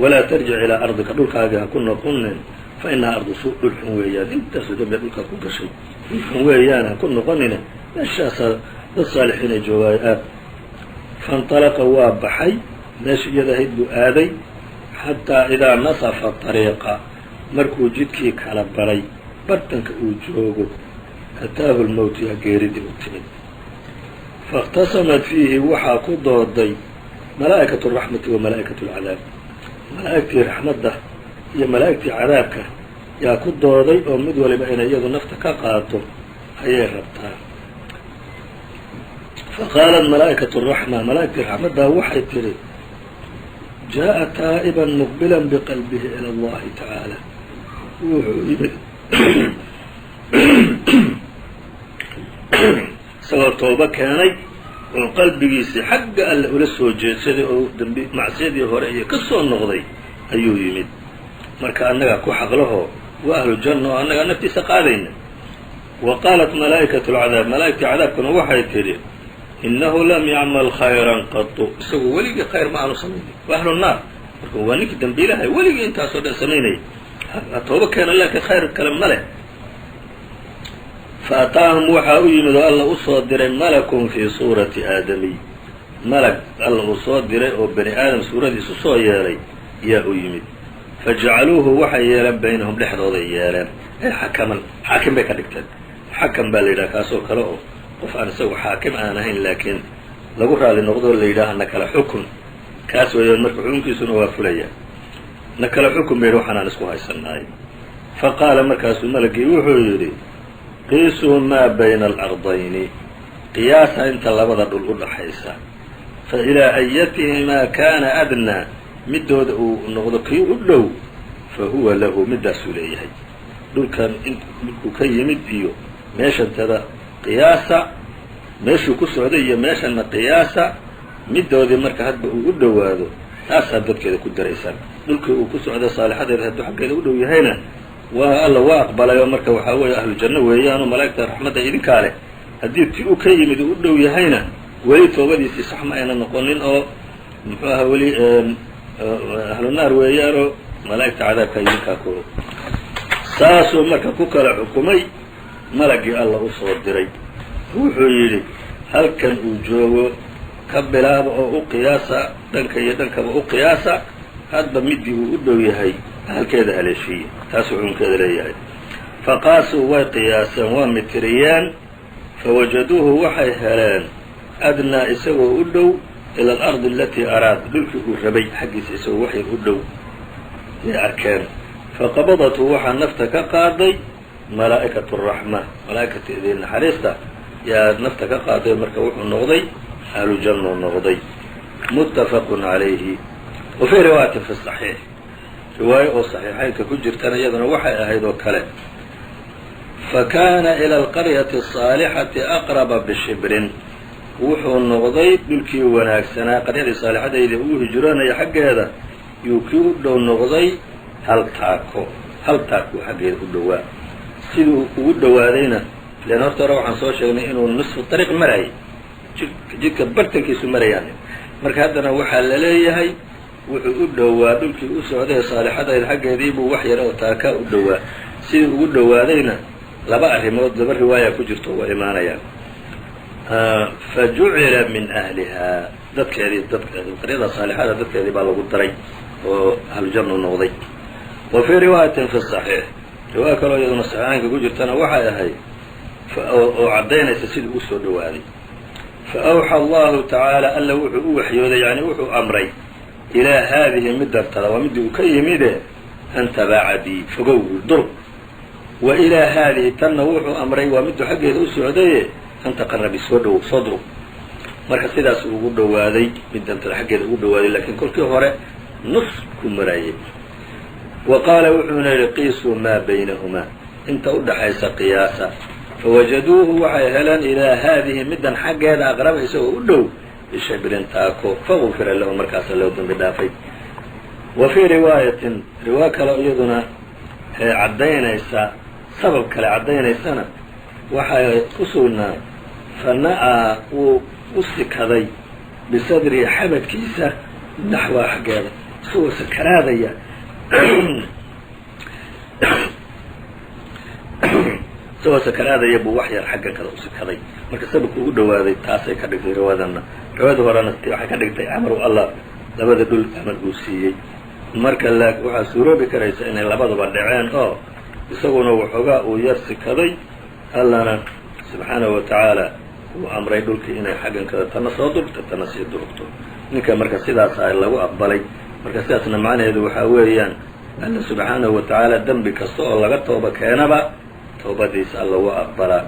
Walaa tarjic ilaa ardika, dhulkaagi ha ku noqonin. Fa inahaa ardu suu, dhul xun weeyaan. Intaasoo dambe dhulkaad ku gashay dhul xun weeyaan, ha ku noqonine, meeshaasaa dad saalixiin ay joogaayo aad. Faاnطalaqa, waa baxay, meesha iyada ahayd buu aaday. Xataa idaa nasafa طariiqa, markuu jidkii kala baray, bartanka uu joogo, ataahu lmowt, yaa geeridii u timid. Faاkhtasamat fiihi, waxaa ku dooday, malaa'ikaة الraxmati wa malaa'ikaة اlcadaab. Malaa'igtii raxmadda iyo malaa'igtii cadaabka yaa ku dooday, oo mid waliba inay iyadu nafta ka qaato ayay rabtaa. Faqaalat malaa'ikaة الraxma, malaa'igtii raxmaddaa waxay tidhi: "Jaaءa taa'iban muqbilan biqalbihi ilى اllahi tacaala." Wuxuu yimid isagoo toobo keenay oo qalbigiisii xagga alle ula soo jeedsaday oo dambi macsiyadii hore iyo ka soo noqday ayuu yimid. Marka annagaa ku xaqlaho, waa ahlu janna oo annagaa naftiisa qaadayna. Wa qaalat malaa'ikatu alcadaab, malaa'igtii cadaabkuna waxay tidhi: "Innahu lam yacmal khayran qatu." Isagu weligii khayr ma aanu samaynin, waa ahlu naar. Marka waa ninkii dambiilahay weligii intaasoo dhan samaynayay, toobo keena, laakiin khayr kale ma leh. Fa ataahum, waxaa u yimid oo alla usoo diray malakun fii suurati aadamiy, malag alla uu soo diray oo bani aadam suuradiis usoo yeelay yaa u yimid. Fajacaluuhu, waxay yeeleen, baynahum, dhexdooday yeeleen, ay xakaman, xaakim bay ka dhigteen. Xakam baa la yidhaha kaasoo kale, oo qof aan isagu xaakim aan ahayn laakiin lagu raali noqdoo la yidhaaha na kala xukun, kaas weeyaan. Marka xukunkiisuna waa fulaya. Na kala xukun bay yidhi, waxaan aan isku haysanaay. Fa qaala, markaasuu malagii wuxuu yidhi: "Qiisuu maa bayna alardayni," qiyaasa inta labada dhul u dhaxaysa. "Fa ilaa ayatihimaa kaana adnaa," midooda uu noqdo kii u dhow, fa huwa lahu, middaasuu leeyahay. Dhulkan dhulkuu ka yimid iyo meeshantada qiyaasa, meeshuu ku socday iyo meeshanna qiyaasa, middoodii marka hadba uu u dhowaado taasaad dadkeeda ku daraysaan. Dhulkii uu ku socday saalixadeeda hadduu xaggeeda u dhow yahayna, waa Alla waa aqbalay oo marka waxaa weeye ahlu janno weeyaanoo malaa'igta raxmadda idinkaa leh. Haddii ti u ka yimid uu u dhow yahayna, weli toobadiisii sax ma ayna noqonin oo muxuu ahaa weli ahlu naar weeyaanoo malaa'igta cadaabka idinkaa ku. Saasuu marka ku kala xukumay malaggii Alla u soo diray. Wuxuu yidhi, halkan uu joogo ka bilaaba oo u qiyaasa, dhanka iyo dhankaba u qiyaasa, hadba midii uu u dhow yahay ahalkeeda haleeshiiye. Taasuu xukunkeeda leeyahay. Faqaasuu, way qiyaaseen, waa mitiriyeen. Fawajaduuhu, waxay heleen, adnaa, isagoo u dhow, ila alardi alatii araad, dhulkii uu rabay xaggiisa isagoo waxyar u dhow yay arkeen. Faqabadathu, waxaa nafta ka qaaday malaa'ikatu raxma, malaa'ikatidii naxariista yaa nafta ka qaaday. Marka wuxuu noqday ahlu jannuu noqday. Muttafaqun calayhi. Wa fii riwaayatin fi saxiix, riwaayo oo saxiixaynka ku jirtana iyaduna waxay ahayd oo kale, fa kaana ila alqaryati asaalixati aqraba bishibrin, wuxuu noqday dhulkii wanaagsanaa, qaryadii saalixadayda uu hijroonaya xaggeeda yuu kii u dhow noqday hal taako. Hal taakuu xaggeeda u dhowaa. Siduu ugu dhowaadayna, ilan horta hore waxaan soo sheegnay inuu nisfu dariiq marayay, jidka bartankiisu marayaan. Marka haddana waxaa la leeyahay wuxuu u dhowaa dhulkii u socday saalixadayd xaggeediibuu wax yar oo taakaa u dhowaa. Sidii ugu dhowaadayna laba arrimood, laba riwaaya ku jirto, waa imaanayaan. Fa jucila min ahlihaa, dadkeedii, dad qaryada saalixada dadkeedii baa lagu daray oo ahlujannu noqday. Wa fii riwaayatin fi saxiix, riwaaya kaloo iyaduna saxiixaynka ku jirtana waxay ahayd oo caddaynaysa sidii u soo dhowaaday, fa awxa Allahu tacaala, Alla wuxuu u waxyooday, yani wuxuu amray, ilaa haadihi, middantada, waa midii uu ka yimide, an tabaacadii, fogow, durg, wa ilaa haadihi, tanna wuxuu amray, waa miduu xaggeeda u socdaye, an taqarabi, soo dhowow, soo durug. Marka sidaas ugu dhowaaday middantada xaggeeda ugu dhowaaday, laakiin kolkii hore nus ku marayay. Wa qaala, wuxuuna yidhi, qiisuu maa baynahumaa, inta u dhaxaysa qiyaasa. Fawajaduuhu, waxay heleen, ilaa haadihi, middan xaggeeda, aqraba, isagoo u dhow, bishibrin, taako. Fagufira lahu, markaasa loo dembi dhaafay. Wa fii riwaayatin, riwaayo kale iyaduna caddaynaysa sabab kale caddaynaysana waxay ku sugnaa, fa na'aa, wuu u sikaday, bisadrihi, xabadkiisa, naxwaa, xaggeeda, isagoo sakaraadaya, isagoo sakaraadaya buu wax yar xaggan kale u sikaday. Marka sababku ugu dhowaaday taasay ka dhigtay riwaayadanna. Riwaayada horena waxay ka dhigtay amar Allah labada dhul amar uu siiyey. Marka waxaa suuroobi karaysa inay labaduba dhaceen oo isaguna waxoogaa uu yar sikaday, Allana subxaanahu wa tacaala uu amray dhulkii inay xaggan kada tana soo durugto, tana sii durugto. Ninka marka sidaas a lagu aqbalay. Marka sidaasna macnaheedu waxaa weeyaan, Alla subxaanahu wa tacaala dembi kasta oo laga tooba keenaba toobadiisa Alla waa aqbalaa.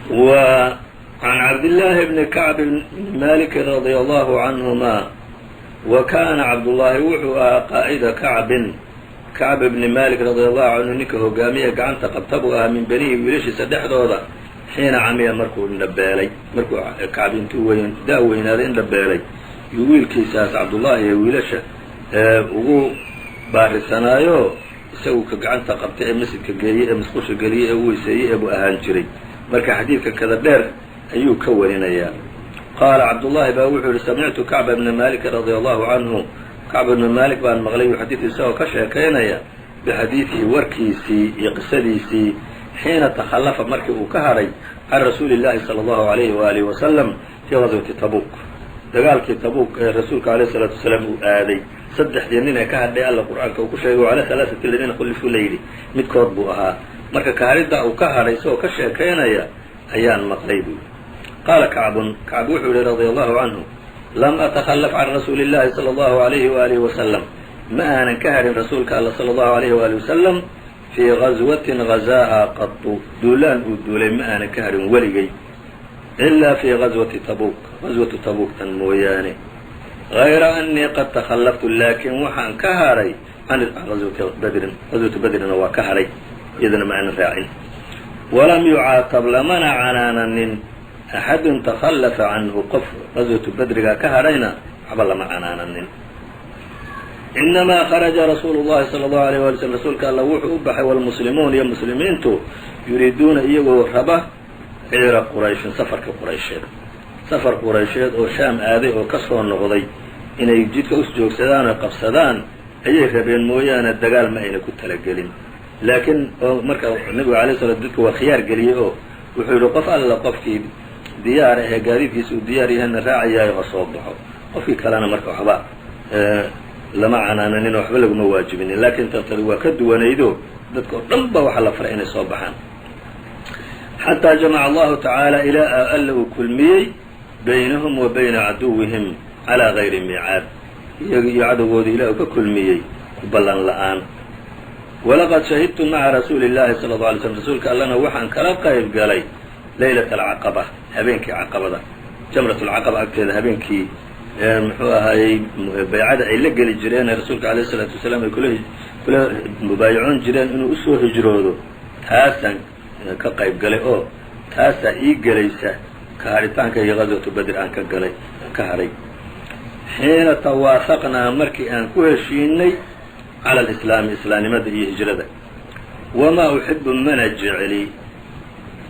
Wa can Cabdillaahi bni Kacb bni Maliki radia Allahu canhuma, wa kaana Cabdullaahi wuxuu ahaa qaa'ida Kacbin, Kacb bni Malik radia Allahu canhu ninka hogaamiye gacanta qabta buu ahaa, min benihi, wiilashiisa dhexdooda, xiina camiya, markuu indhabeelay. Markuu Kacb intuu weyn daa weynaaday indhabeelay, yuu wiilkiisaas Cabdullaahi ee wiilasha ugu baarisanaayo, isagu ka gacanta qabtay ee masjidka geeyey ee musqusha geliyey ee u weyseeyey ee buu ahaan jiray. Marka xadiidka kada dheer ayuu ka warinayaa. Qaala Cabdullaahi baa wuxuu yihi, samictu Kacba bna Malik radia Allahu canhu, Kacb bna Malik baan maqlay xadiid isagoo ka sheekaynaya, bixadiidihi, warkiisii iyo qisadiisii, xiina takhallafa, markii uu ka hadhay, can rasuuli llahi sala Allahu alayhi waalihi wasalam fii qaswati Tabuuk, dagaalkii Tabuuk ee rasuulka alayh isalaatu wasalaam uu aaday. Saddexdii nin ee ka hadhay Alla Qur-aanka uu ku sheegay, cala halaaثati aladiina khulifuu la yidhi, midkood buu ahaa. Marka kaharidda uu ka hadhay isagoo ka sheekaynaya ayaan maqlay buu. Qaala Kacbun, Kacb wuxuu yihi radia Allahu canhu, lam atakhallaf can rasuuli llahi sala Allahu alayhi waalihi wasalam, ma aanan ka hadhin rasuulka Alla sala Allahu alayhi waali wasalam, fii gaswatin gazaahaa qatu, duulaan uu duulay ma aanan ka hadhin weligay, ilaa fii gaswati Tabuuk, gaswatu Tabuuk tan mooyaane, hayra annii qad takhallaftu, laakiin waxaan ka hadhay Can gaswati badrin, gaswatu badrina waa ka hadhay, iyadana ma aanan raacin. Walam yucaatab, lamana canaananin, axadun takhallafa canhu, qof gaswatu badrigaa ka hadhayna waxba lama canaananin. Inamaa kharaja rasuulu llahi sala allahu alayh wali slm, rasuulka alla wuxuu u baxay, walmuslimuun, iyo muslimiintu, yuriiduuna, iyagoo raba, ciira qurayshin, safarka quraysheed, safar quraysheed oo Shaam aaday oo ka soo noqday inay jidka us joogsadaan oo qabsadaan ayay rabeen mooyaane, dagaal ma ayna ku talagelin. Laakiin oo marka nebigu alay slam dadka waa khiyaar geliyey oo wuxuu yidhi, qof alla qofkii diyaar ahee gaadiidkiisa uu diyaar yahayna raacayaayo ha soo baxo, qofkii kalena marka waxba lama canaananin oo waxba laguma waajibinin. Laakiin tantadi waa ka duwanaydo, dadka oo dhan ba waxaa la faray inay soo baxaan, xataa jamaca allahu tacaala, ilaa alla uu kulmiyey, baynahum wa bayna caduwihim calaa gayri miicaad, iyaga iyo cadowgoodii ilah uu ka kulmiyey ku ballan la'aan. Walaqad shahidtu maca rasuuli llahi sala alla alay slm, rasuulka allana waxaan kala qayb galay, leylata alcaqaba, habeenkii caqabada, jamrat alcaqaba agteeda, habeenkii muxuu ahaayey baycada ay la geli jireen ee rasuulka alayh isalaatu wasalaam ay kula mubaayacoon jireen inuu usoo hijroodo, taasaan ka qayb galay oo taasaa ii gelaysa ka hadhitaankayga qaswatu Badr aan ka galay, aan ka hadhay. Xiina tawaafaqnaa, markii aan ku heshiinay, cala alislaami, islaamnimada iyo hijrada. Wamaa uxibu, mana jecli,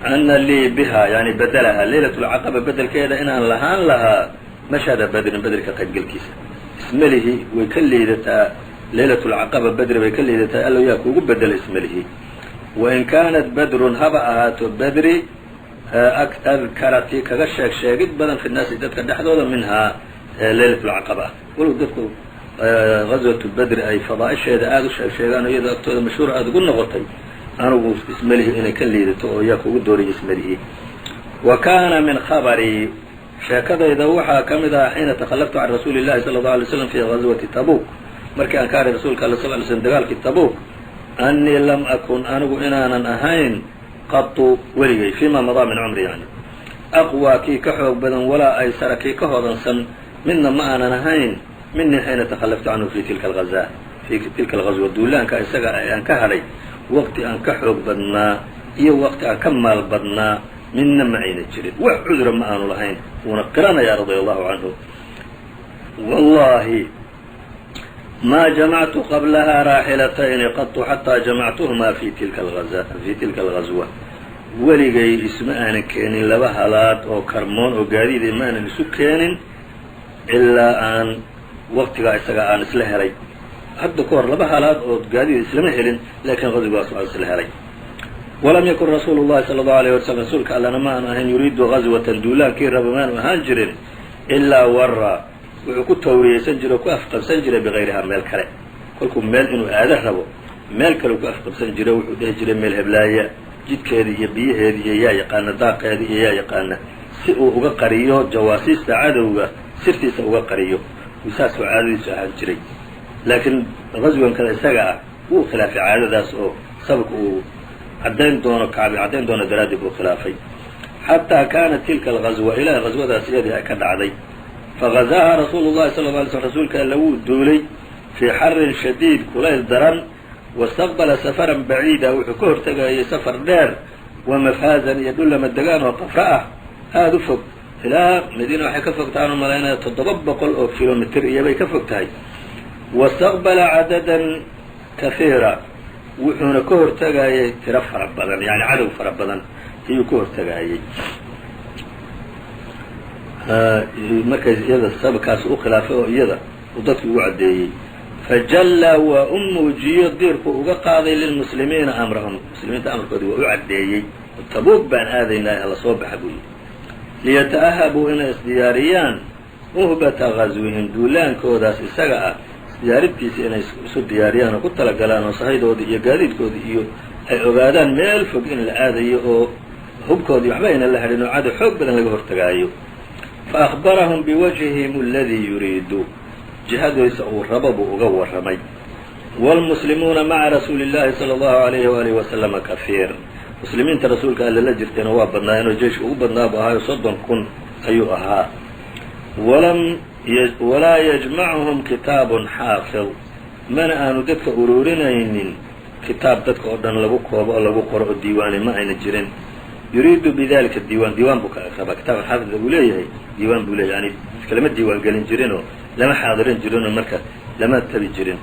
ana lii biha, yani badelaha, leylat lcaqaba bedelkeeda inaan lahaan lahaa, mashhada Badrin, Badri ka qaybgelkiisa. Ismelihi way ka liidataa leylat lcaqaba, Badri bay ka liidataa, allow yaa kuugu bedela ismelihi. Wain kaanat Badrun, haba ahaato Badri, adkarati, kaga sheeg sheegid badan, fi nnaasi, dadka dhexdooda, minhaa leylat lcaqaba ah, walow dadku gaswatu Badri ay fadaa'isheeda aada u sheeg sheegaan oo iyadoo agtooda mashhuur aada ugu noqotay, anigu ismelihi inay ka liidato oo yaa kugu dooriya ismelihi. Wa kaana min khabarii, sheekadayda waxaa ka mid ahaa, xiina takhallaftu can rasuuli llahi sala allau alay slam fii gaswati Tabuuk, markii aan ka haray rasuulka alla sal ly slm dagaalkii Tabuuk, annii lam akun, anigu inaanan ahayn, qatu, weligay, fii ma madaa min cumri, yani aqwaa, kii ka xoog badan, walaa aysara, kii ka hodansan midna ma aanan ahayn, minii xiina takhallaftu canhu fi tilka alghazaa, fii tilka alghaswa, duulaanka isaga aan ka hadhay, waqti aan ka xoog badnaa iyo waqti aan ka maal badnaa midna ma ayna jirin, wax cudura ma aanu lahayn, wuuna qiranayaa, radia allahu canhu. Wallahi ma jamactu qablahaa raaxilatayni qatu xataa jamactuhumaa fi tilka alghaswa, weligay isma aanan keenin laba halaad oo karmoon oo gaadiida ma aanan isu keenin ilaa aan waqtigaa isaga aan isla helay. Hadda ka hor laba halaad oo gaadiid islama helin, laakiin qaswigaas aan isla helay. Walam yakun rasuulu llahi sala allahu alayh wasalam, rasuulka allana ma aanu ahayn, yuriidu gaswatan, duulaankii raba maanu ahaan jirin, ilaa wara, wuxuu ku tawriyeysan jiray oo ku afqabsan jiray, bikayrihaa, meel kale. Kolkuu meel inuu aado rabo, meel kale ku afqabsan jiray, wuxuu dhihi jiray meel heblaaya jidkeeda iyo biyaheeda iyo yaa yaqaana, daaqeeda iyo yaa yaqaana, si uu uga qariyo jawaasiista cadowga, sirtiisa uga qariyo, saasuu caadadiisu ahaan jiray. Laakiin qaswankan isaga ah wuu khilaafay caadadaas oo sababka uu caddayn doono, Kacbi caddayn doono daraaddeed buu khilaafay. Xataa kaanat tilka alghaswa, ilaa ghaswadaas iyadii ay ka dhacday. Fagazaaha rasuulu llahi sala lla alay slm, rasuulka alla wuu duulay, fii xarin shadiid, kulayl daran, wastaqbala safaran baciida, wuxuu ka hortegayay safar dheer, wa mafhaazan, iyo dhul lama degaan oo qafro ah, aada u fog. Ilaa Madiina waxay ka fog tahaan u malaynaya 700 oo kilomitr iyobay ka fog tahay. Wastaqbala cadadan kahiira, wuxuuna ka hortegayay tiro fara badan, yani cadow fara badan ayuu ka hortegayay. Markay iyada sababkaas u khilaafay oo iyada uu dadki ugu caddeeyey, fajallaa, waa u muujiyo, diirku uga qaaday, lilmuslimiina amrahum, muslimiinta amarkoodii waa u caddeeyey. Tabuuk baan aadaynaa, hala soo baxa buu yidhi, liyata'ahabuu, inay isdiyaariyaan, uhbata gaswihim, duulaankoodaas isaga ah isdiyaarintiisa inay isu diyaariyaan oo ku talagalaan oo sahaydoodii iyo gaadiidkoodii iyo ay ogaadaan meel fog in la aadayo oo hubkoodii waxba aynan la hadhin oo cadow xoog badan laga hortagaayo. Fa akhbarahum biwajhihim aladii yuriidu, jihadiisa uu rabo buu uga warramay. Wاlmuslimuuna maca rasuuli اllahi salى اllahu alayhi waalihi wasalama kafiir, muslimiinta rasuulka alle la jirtayna waa badnaayeenoo jeyshka ugu badnaa buu ahaayo, 30,000 ayuu ahaa. Walam walaa yajmacuhum kitaabun xaafid. Mana aanu dadka ururinaynin kitaab dadka oo dhan lagu koobo oo lagu qoro oo diiwaanay ma ayna jirin. Yuriidu bidalika diiwaan, diiwaan buu ka rabaa. Kitaabka xaafidka uu leeyahay diiwaan buu leeyahay, yani dadka lama diiwaan gelin jirinoo lama xaadirin jirinoo marka lama tabi jirin.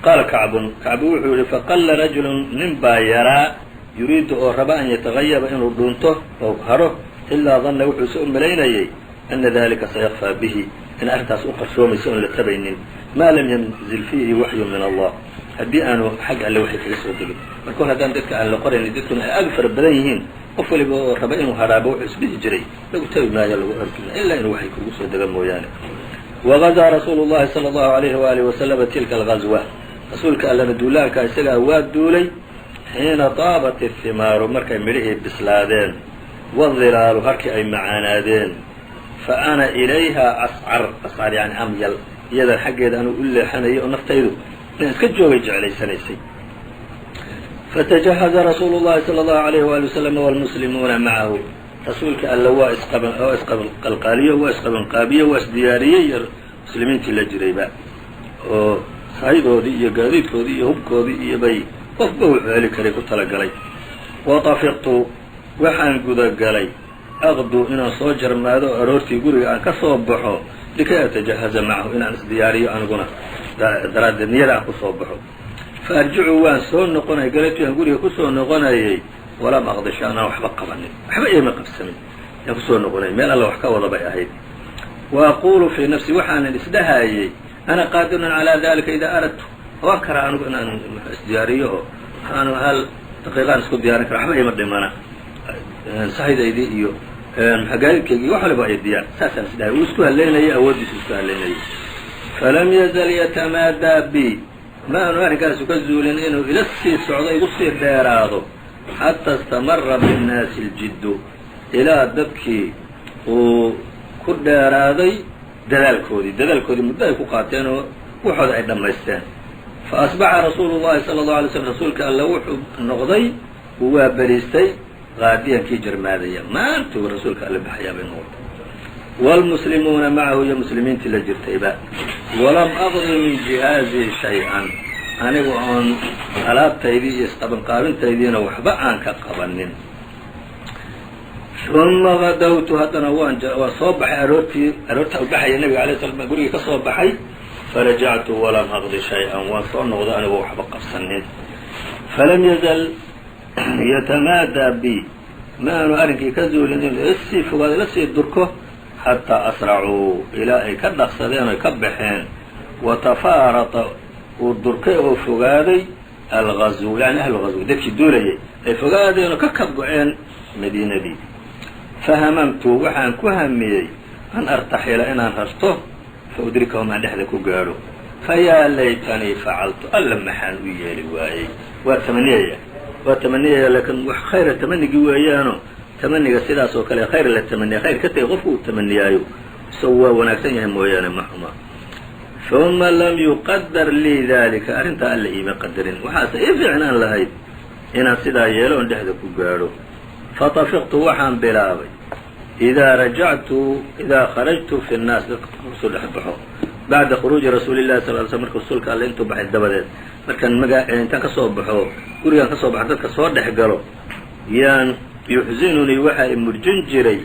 Qaala kacbun, Kacbu wuxuu yihi, faqalla rajulun, nin baa yaraa, yuriidu oo raba, an yatagayaba, inuu dhuunto oo haro, ilaa danna, wuxuuse u malaynayay, ana dalika sayakfaa bihi, in arrintaas u qarsoomayso oon la tabaynin, maa lam yanzil fiihi waxyu min Allah, haddii aanu xagga alle waxay kaga soo degin. Marka hor haddaan dadka aan la qoraynin, dadkuna ay aad u fara badan yihiin, qof waliba oo raba inuu hadhaabo wuxuu isdhihi jiray lagu tabi maayo, lagu arki maayo, ilaa inuu waxay kugu soo dega mooyaane. Wagazaa rasuulu llahi sala allahu alayhi waalihi wasalama tilka algazwa, rasuulka allana duulaanka isagaa waa duulay, xiina taabat ihimaaru, markay midhihii bislaadeen, wadilaalu, harkii ay macaanaadeen. Fa ana ilayha ascar, ascar yani amyal, iyadan xaggeeda anuu u leexanayay oo naftaydu inaan iska joogay jeclaysanaysay. Fatajahaza rasuulu llahi sala allahu alayhi waali wasalam waalmuslimuuna macahu, rasuulka alla waa isqaba isqalqaaliyo, waa isqabanqaabiyo, waa isdiyaariyey, muslimiintii la jirayba oo sahaydoodii iyo gaadiidkoodii iyo hubkoodii iyo bay qofba wuxuu heli karay ku talagalay. Watafiqtu, waxaan gudagalay, aqduu, inaan soo jarmaado oo aroortii guriga aan ka soo baxo, likay atajahaza macahu, inaan isdiyaariyo aniguna daraaddeed niyada aan ku soo baxo. Fa arjicu, waan soo noqonay galabtii aan guriga kusoo noqonayay, walam aqdi shay, anaan waxba qabanin, waxba iima qabsamin yaan kusoo noqonay, meel alla wax ka wada bay ahayd. Wa aquulu fii nafsi, waxaanan isdhahayey, ana qaadirun calaa dalika idaa aradtu, waan karaa anigu inaan isdiyaariyo oo aanu hal daqiiqaan isku diyaarin kara, waxba ima dhimana, sahaydaydii iyo gaadiidkaygii wax waliba ay diyaar, saasaan isdhahay. Uu isku haleynayay, awooddiisu isku haleynayay. Falam yazal yatamaadaa bi, ma aanu arrinkaasu ka zuulin inuu ila sii socdo, igu sii dheeraado, xataa istamara binnaasi aljiddu, ilaa dadkii uu ku dheeraaday dadaalkoodii, dadaalkoodii muddo ay ku qaateen oo waxooda ay dhammaysteen. Fa asbaxa rasuulu llahi sala allahu alay slm, rasuulka alla wuxuu noqday, uu waa beriistay, qaadiyankii jarmaadaya, maantuu rasuulka alle baxayaa bay noqotay, waalmuslimuuna macahu, iyo muslimiintii la jirtayba. Walam aqdi min jihaazii shay-an, aniga oon alaabtaydii iyo isqabanqaabintaydiina waxba aan ka qabanin. Uma gadawtu, haddana waan soo baxay aroortii, aroortaa u baxaya nabiga alay slam baan gurigii ka soo baxay. Farajactu walam aqdi shay-an, waan soo noqday anigoo waxba qabsanin. Falam yazal yatamaadaa bi, ma aanu arrinkii ka zuulin inuu ila sii fogaado, ila sii durko, xataa asracuu, ilaa ay ka dhaqsadeen oy ka baxeen, watafaarata, uu durkay oo fogaaday, algazw, yani ahlu gazw, dadkii duulayay ay fogaadeen oo ka kabgo-een madiinadii. Fahamamtu, waxaan ku hamiyey, an artaxila, inaan rarto, fa udrikahum, aan dhexda ku gaadho. Fayaa laytanii facaltu, alla maxaan u yeeli waayey. Waa tamaniyaya, waa tamaniyaya, laakiin wax khayra tamanigii weeyaano. Tamaniga sidaas oo kale khayr la tamaniya, khayr ka tegay qofku uu tamaniyaayo, isagu waa wanaagsan yahay mooyaane ma xuma. Uma lam yuqadar lii dalika, arrintaa alla iima qadarin, waxaase ii fiicnaan lahayd inaan sidaa yeelo oon dhexda ku gaadho. Fatafiqtu, waxaan bilaabay, idaa rajactu, idaa kharajtu fi nnaas, dadka kusoo dhex baxo, bacda khuruuji rasuuli llahi sal l sl, marka rasuulka alle intuu baxay dabadeed, markaan maga intaan ka soo baxo gurigaan ka soo baxo, dadka soo dhex galo, yaan yuxsinunii, waxaa i murjin jiray,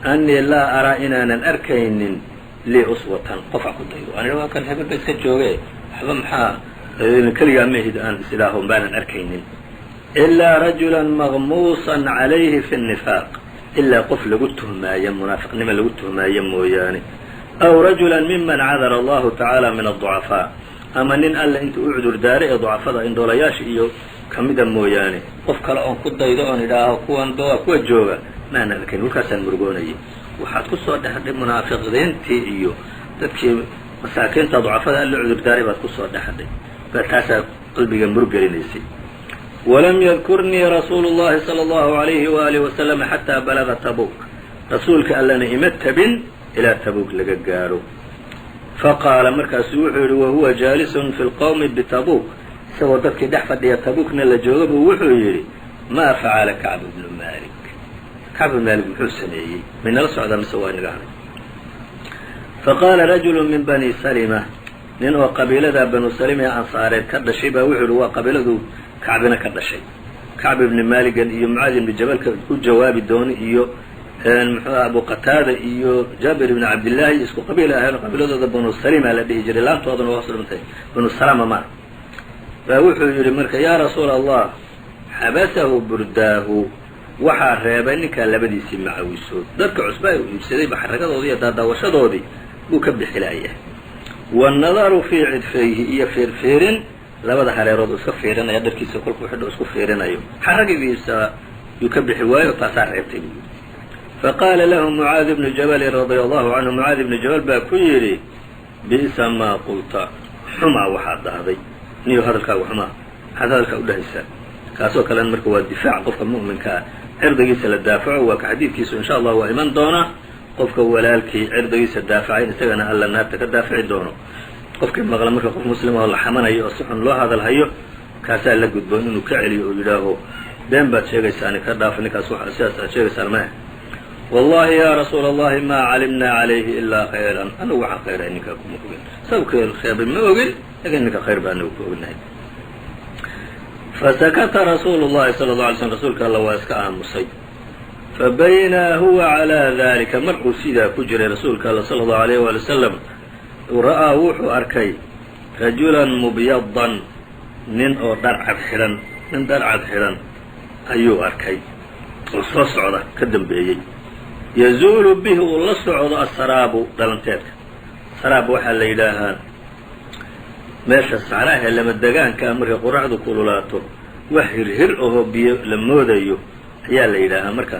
annii laa araa, inaanan arkaynin, lii uswatan, qof a ku daydo. Ani waa kan hebel ba iska jooge, waxba maxaa keligaa mahid aan isidhaaho baanan arkaynin, ilaa rajulan maqmuusan calayhi fi nnifaaq, ilaa qof lagu tuhmaayo munaafiqnimo lagu tuhmaayo mooyaane, aw rajulan miman cadara allahu tacaala min adducafaa, ama nin alle intuu u cudur daaray ee ducafada indhoolayaasha iyo kamida mooyaane, qof kale oon ku daydo oon idhaaho kuwan ba kuwa jooga maanan arkayn. Kolkaasaan murugoonayay, waxaad ku soo dhexdhay munaafiqiintii iyo dadkii masaakiinta ducafada alle cudur daaray baad kusoo dhexdhay, taasaa qalbiga murug gelinaysay. Walam yadkurnii rasuulu llahi sala allahu alayhi waalihi wasalam xataa balaga tabuuk, rasuulka allana ima tabin ilaa tabuuk laga gaadho. Faqaala, markaasuu wuxuu yidhi, wahuwa jaalisun fi lqowmi bitabuuk, isagoo dadkii dhex fadhiya tabuukna la jooga buu wuxuu yidhi, maa facala Kacb bnu Maalik? Kacb bnu Maalik muxuu sameeyey? Maynala socdaa mise waa inaga haray? Faqaala rajulu min bani Salima, Nin oo qabiilada Banu Salim ee Ansaareed ka dhashay baa wuxuu yihi, waa qabiiladu Kacbina ka dhashay, Kacb ibni Maaligan iyo Mucaad ibni Jabalka u jawaabi doono iyo muxuu Abu Qataada iyo Jaabir ibni Cabdillaahi isku qabiil ahayn. Qabiiladooda Banu Salima la dhihi jiray, laantoodana waa hoos dhimantay, Banu Salama ma baa. Wuxuu yidhi marka: "Yaa Rasuula Allah, xabasahu burdaahu." Waxaa reebay ninkaa labadiisii macawisood, dadka cusba uu iibsaday baxragadoodii iyo daadaawashadoodii buu ka bixilaaya. Wanadaru fii cidfayhi, iyo fiirfiirin labada hareerood uu iska fiirinaya dharkiisa kolkuu xidho isku fiirinayo, xaragigiisa yuu ka bixi waayo, taasaa reebtay buu yidhi. Faqaala lahu Mucaad ibnu Jabalin radia allahu canhu, Mucaad ibnu Jabal baa ku yidhi: "Bi'sa maa qulta, xumaa waxaad dhahday, niyo hadalkaagu xumaa, maxaad hadalkaa u dhahaysaa?" Kaasoo kalena marka waa difaac qofka mu'minka ah cirdigiisa la daafaco. Waa ka xadiidkiisu insha Allah waa iman doonaa, qofka walaalkii cirdigiisa daafacay isagana Alla naarta ka daafici doono. Qofkii maqla marka qof muslima oo la xamanayo oo si xun loo hadalhayo, kaasaa la gudboon inuu ka celiyo oo yidhaaho: "Been baad sheegaysaani, ka dhaaf ninkaas, wa sidaas aad sheegaysaan maya." "Wallahi yaa Rasuula Allahi, maa calimnaa calayhi ilaa khayran." Anagu waxaan khayrahay ninkaa kuma ogin, sababkee kheebay ma ogin, lakin ninka khayr baa anagu ku ognahay. Fasakata rasuulu llahi sala اlه alay slm, rasuulka Alla waa iska aamusay. Fabaynaa huwa calaa dalika, markuu sidaa ku jiray rasuulka Alla sala allahu alayh waali wasalam, ra'aa wuxuu arkay rajulan mubyadan, nin oo dharcad xidhan, nin dharcad xidhan ayuu arkay oo soo socda, ka dambeeyey. Yazuulu bihi, uu la socdo asaraabu, dhalanteedka. Saraab waxaa la yidhaahaa meesha saxraha lama degaanka ah, markay qoraxdu kululaato wax hirhir ahoo biyo la moodayo ayaa la yidhaahaa. Marka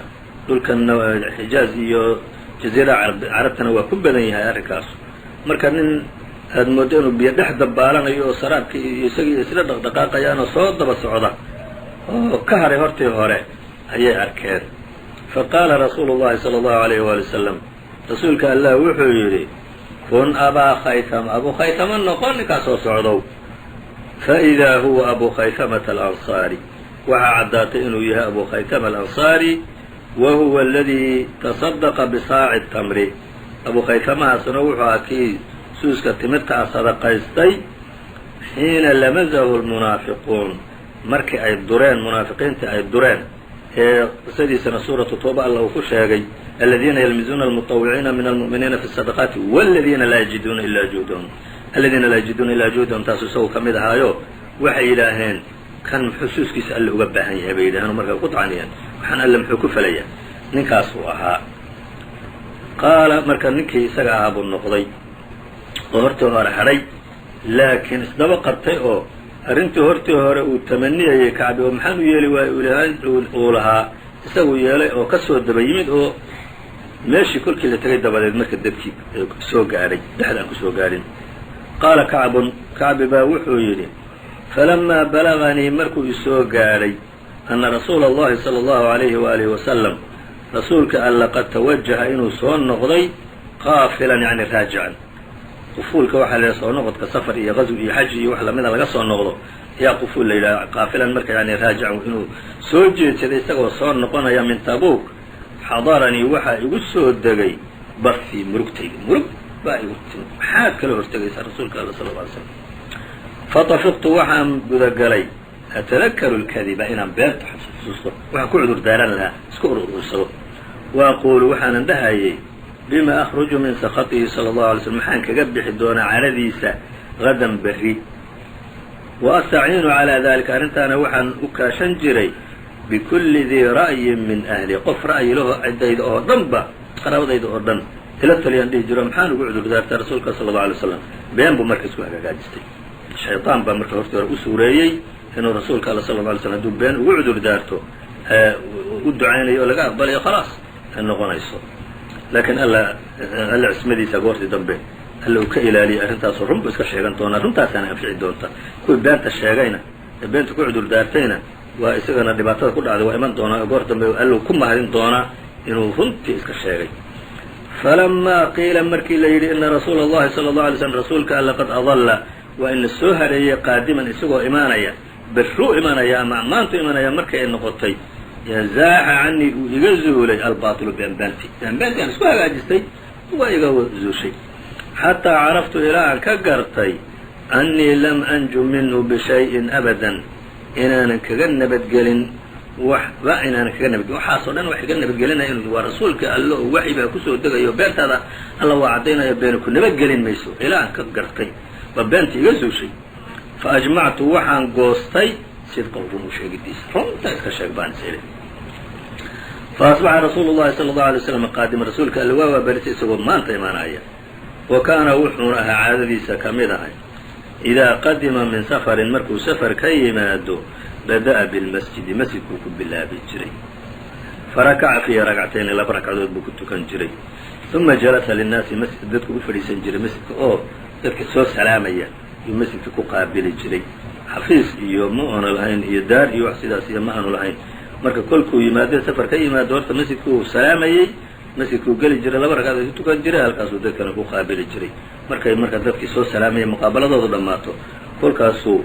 dhulkan Xijaaz iyo Jaziira Carabtana waa ku badan yahay arrinkaas. Marka nin aad mooddo inuu biyo dhex dabaalanayo oo saraabkii iyo isagii isla dhaqdhaqaaqayaanoo soo daba socda oo ka haray hortii hore ayay arkeen. Fa qaala rasuulu llahi sala allahu alayh waali wasalam, rasuulka Allah wuxuu yidhi: "Kun Abaa Khaytama, Abu Khaytama noqon ninkaa soo socdow." Faidaa huwa Abu Khaytamata alansaari, waxaa caddaatay inuu yahay Abu Khaytama alansaari, wa huwa aladii tasadaqa bisaaci tamri. Abu Khaytamahaasna wuxuu ahaa kii suuska timirta ah sadaqaystay, xiina lamazahu lmunaafiquun, markii ay dureen munaafiqiintii ay dureen, ee qisadiisana Suuratu Tooba Alla uu ku sheegay: aladiina yalmizuuna almuطawiciina min almu'miniina fi الsadaqaati wاladiina laa yajiduuna ilaa juhdahum, aladiina laa yajiduuna ilaa juhdahum. Taasu isagu ka mid ahaayo. Waxay yidhaaheen: "Kan muxuu suuskiisa Alle uga baahan yahay?" bay yidhaheen. Oo markay ku tacniyeen: "Waxaan Alle muxuu ku falayaa?" Ninkaasuu ahaa. Qaala marka ninkii isaga ahaa buu noqday oo hortii hore hadhay, laakiin isdaba qabtay oo arrintii hortii hore uu tamaniyayay Kacbi oo maxaan u yeeli waayey uu lahaa, isagu yeelay oo ka soo daba yimid oo meeshii kolkii la tegay dabadeed marka dadkii soo gaadhay, dhexda aan ku soo gaadhin. Qaala Kacbun, Kacbi baa wuxuu yidhi: "Falamaa balaganii, markuu isoo gaadhay, anna rasuula allahi sala allahu alayhi waalihi wasalam, rasuulka Alla, qad tawajaha, inuu soo noqday, qaafilan, yacni raajican." Qufuulka waxaa la yidhaha soo noqodka safar iyo qaswi iyo xaj iyo wax lamida laga soo noqdo ayaa qufuul la yidhaha. Qaafilan marka yani raajican, inuu soo jeedsaday isagoo soo noqonaya min Tabuuk. Xadaranii, waxaa igu soo degay, basii, murugtayda, murug baa igu timid. Maxaad kala hortegaysaa rasuulka Alla sala lla alay slam? Fatafiqtu, waxaan gudagalay, atadakaru lkadiba, inaan beenta xusuusto, waxaan ku cudur daaran lahaa isku urursado. Wa aquulu, waxaanan dhahayay: bima akhruju min sakhatihi sala allahu alay slm, maxaan kaga bixi doonaa caradiisa, hadan, berri? Wa astaciinu calaa dalika, arrintaana waxaan u kaashan jiray, bikulli dii ra'yin min ahli, qof ra'yi laho ciddayda oo dhanba, qaraabadayda oo dhan ila taliyaan dhihi jiro: maxaan ugu cudur daartaa rasuulka sala allahu alay slam? Been buu marka isku hagaagaajistay. Shayطaan baa marka hortii hore u suureeyey inuu rasuulka Alla sala lla alay slam hadduu been ugu cudur daarto u ducaynayo oo laga aqbalayo, khalaas ay noqonayso. Laakiin Alla cismadiisa goortii dambe Alla uu ka ilaaliyay arrintaasoo run buu iska sheegan doonaa, runtaasaana anfici doonta. Kuwii beenta sheegayna ee beenta ku cudur daartayna waa isagana dhibaatada ku dhacday waa iman doonaa oo goor dambe Alla ku mahadin doonaa inuu runtii iska sheegay. Falamaa qiila, markii la yidhi, ina rasuula allahi sala allahu alay slm, rasuulka Alla, qad adalla, waa ina soo hareeyey, qaadiman, isagoo imaanaya, berruu imanaya ama maantu imanaya, markay ay noqotay, zaaxa canii, uu iga zuulay, albaatilu, beenbeenti aan isku hagaajistay waa iga zuushay. Xataa caraftu, ilaa aan ka gartay, annii lam anju minhu bishayin abadan, inaanan kaga nabadgelin waxba, inaanan kaga nabadgelin waxaasoo dhan. Wax iga nabadgelinaya inu waa rasuulka Alle oo waxyi baa kusoo degayo, beentaada Alla waa caddaynayo, beena ku nabadgelin mayso, ilaa aan ka gartay ba beentii iga suushay. Fa ajmactu, waxaan goostay, sidqahu, run u sheegidiisa, runta iska sheeg baan is idhi. Fa asbaxa rasuulu llahi sala allahu alay slam qaadima, rasuulka Alle waa barisay isagoo maanta imaanaya. Wa kaana, wuxuuna ahaa caadadiisa ka mid ahay, idaa qadima min safarin, markuu safar ka yimaado, bada'a bilmasjidi, masjidkuu ku bilaabi jiray. Farakaca fiihi ragcatayni, laba ragcadood buu ku tukan jiray. Uma jalasa linnaasi, masjid dadku u fadhiisan jiray masjidka oo dadka soo salaamaya yuu masjidka ku qaabili jiray. Xafiis iyo ma aanu lahayn iyo daar iyo wax sidaas iyo ma aanu lahayn. Marka kolkuu yimaado, safar ka yimaado, horta masjidkuu salaamayey, masjidkuu geli jiray, laba ragcadood ku tukan jiray, halkaasuu dadkana ku qaabili jiray. Markay marka dadkii soo salaamaya muqaabaladoodu dhammaato, kolkaasuu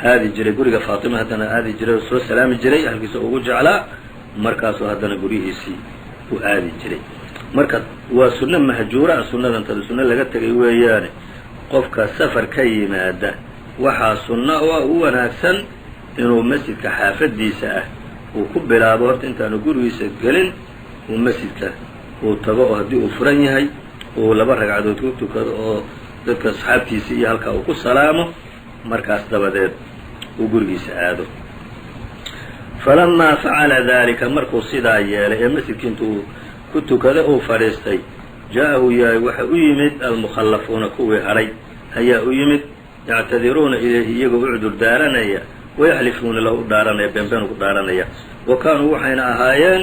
aadi jiray guriga Faatima, haddana aadi jiray oo soo salaami jiray halkiisa ugu jeclaa, markaasuu haddana guryihiisii uu aadi jiray. Marka waa sunno mahjuura a sunnadan tada, sunno laga tegay weeyaane. Qofka safar ka yimaada waxaa sunno u wanaagsan inuu masjidka xaafadiisa ah uu ku bilaabo horta, intaanu gurigiisa gelin uu masjidka uu tago, oo haddii uu furan yahay uu laba ragcadood ku tukado oo dadka asxaabtiisa iyo halkaa uu ku salaamo, markaas dabadeed uu gurigiisa aado. Falamaa facala dalika, markuu sidaa yeelay ee masjidkii intuu ku tukaday uu fadhiistay, jaa-ahu yahay waxa u yimid almukhallafuuna, kuwii hadhay ayaa u yimid, yactadiruuna ilayhi, iyagoo u cudur daaranaya, wayaxlifuuna lahu, u dhaaranaya, beenbeen ugu dhaaranaya. Wa kaanuu, waxayna ahaayeen,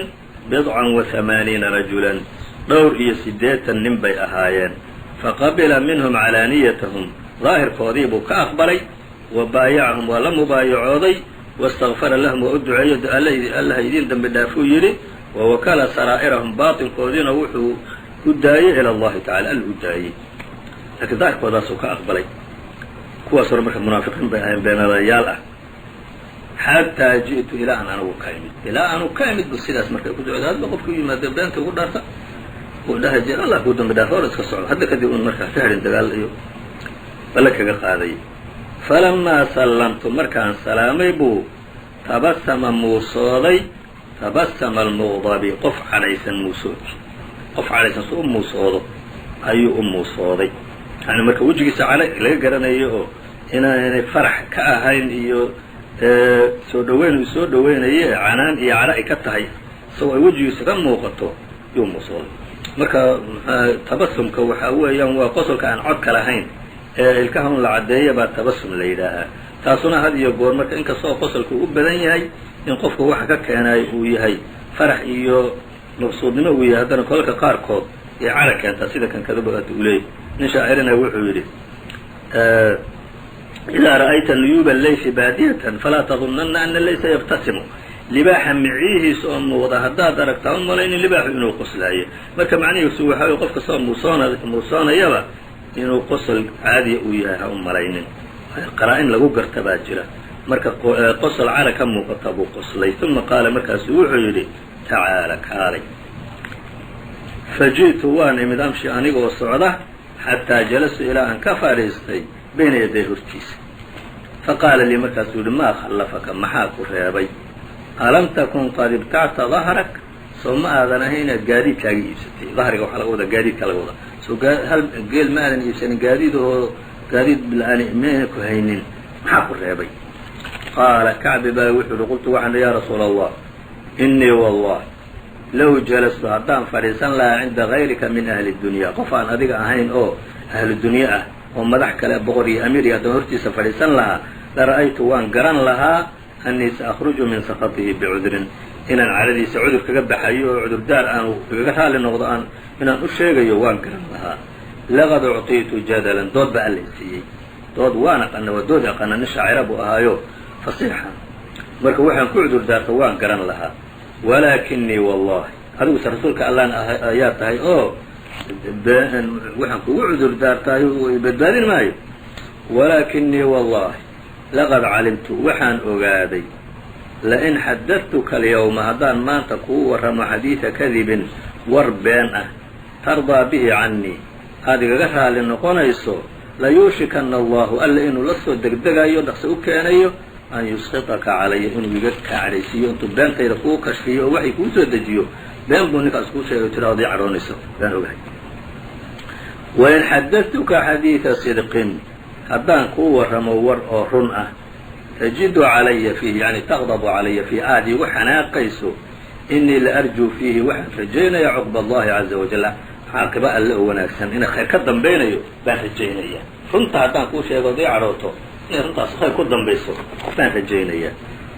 bidcan wa hamaaniina rajulan, dhowr iyo 80 nin bay ahaayeen. Faqabila minhum calaaniyatahum, daahirkoodii buu ka aqbalay. Wa baayacahum, waa la mubaayacooday. Wastakfara lahum, waa u duceeyo, Allaha idiin dembi dhaafuu yidhi. Wa wakala saraa'irahum, baatinkoodiina wuxuu u daayey ila Allahi tacala, Alla u daayey, laakiin daahirkoodaasuu ka aqbalay. Kuwaas hore marka munaafiqiin bay ahayn, beenadayaal ah. Xataa ji'tu, ilaa aan anigu ka imid, ilaa aanu ka imid bu sidaas markay ku socda. Hadba qofka u yimaado beenta ugu dhaarta uu dhaha jir, Allah kuu dambi dhaafo, hor iska socdo, hadda kadib un markaa ka hadhin dagaal iyo balle kaga qaaday. Falamaa sallamtu, markaan salaamay buu tabasama, muusooday, tabasama almuqdabi, qof cadhaysan muusoodki, qof cadhaysan su u muusoodo ayuu u muusooday. Yani marka wejigiisa cadho laga garanayo oo inaanay farax ka ahayn iyo soo dhoweyn uu soo dhoweynaye, canaan iyo cadho ay ka tahay, isagoo ay wejigiisa ka muuqato yuu muusooday. Marka tabasumka waxaa weeyaan waa qosolka aan codka lahayn ee ilkaha un la caddeeya baa tabasum la yidhaahaa. Taasuna had iyo goor marka inkastoo qosolku u badan yahay in qofka waxa ka keenayo uu yahay farax iyo maqsuudnimo uu yahay, haddana kolalka qaarkood ay cara keentaa, sida kan kadaba hadda uu leeyahy. Nin shaacirina wuxuu yidhi: "Idaa ra'ayta nuyuuba leysi baadiyatan falaa tadunanna ana laysa yabtasimu." Libaaxa miciihiisa oo muuqda haddaad aragtaa, u malaynin libaaxu inuu qoslaayo. Marka macnihiisu waxaa wey qof kastoo muusoonayaba inuu qosol caadiya uu yahay ha u malaynin, qaraa-in lagu garta baa jira. Marka qosol cara ka muuqata buu qoslay. Uma qaala, markaasu wuxuu yidhi: "Tacaala, kaalay." Faji'tu, waan imid, amshi, anigoo socda, xataa jalastu, ilaa aan ka fadhiistay, bayna yaday, hortiisa. Faqaala lii, markaasuu yihi: "Maa khallafaka? Maxaa ku reebay? Alam takun qad ibtacta dahrak? Soo ma aadan ahayn inaad gaadiidkaaga iibsatay?" Dahriga waxaa laga wadaa gaadiidka laga wadaa. Soo hal geel ma aadan iibsanin gaadiid oo gaadiid la-aan mayna ku haynin? Maxaa ku reebay? Qaala Kacbi baa wuxuu yihi: "Qultu, waxaan ya rasuula Allah, inii wallah low jalastu, haddaan fadhiisan lahaa, cinda gayrika min ahli dunya, qof aan adiga ahayn oo ahlu dunye ah oo madax kale, boqor iyo amiir iyo, haddaan hortiisa fadhiisan lahaa, la ra'aytu, waan garan lahaa, annii saأkhruju min sakatihi bicudrin, inaan cadhadiisa cudur kaga baxayo oo cudurdaar aanu igaga raali noqdo aan inaan u sheegayo waan garan lahaa. Laqad ucطiitu jadalan, dood baa Alla siiyey, dood waan aqana, waa doodi aqana." Nin shaacira buu ahaayo fasiixa. Marka waxaan ku cudur daarta waan garan lahaa. "Walaakinii wallahi," adiguse rasuulka Allaan ayaa tahay oo waxaan kugu cudur daartaay badbaadin maayo. "Walaakinii wallahi laqad calimtu, waxaan ogaaday, lain xadadtuka alyawma, haddaan maanta kuu warramo, xadiida kadibin, war been ah, tardaa bihi cannii." Aada igaga raali noqonayso, layuushikana Allahu, Alla inuu la soo degdegayo, dhaqso u keenayo, an yusqitaka calaya, inuu iga kaa cadhaysiiyo intuu beentayda kuu kashfiyo oo waxay kuu soo dejiyo, been buu ninkaas kuu sheegay, tira ad ii cadhoonayso baan ogahay. Wain xadadtuka xadiida sidqin, haddaan kuu warramo war oo run ah, tajidu calaya fiihi, yani taqdabu calaya fiihi, aada iigu xanaaqayso, inii la arjuu fiihi, waxaan rajaynayaa, cuqba Allahi caza wajal, caaqiba Alle oo wanaagsan, inay khayr ka dambaynayo baan rajaynaya. Runta haddaan kuu sheego ad ii cadhooto, inay runtaas khayr ku dambayso baan rajaynaya.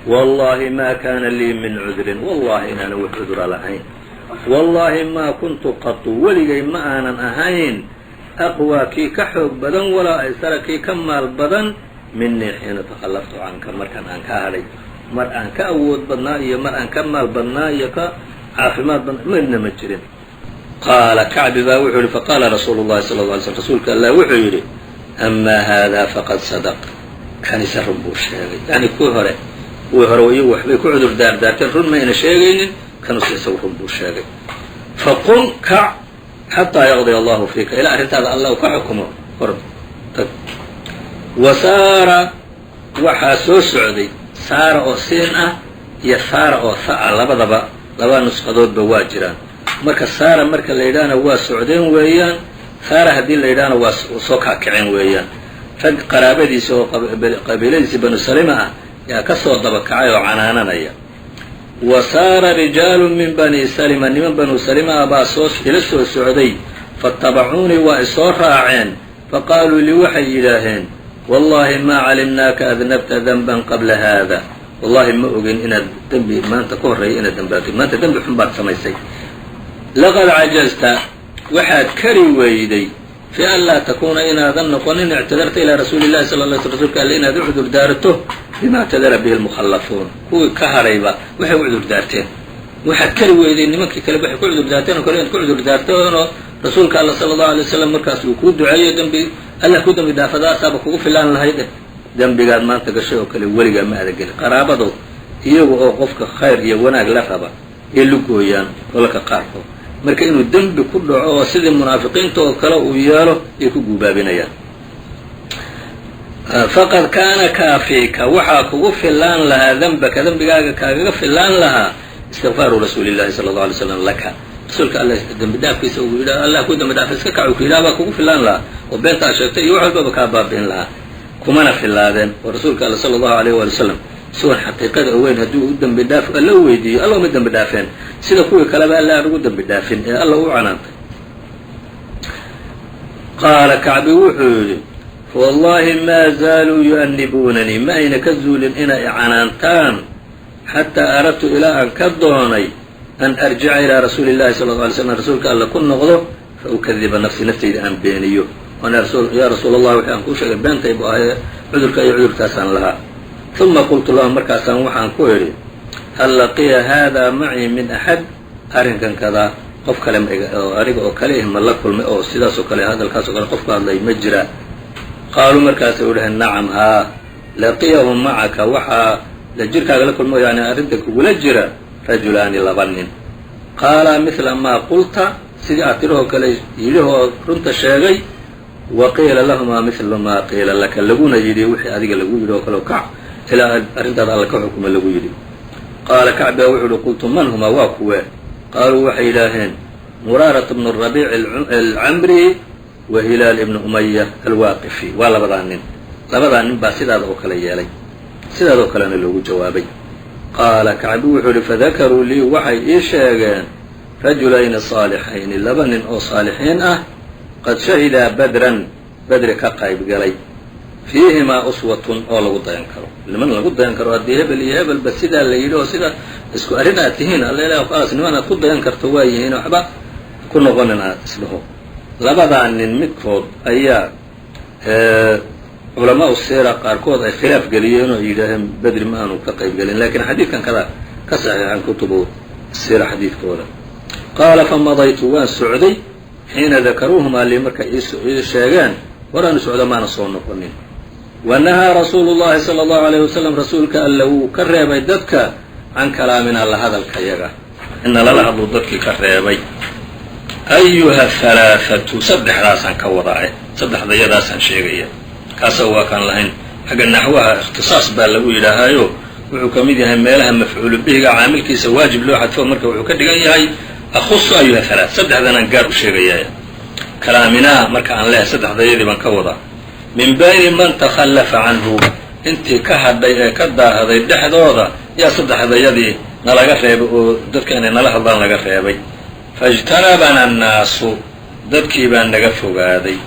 Wallahi ma kaana lii min cudrin, wallahi inaanan wax cudura lahayn. Wallahi maa kuntu qatu, weligay ma aanan ahayn, aqwaa, kii ka xoog badan, walaa aysara, kii ka maal badan, minii xiina takhallaftu canka, markan aan ka hadhay. Mar aan ka awood badnaa iyo mar aan ka maal badnaa iyo ka caafimaad badnaa midna ma jirin. Qaala Kacbi baa wuxuu yihi, faqaala rasuulu llahi sala lla alay slm, rasuulka Allah wuxuu yidhi, amaa haadaa faqad sadaq, kanise run buu sheegay. Yani kuwii hore iyagu waxbay ku cudur daardaarteen, run mayna sheegaynin, kanuse isagu run buu sheegay. Faqum, kac, xataa yaqdiya Allahu fiika, ilaa arrintaada Alla uu ka xukumo, hor tag. Wa saara, waxaa soo socday, saara oo siin ah iyo saara oo tha-a, labadaba laba nusqadoodba waa jiraan. Marka saara marka la yidhaahna waa socdeen weeyaan, saara haddii la yidhaahna waa soo kaakaceen weeyaan. Rag qaraabadiisa oo qabiiladiisi Banu Salima ah yaa ka soo daba kacay oo canaananaya. Wa saara rijaalu min Bani Salima, niman Banu Salima ah baa soo ila soo socday. Faatabacuunii, waa isoo raaceen. Faqaaluu lii, waxay yidhaaheen, wallahi maa calimnaaka adnabta danban qabla haada, wallahi ma ogin inaad dembi maanta ka horreeya inaad dembaabtay, maanta dembi xun baad samaysay. Laqad cajazta, waxaad kari weyday, fi an laa takuuna, inaadan noqonin, ictadarta ilaa rasuuli llahi sala la sl, rsulka Alle inaad u cudur daarato, bima ictadara bihi lmukhallafuun, kuwii ka hadhayba waxay u cudur daarteen. Waxaad kari weyday nimankii kale waxay ku cudur daarteen oo kale inaad ku cudur daartoonoo rasuulka Alla sala Allahu alay wasalam markaas uu kuu duceeyo, dembi Allah ku dembi dhaafadaasaaba kugu filaan lahayd. Dembigaad maanta gashay oo kale weligaa ma aada gelin. Qaraabadood iyaga oo qofka khayr iyo wanaag la raba ee lugooyaan kolalka qaarkood, marka inuu dembi ku dhaco oo sidii munaafiqiinta oo kale uu yeelo ay ku guubaabinayaan. Faqad kaana kaafiika, waxaa kugu filaan lahaa, dembaka, dembigaaga kaagaga filaan lahaa, istikfaaru rasuuli llahi sala Allahu alay slam laka, rasuulka Alla dembi dhaafkiisa uu yidhaha, Allah ku dembi dhaafa, iska kac uu ku yidhaha baa kugu filaan lahaa oo beenta aad sheegtay iyo wax walbaba kaa baabi'in lahaa, kumana filaadeen oo rasuulka Alla sala Allahu alayh waali wasalam isagoon xaqiiqada ogeyn haddii uu dembi dhaaf Alla u weydiiyo, Alla uma dembi dhaafeen, sida kuwii kaleba Alla aan ugu dembi dhaafin ee Alla u canaantay. Qaala Kacbi wuxuu yidhi, wallahi maa zaaluu yu'anibuunanii, ma ayna ka zuulin inay canaantaan, xataa aradtu, ilaa aan ka doonay, an arjica ilaa rasuuli llahi sala alla alay slam, rasuulka Alla ku noqdo, fa ukadiba nafsi, naftayda aan beeniyo, yaa rasuul Allah, wixii aan kuu sheegay beentay bu ahay, cudurka iyo cudurkaasaan lahaa. Uma qultu lahu, markaasaan waxaan ku idhi, hal laqiya haadaa macii min axad? Arrinkan kadaa qof kale oo aniga oo kale ih ma la kulmay oo sidaas oo kale hadalkaas oo kale qof ku hadlay ma jiraa? Qaaluu, markaasay u dhaheen, nacam, haa, laqiyahu macaka, waxaa la jirkaaga la kulmo, yani arrinta kugula jira, rajulaani, laba nin, qaalaa midla maa qulta, sidii aad tirahoo kale yidhihoo runta sheegay, wa qiila lahumaa midlu maa qiila laka, laguna yidhi wixii adiga lagu yidhi oo kale, kac ilaa arrintaada Alla ka xukuma lagu yidhi. Qaala Kacbiga wuxuu uhi, qultu, man humaa? Waa kuwee? Qaaluu, waxay yidhaaheen, Muraarata bnu Rabiic alcamri wa Hilaal ibnu Umaya alwaaqifi. Waa labadaa nin, labadaa nin baa sidaada oo kale yeelay, sidaadoo kalena loogu jawaabay. Qaala Kacbi wuxuu yihi, fadakaruu lii, waxay ii sheegeen, rajulayni saalixayni, laba nin oo saalixiin ah, qad shahidaa Badran, Badri ka qayb galay, fiihimaa uswatun, oo lagu dayan karo, niman lagu dayan karo. Haddii hebel iyo hebelba sidaa la yidhi oo sida isku arrin aad tihiin, alla ilah, khalaas, niman aad ku dayan karto waa yihiin, waxba ku noqonin aad isdhaho. Labadaa nin midkood ayaa culamaau siira qaarkood ay khilaaf geliyeen oo ay yidhaaheen Bedri ma aanu ka qayb gelin, lakiin xadiidkan kada ka saxiixan kutubu siira xadiidkooda. Qaala, famadaytu, waan socday, xiina dakaruuhumaa lii, markay ii sheegeen horaanu socdo, maana soo noqonin. Wa nahaa rasuulu llahi sala Allahu alayh wasalam, rasuulka Alle wuu ka reebay dadka, can kalaaminaa, la hadalkayaga ina lala hadluu dadkii ka reebay. Ayuha halaaثatu, saddexdaasaan ka wadaa, saddexdayadaasaan sheegaya. Kaasa waa kaan lahayn xagga naxwaha ikhtisaas baa lagu yidhaahaayo, wuxuu ka mid yahay meelaha mafcuulu bihiga caamilkiisa waajib loo xadfo. Marka wuxuu ka dhigan yahay akhusu ayuha halaaث, saddexdanaan gaar u sheegaya. Kalaaminaa marka aan leehay, saddexdayadii baan ka wadaa. Min bayni man takhallafa canhu, intii ka hadhay ee ka daahaday dhexdooda yaa saddexdayadii nalaga reebay oo dadka inay nala hadlaan laga reebay. Faاjtanabana annaasu, dadkii baa naga fogaaday.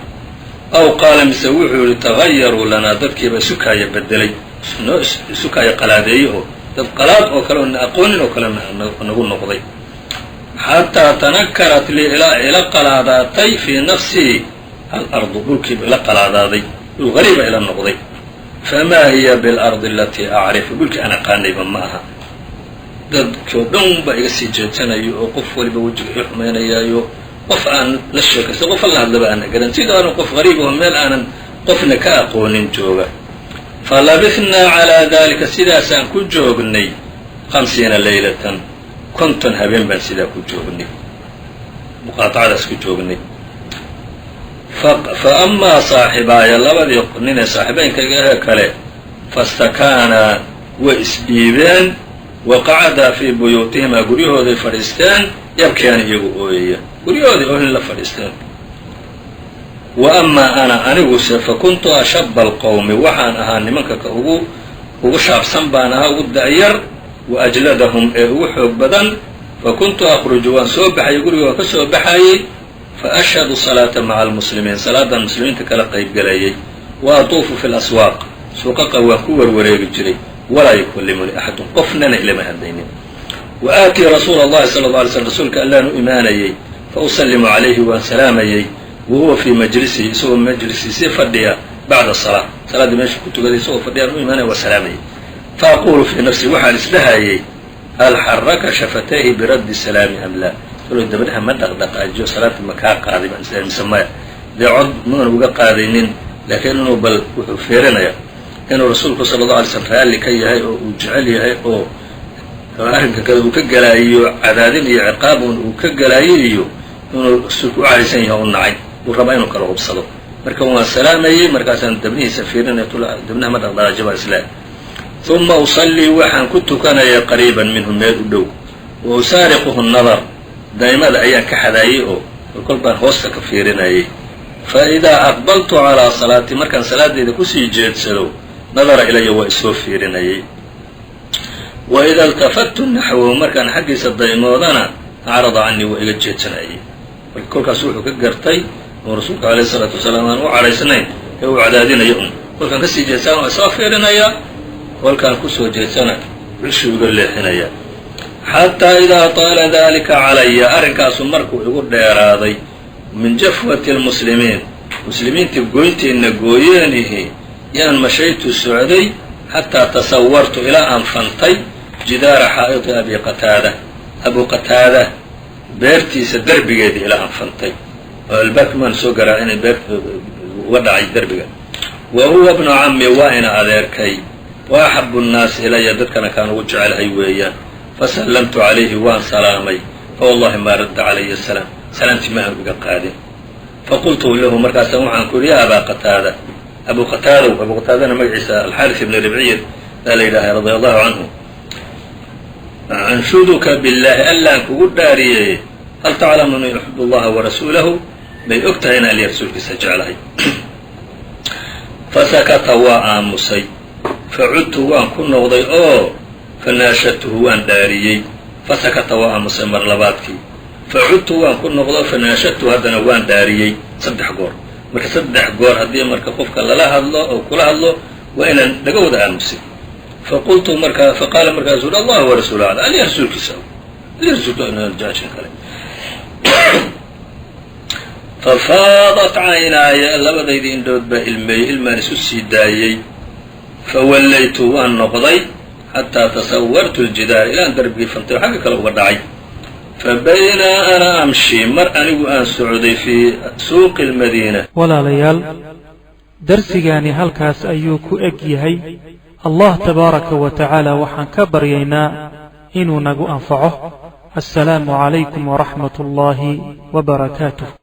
Aw qaala, mise wuxuu yihi, tagayaruu lanaa, dadkiiba isukaaya bedelay, noo isukaaya qalaadeeye oo dad qalaad oo kale oo na aqoonin oo kale nagu noqday. Xataa tanakarat lii, ilaa ila qalaadaatay, fii nafsii alardu, dhulkiiba ila qalaadaaday, dhul gariiba ila noqday. Famaa hiya biاlardi alatii acrifu, dhulkii aan aqaanayba ma aha. Dadkoo dhan baa iga sii jeedsanayo oo qof waliba wejiga ii xumaynayaayo, qof aan la sheekaysto, qof alla hadlaba aana garan, sidaanu qof gariib oo meel aanan qofna ka aqoonin jooga. Falabithnaa calaa dalika, sidaasaan ku joognay, 50 laylatan, 50 habeen baan sidaa ku joognay, muqaatacadaas ku joognay. Fa amaa saaxibaaya, labadii nin ee saaxiibeynkayga ahee kale, fastakaanaa, way isdhiibeen, wa qacadaa fii buyuutihimaa, guryahooday fadhiisteen, yabkiyaani, iyagu ooyaya, guryahoodii oohin la fadhiisteen. Wa amaa ana, aniguse, fa kuntu ashaba alqowmi, waxaan ahaa nimanka ka ugu shaabsan baan ahaa, ugu da'yar, wa ajladahum, ee ugu xoog badan. Fa kuntu akhruju, waan soo baxayay, guriga waan ka soo baxayey, fa ashhadu salaata maca almuslimiin, salaadan muslimiinta kala qaybgelayay, wa atuufu fi laswaaq, suuqaqa waan ku warwareegi jiray, walaa yukallimunii axadun, qofnana ilama hadlaynin. Wa aatii rasuula allahi sala alla alay slm, rasuulka allaan u imaanayey, fa usallimu calayhi, waan salaamayey, wa huwa fii majlisihi, isagoo majliskiisii fadhiya, bacda salaa, salaaddii meesha ku tukaday isagoo fadhiyaan u imaanaya, waa salaamayey. Fa aquulu fii nafsii, waxaan isdhahayey, hal xaraka shafatayhi biraddi salaami am laa? Talo dabadhaha ma dhaqdhaqaajiyo, salaanta ma kaa qaaday baan isleeyahay mise maya? Dee cod maanu uga qaadaynin, laakiin inuu bal wuxuu feerinayaa inuu rasuulku sala allahu alay slam raalli ka yahay oo uu jecel yahay oo arrinka kale uu ka gelaayo cadaadin iyo ciqaab un uu ka gelaayo, iyo inuu rasuulku u caraysan yahay u nacay, uu rabaa inuu kala hubsado. Marka waan salaamayey, markaasaan dabnihiisa fiirinaya, dabnaha ma dhaqdhaqaajiyo baan isleeyahay. Uma usallii, waxaan ku tukanaya, qariiban minhu, meel u dhow, wa usaariquhu nadar, daymada ayaan ka xadaayey oo kol baan hoosta ka fiirinayay. Fa idaa aqbaltu calaa salaatii, markaan salaadeyda kusii jeedsado, nadara ilaya, waa isoo fiirinayay. Wa ida iltafattu naxwahu, markaan xaggiisa daymoodana, acrada canii, waa iga jeedsanayay. Marka kolkaas wuxuu ka gartay oo rasuulka alayh isalaatu wasalaam aan u cadhaysnayn ee uu cadaadinayo un. Kolkaan kasii jeedsana waa isoo fiirinayaa, kolkaan kusoo jeedsana cushuu iga leexinaya. Xataa idaa taala dalika calaya, arrinkaasu markuu igu dheeraaday, min jafwati lmuslimiin, muslimiintii goyntiina gooyeenihi, yaan mashaytu, socday, xataa tasawartu, ilaa aan fantay, jidaara xaa'iti abi qataada, abu qataada beertiisa derbigeedii ilaa aan fantay, oo albaabki maan soo garaacinay, beer uga dhacay derbiga. Wa huwa bnu cammi, waa ina adeerkay, wa axabu nnaasi ilaya, dadkana kaan ugu jecelahay weeyaan. Fasallamtu calayhi, waan salaamay. Fawallahi maa radda calaya asalaam, salaamtii ma aan iga qaadin. Faqultu lahu, markaasaan waxaan ku yidhi, ya abaa qataada, abu qataadow. Abu qataadana magaciisa alxaaris ibni ribciy baa la yidhaahay, radia allahu canhu. Anshuduka billaahi, allaan kugu dhaariyey, hal taclamu ani uxibu allaha warasuulahu? May og tahay in aliya rasuulkiisa jeclahay? Fasakata, waa aamusay. Facudtu, waan ku noqday oo fanaashadtuhu, waan dhaariyey. Fasakata, waa aamusay mar labaadkii. Facudtu, waan ku noqday oo fanaashadtuhu, haddana waan dhaariyey saddex goor. Marka saddex goor haddii marka qofka lala hadlo oo kula hadlo, waa inaan laga wada aamusay. Faqultu, markaa faqaala, markaasuu uhi, allah warasuulu aclam, aliya rasuulkiisa, aliya rasuulka jeceshan kale. Fafaadat caynaaya, labadaydii indhood baa ilmeeyey, ilmaan isu sii daayey. Fawallaytu, waan noqday, xataa tasawartu ljidaar, ilaan darbigii fantay oo xagga kale uga dhacay. Fa baynaa ana amshi, mar anigu aan socday, fii suuqi lmadiina. Walaalayaal, darsigaani halkaas ayuu ku eg yahay. Allah tabaaraka wa tacaala waxaan ka baryaynaa inuu nagu anfaco. Assalaamu calaykum waraxmat ullaahi wa barakaatuh.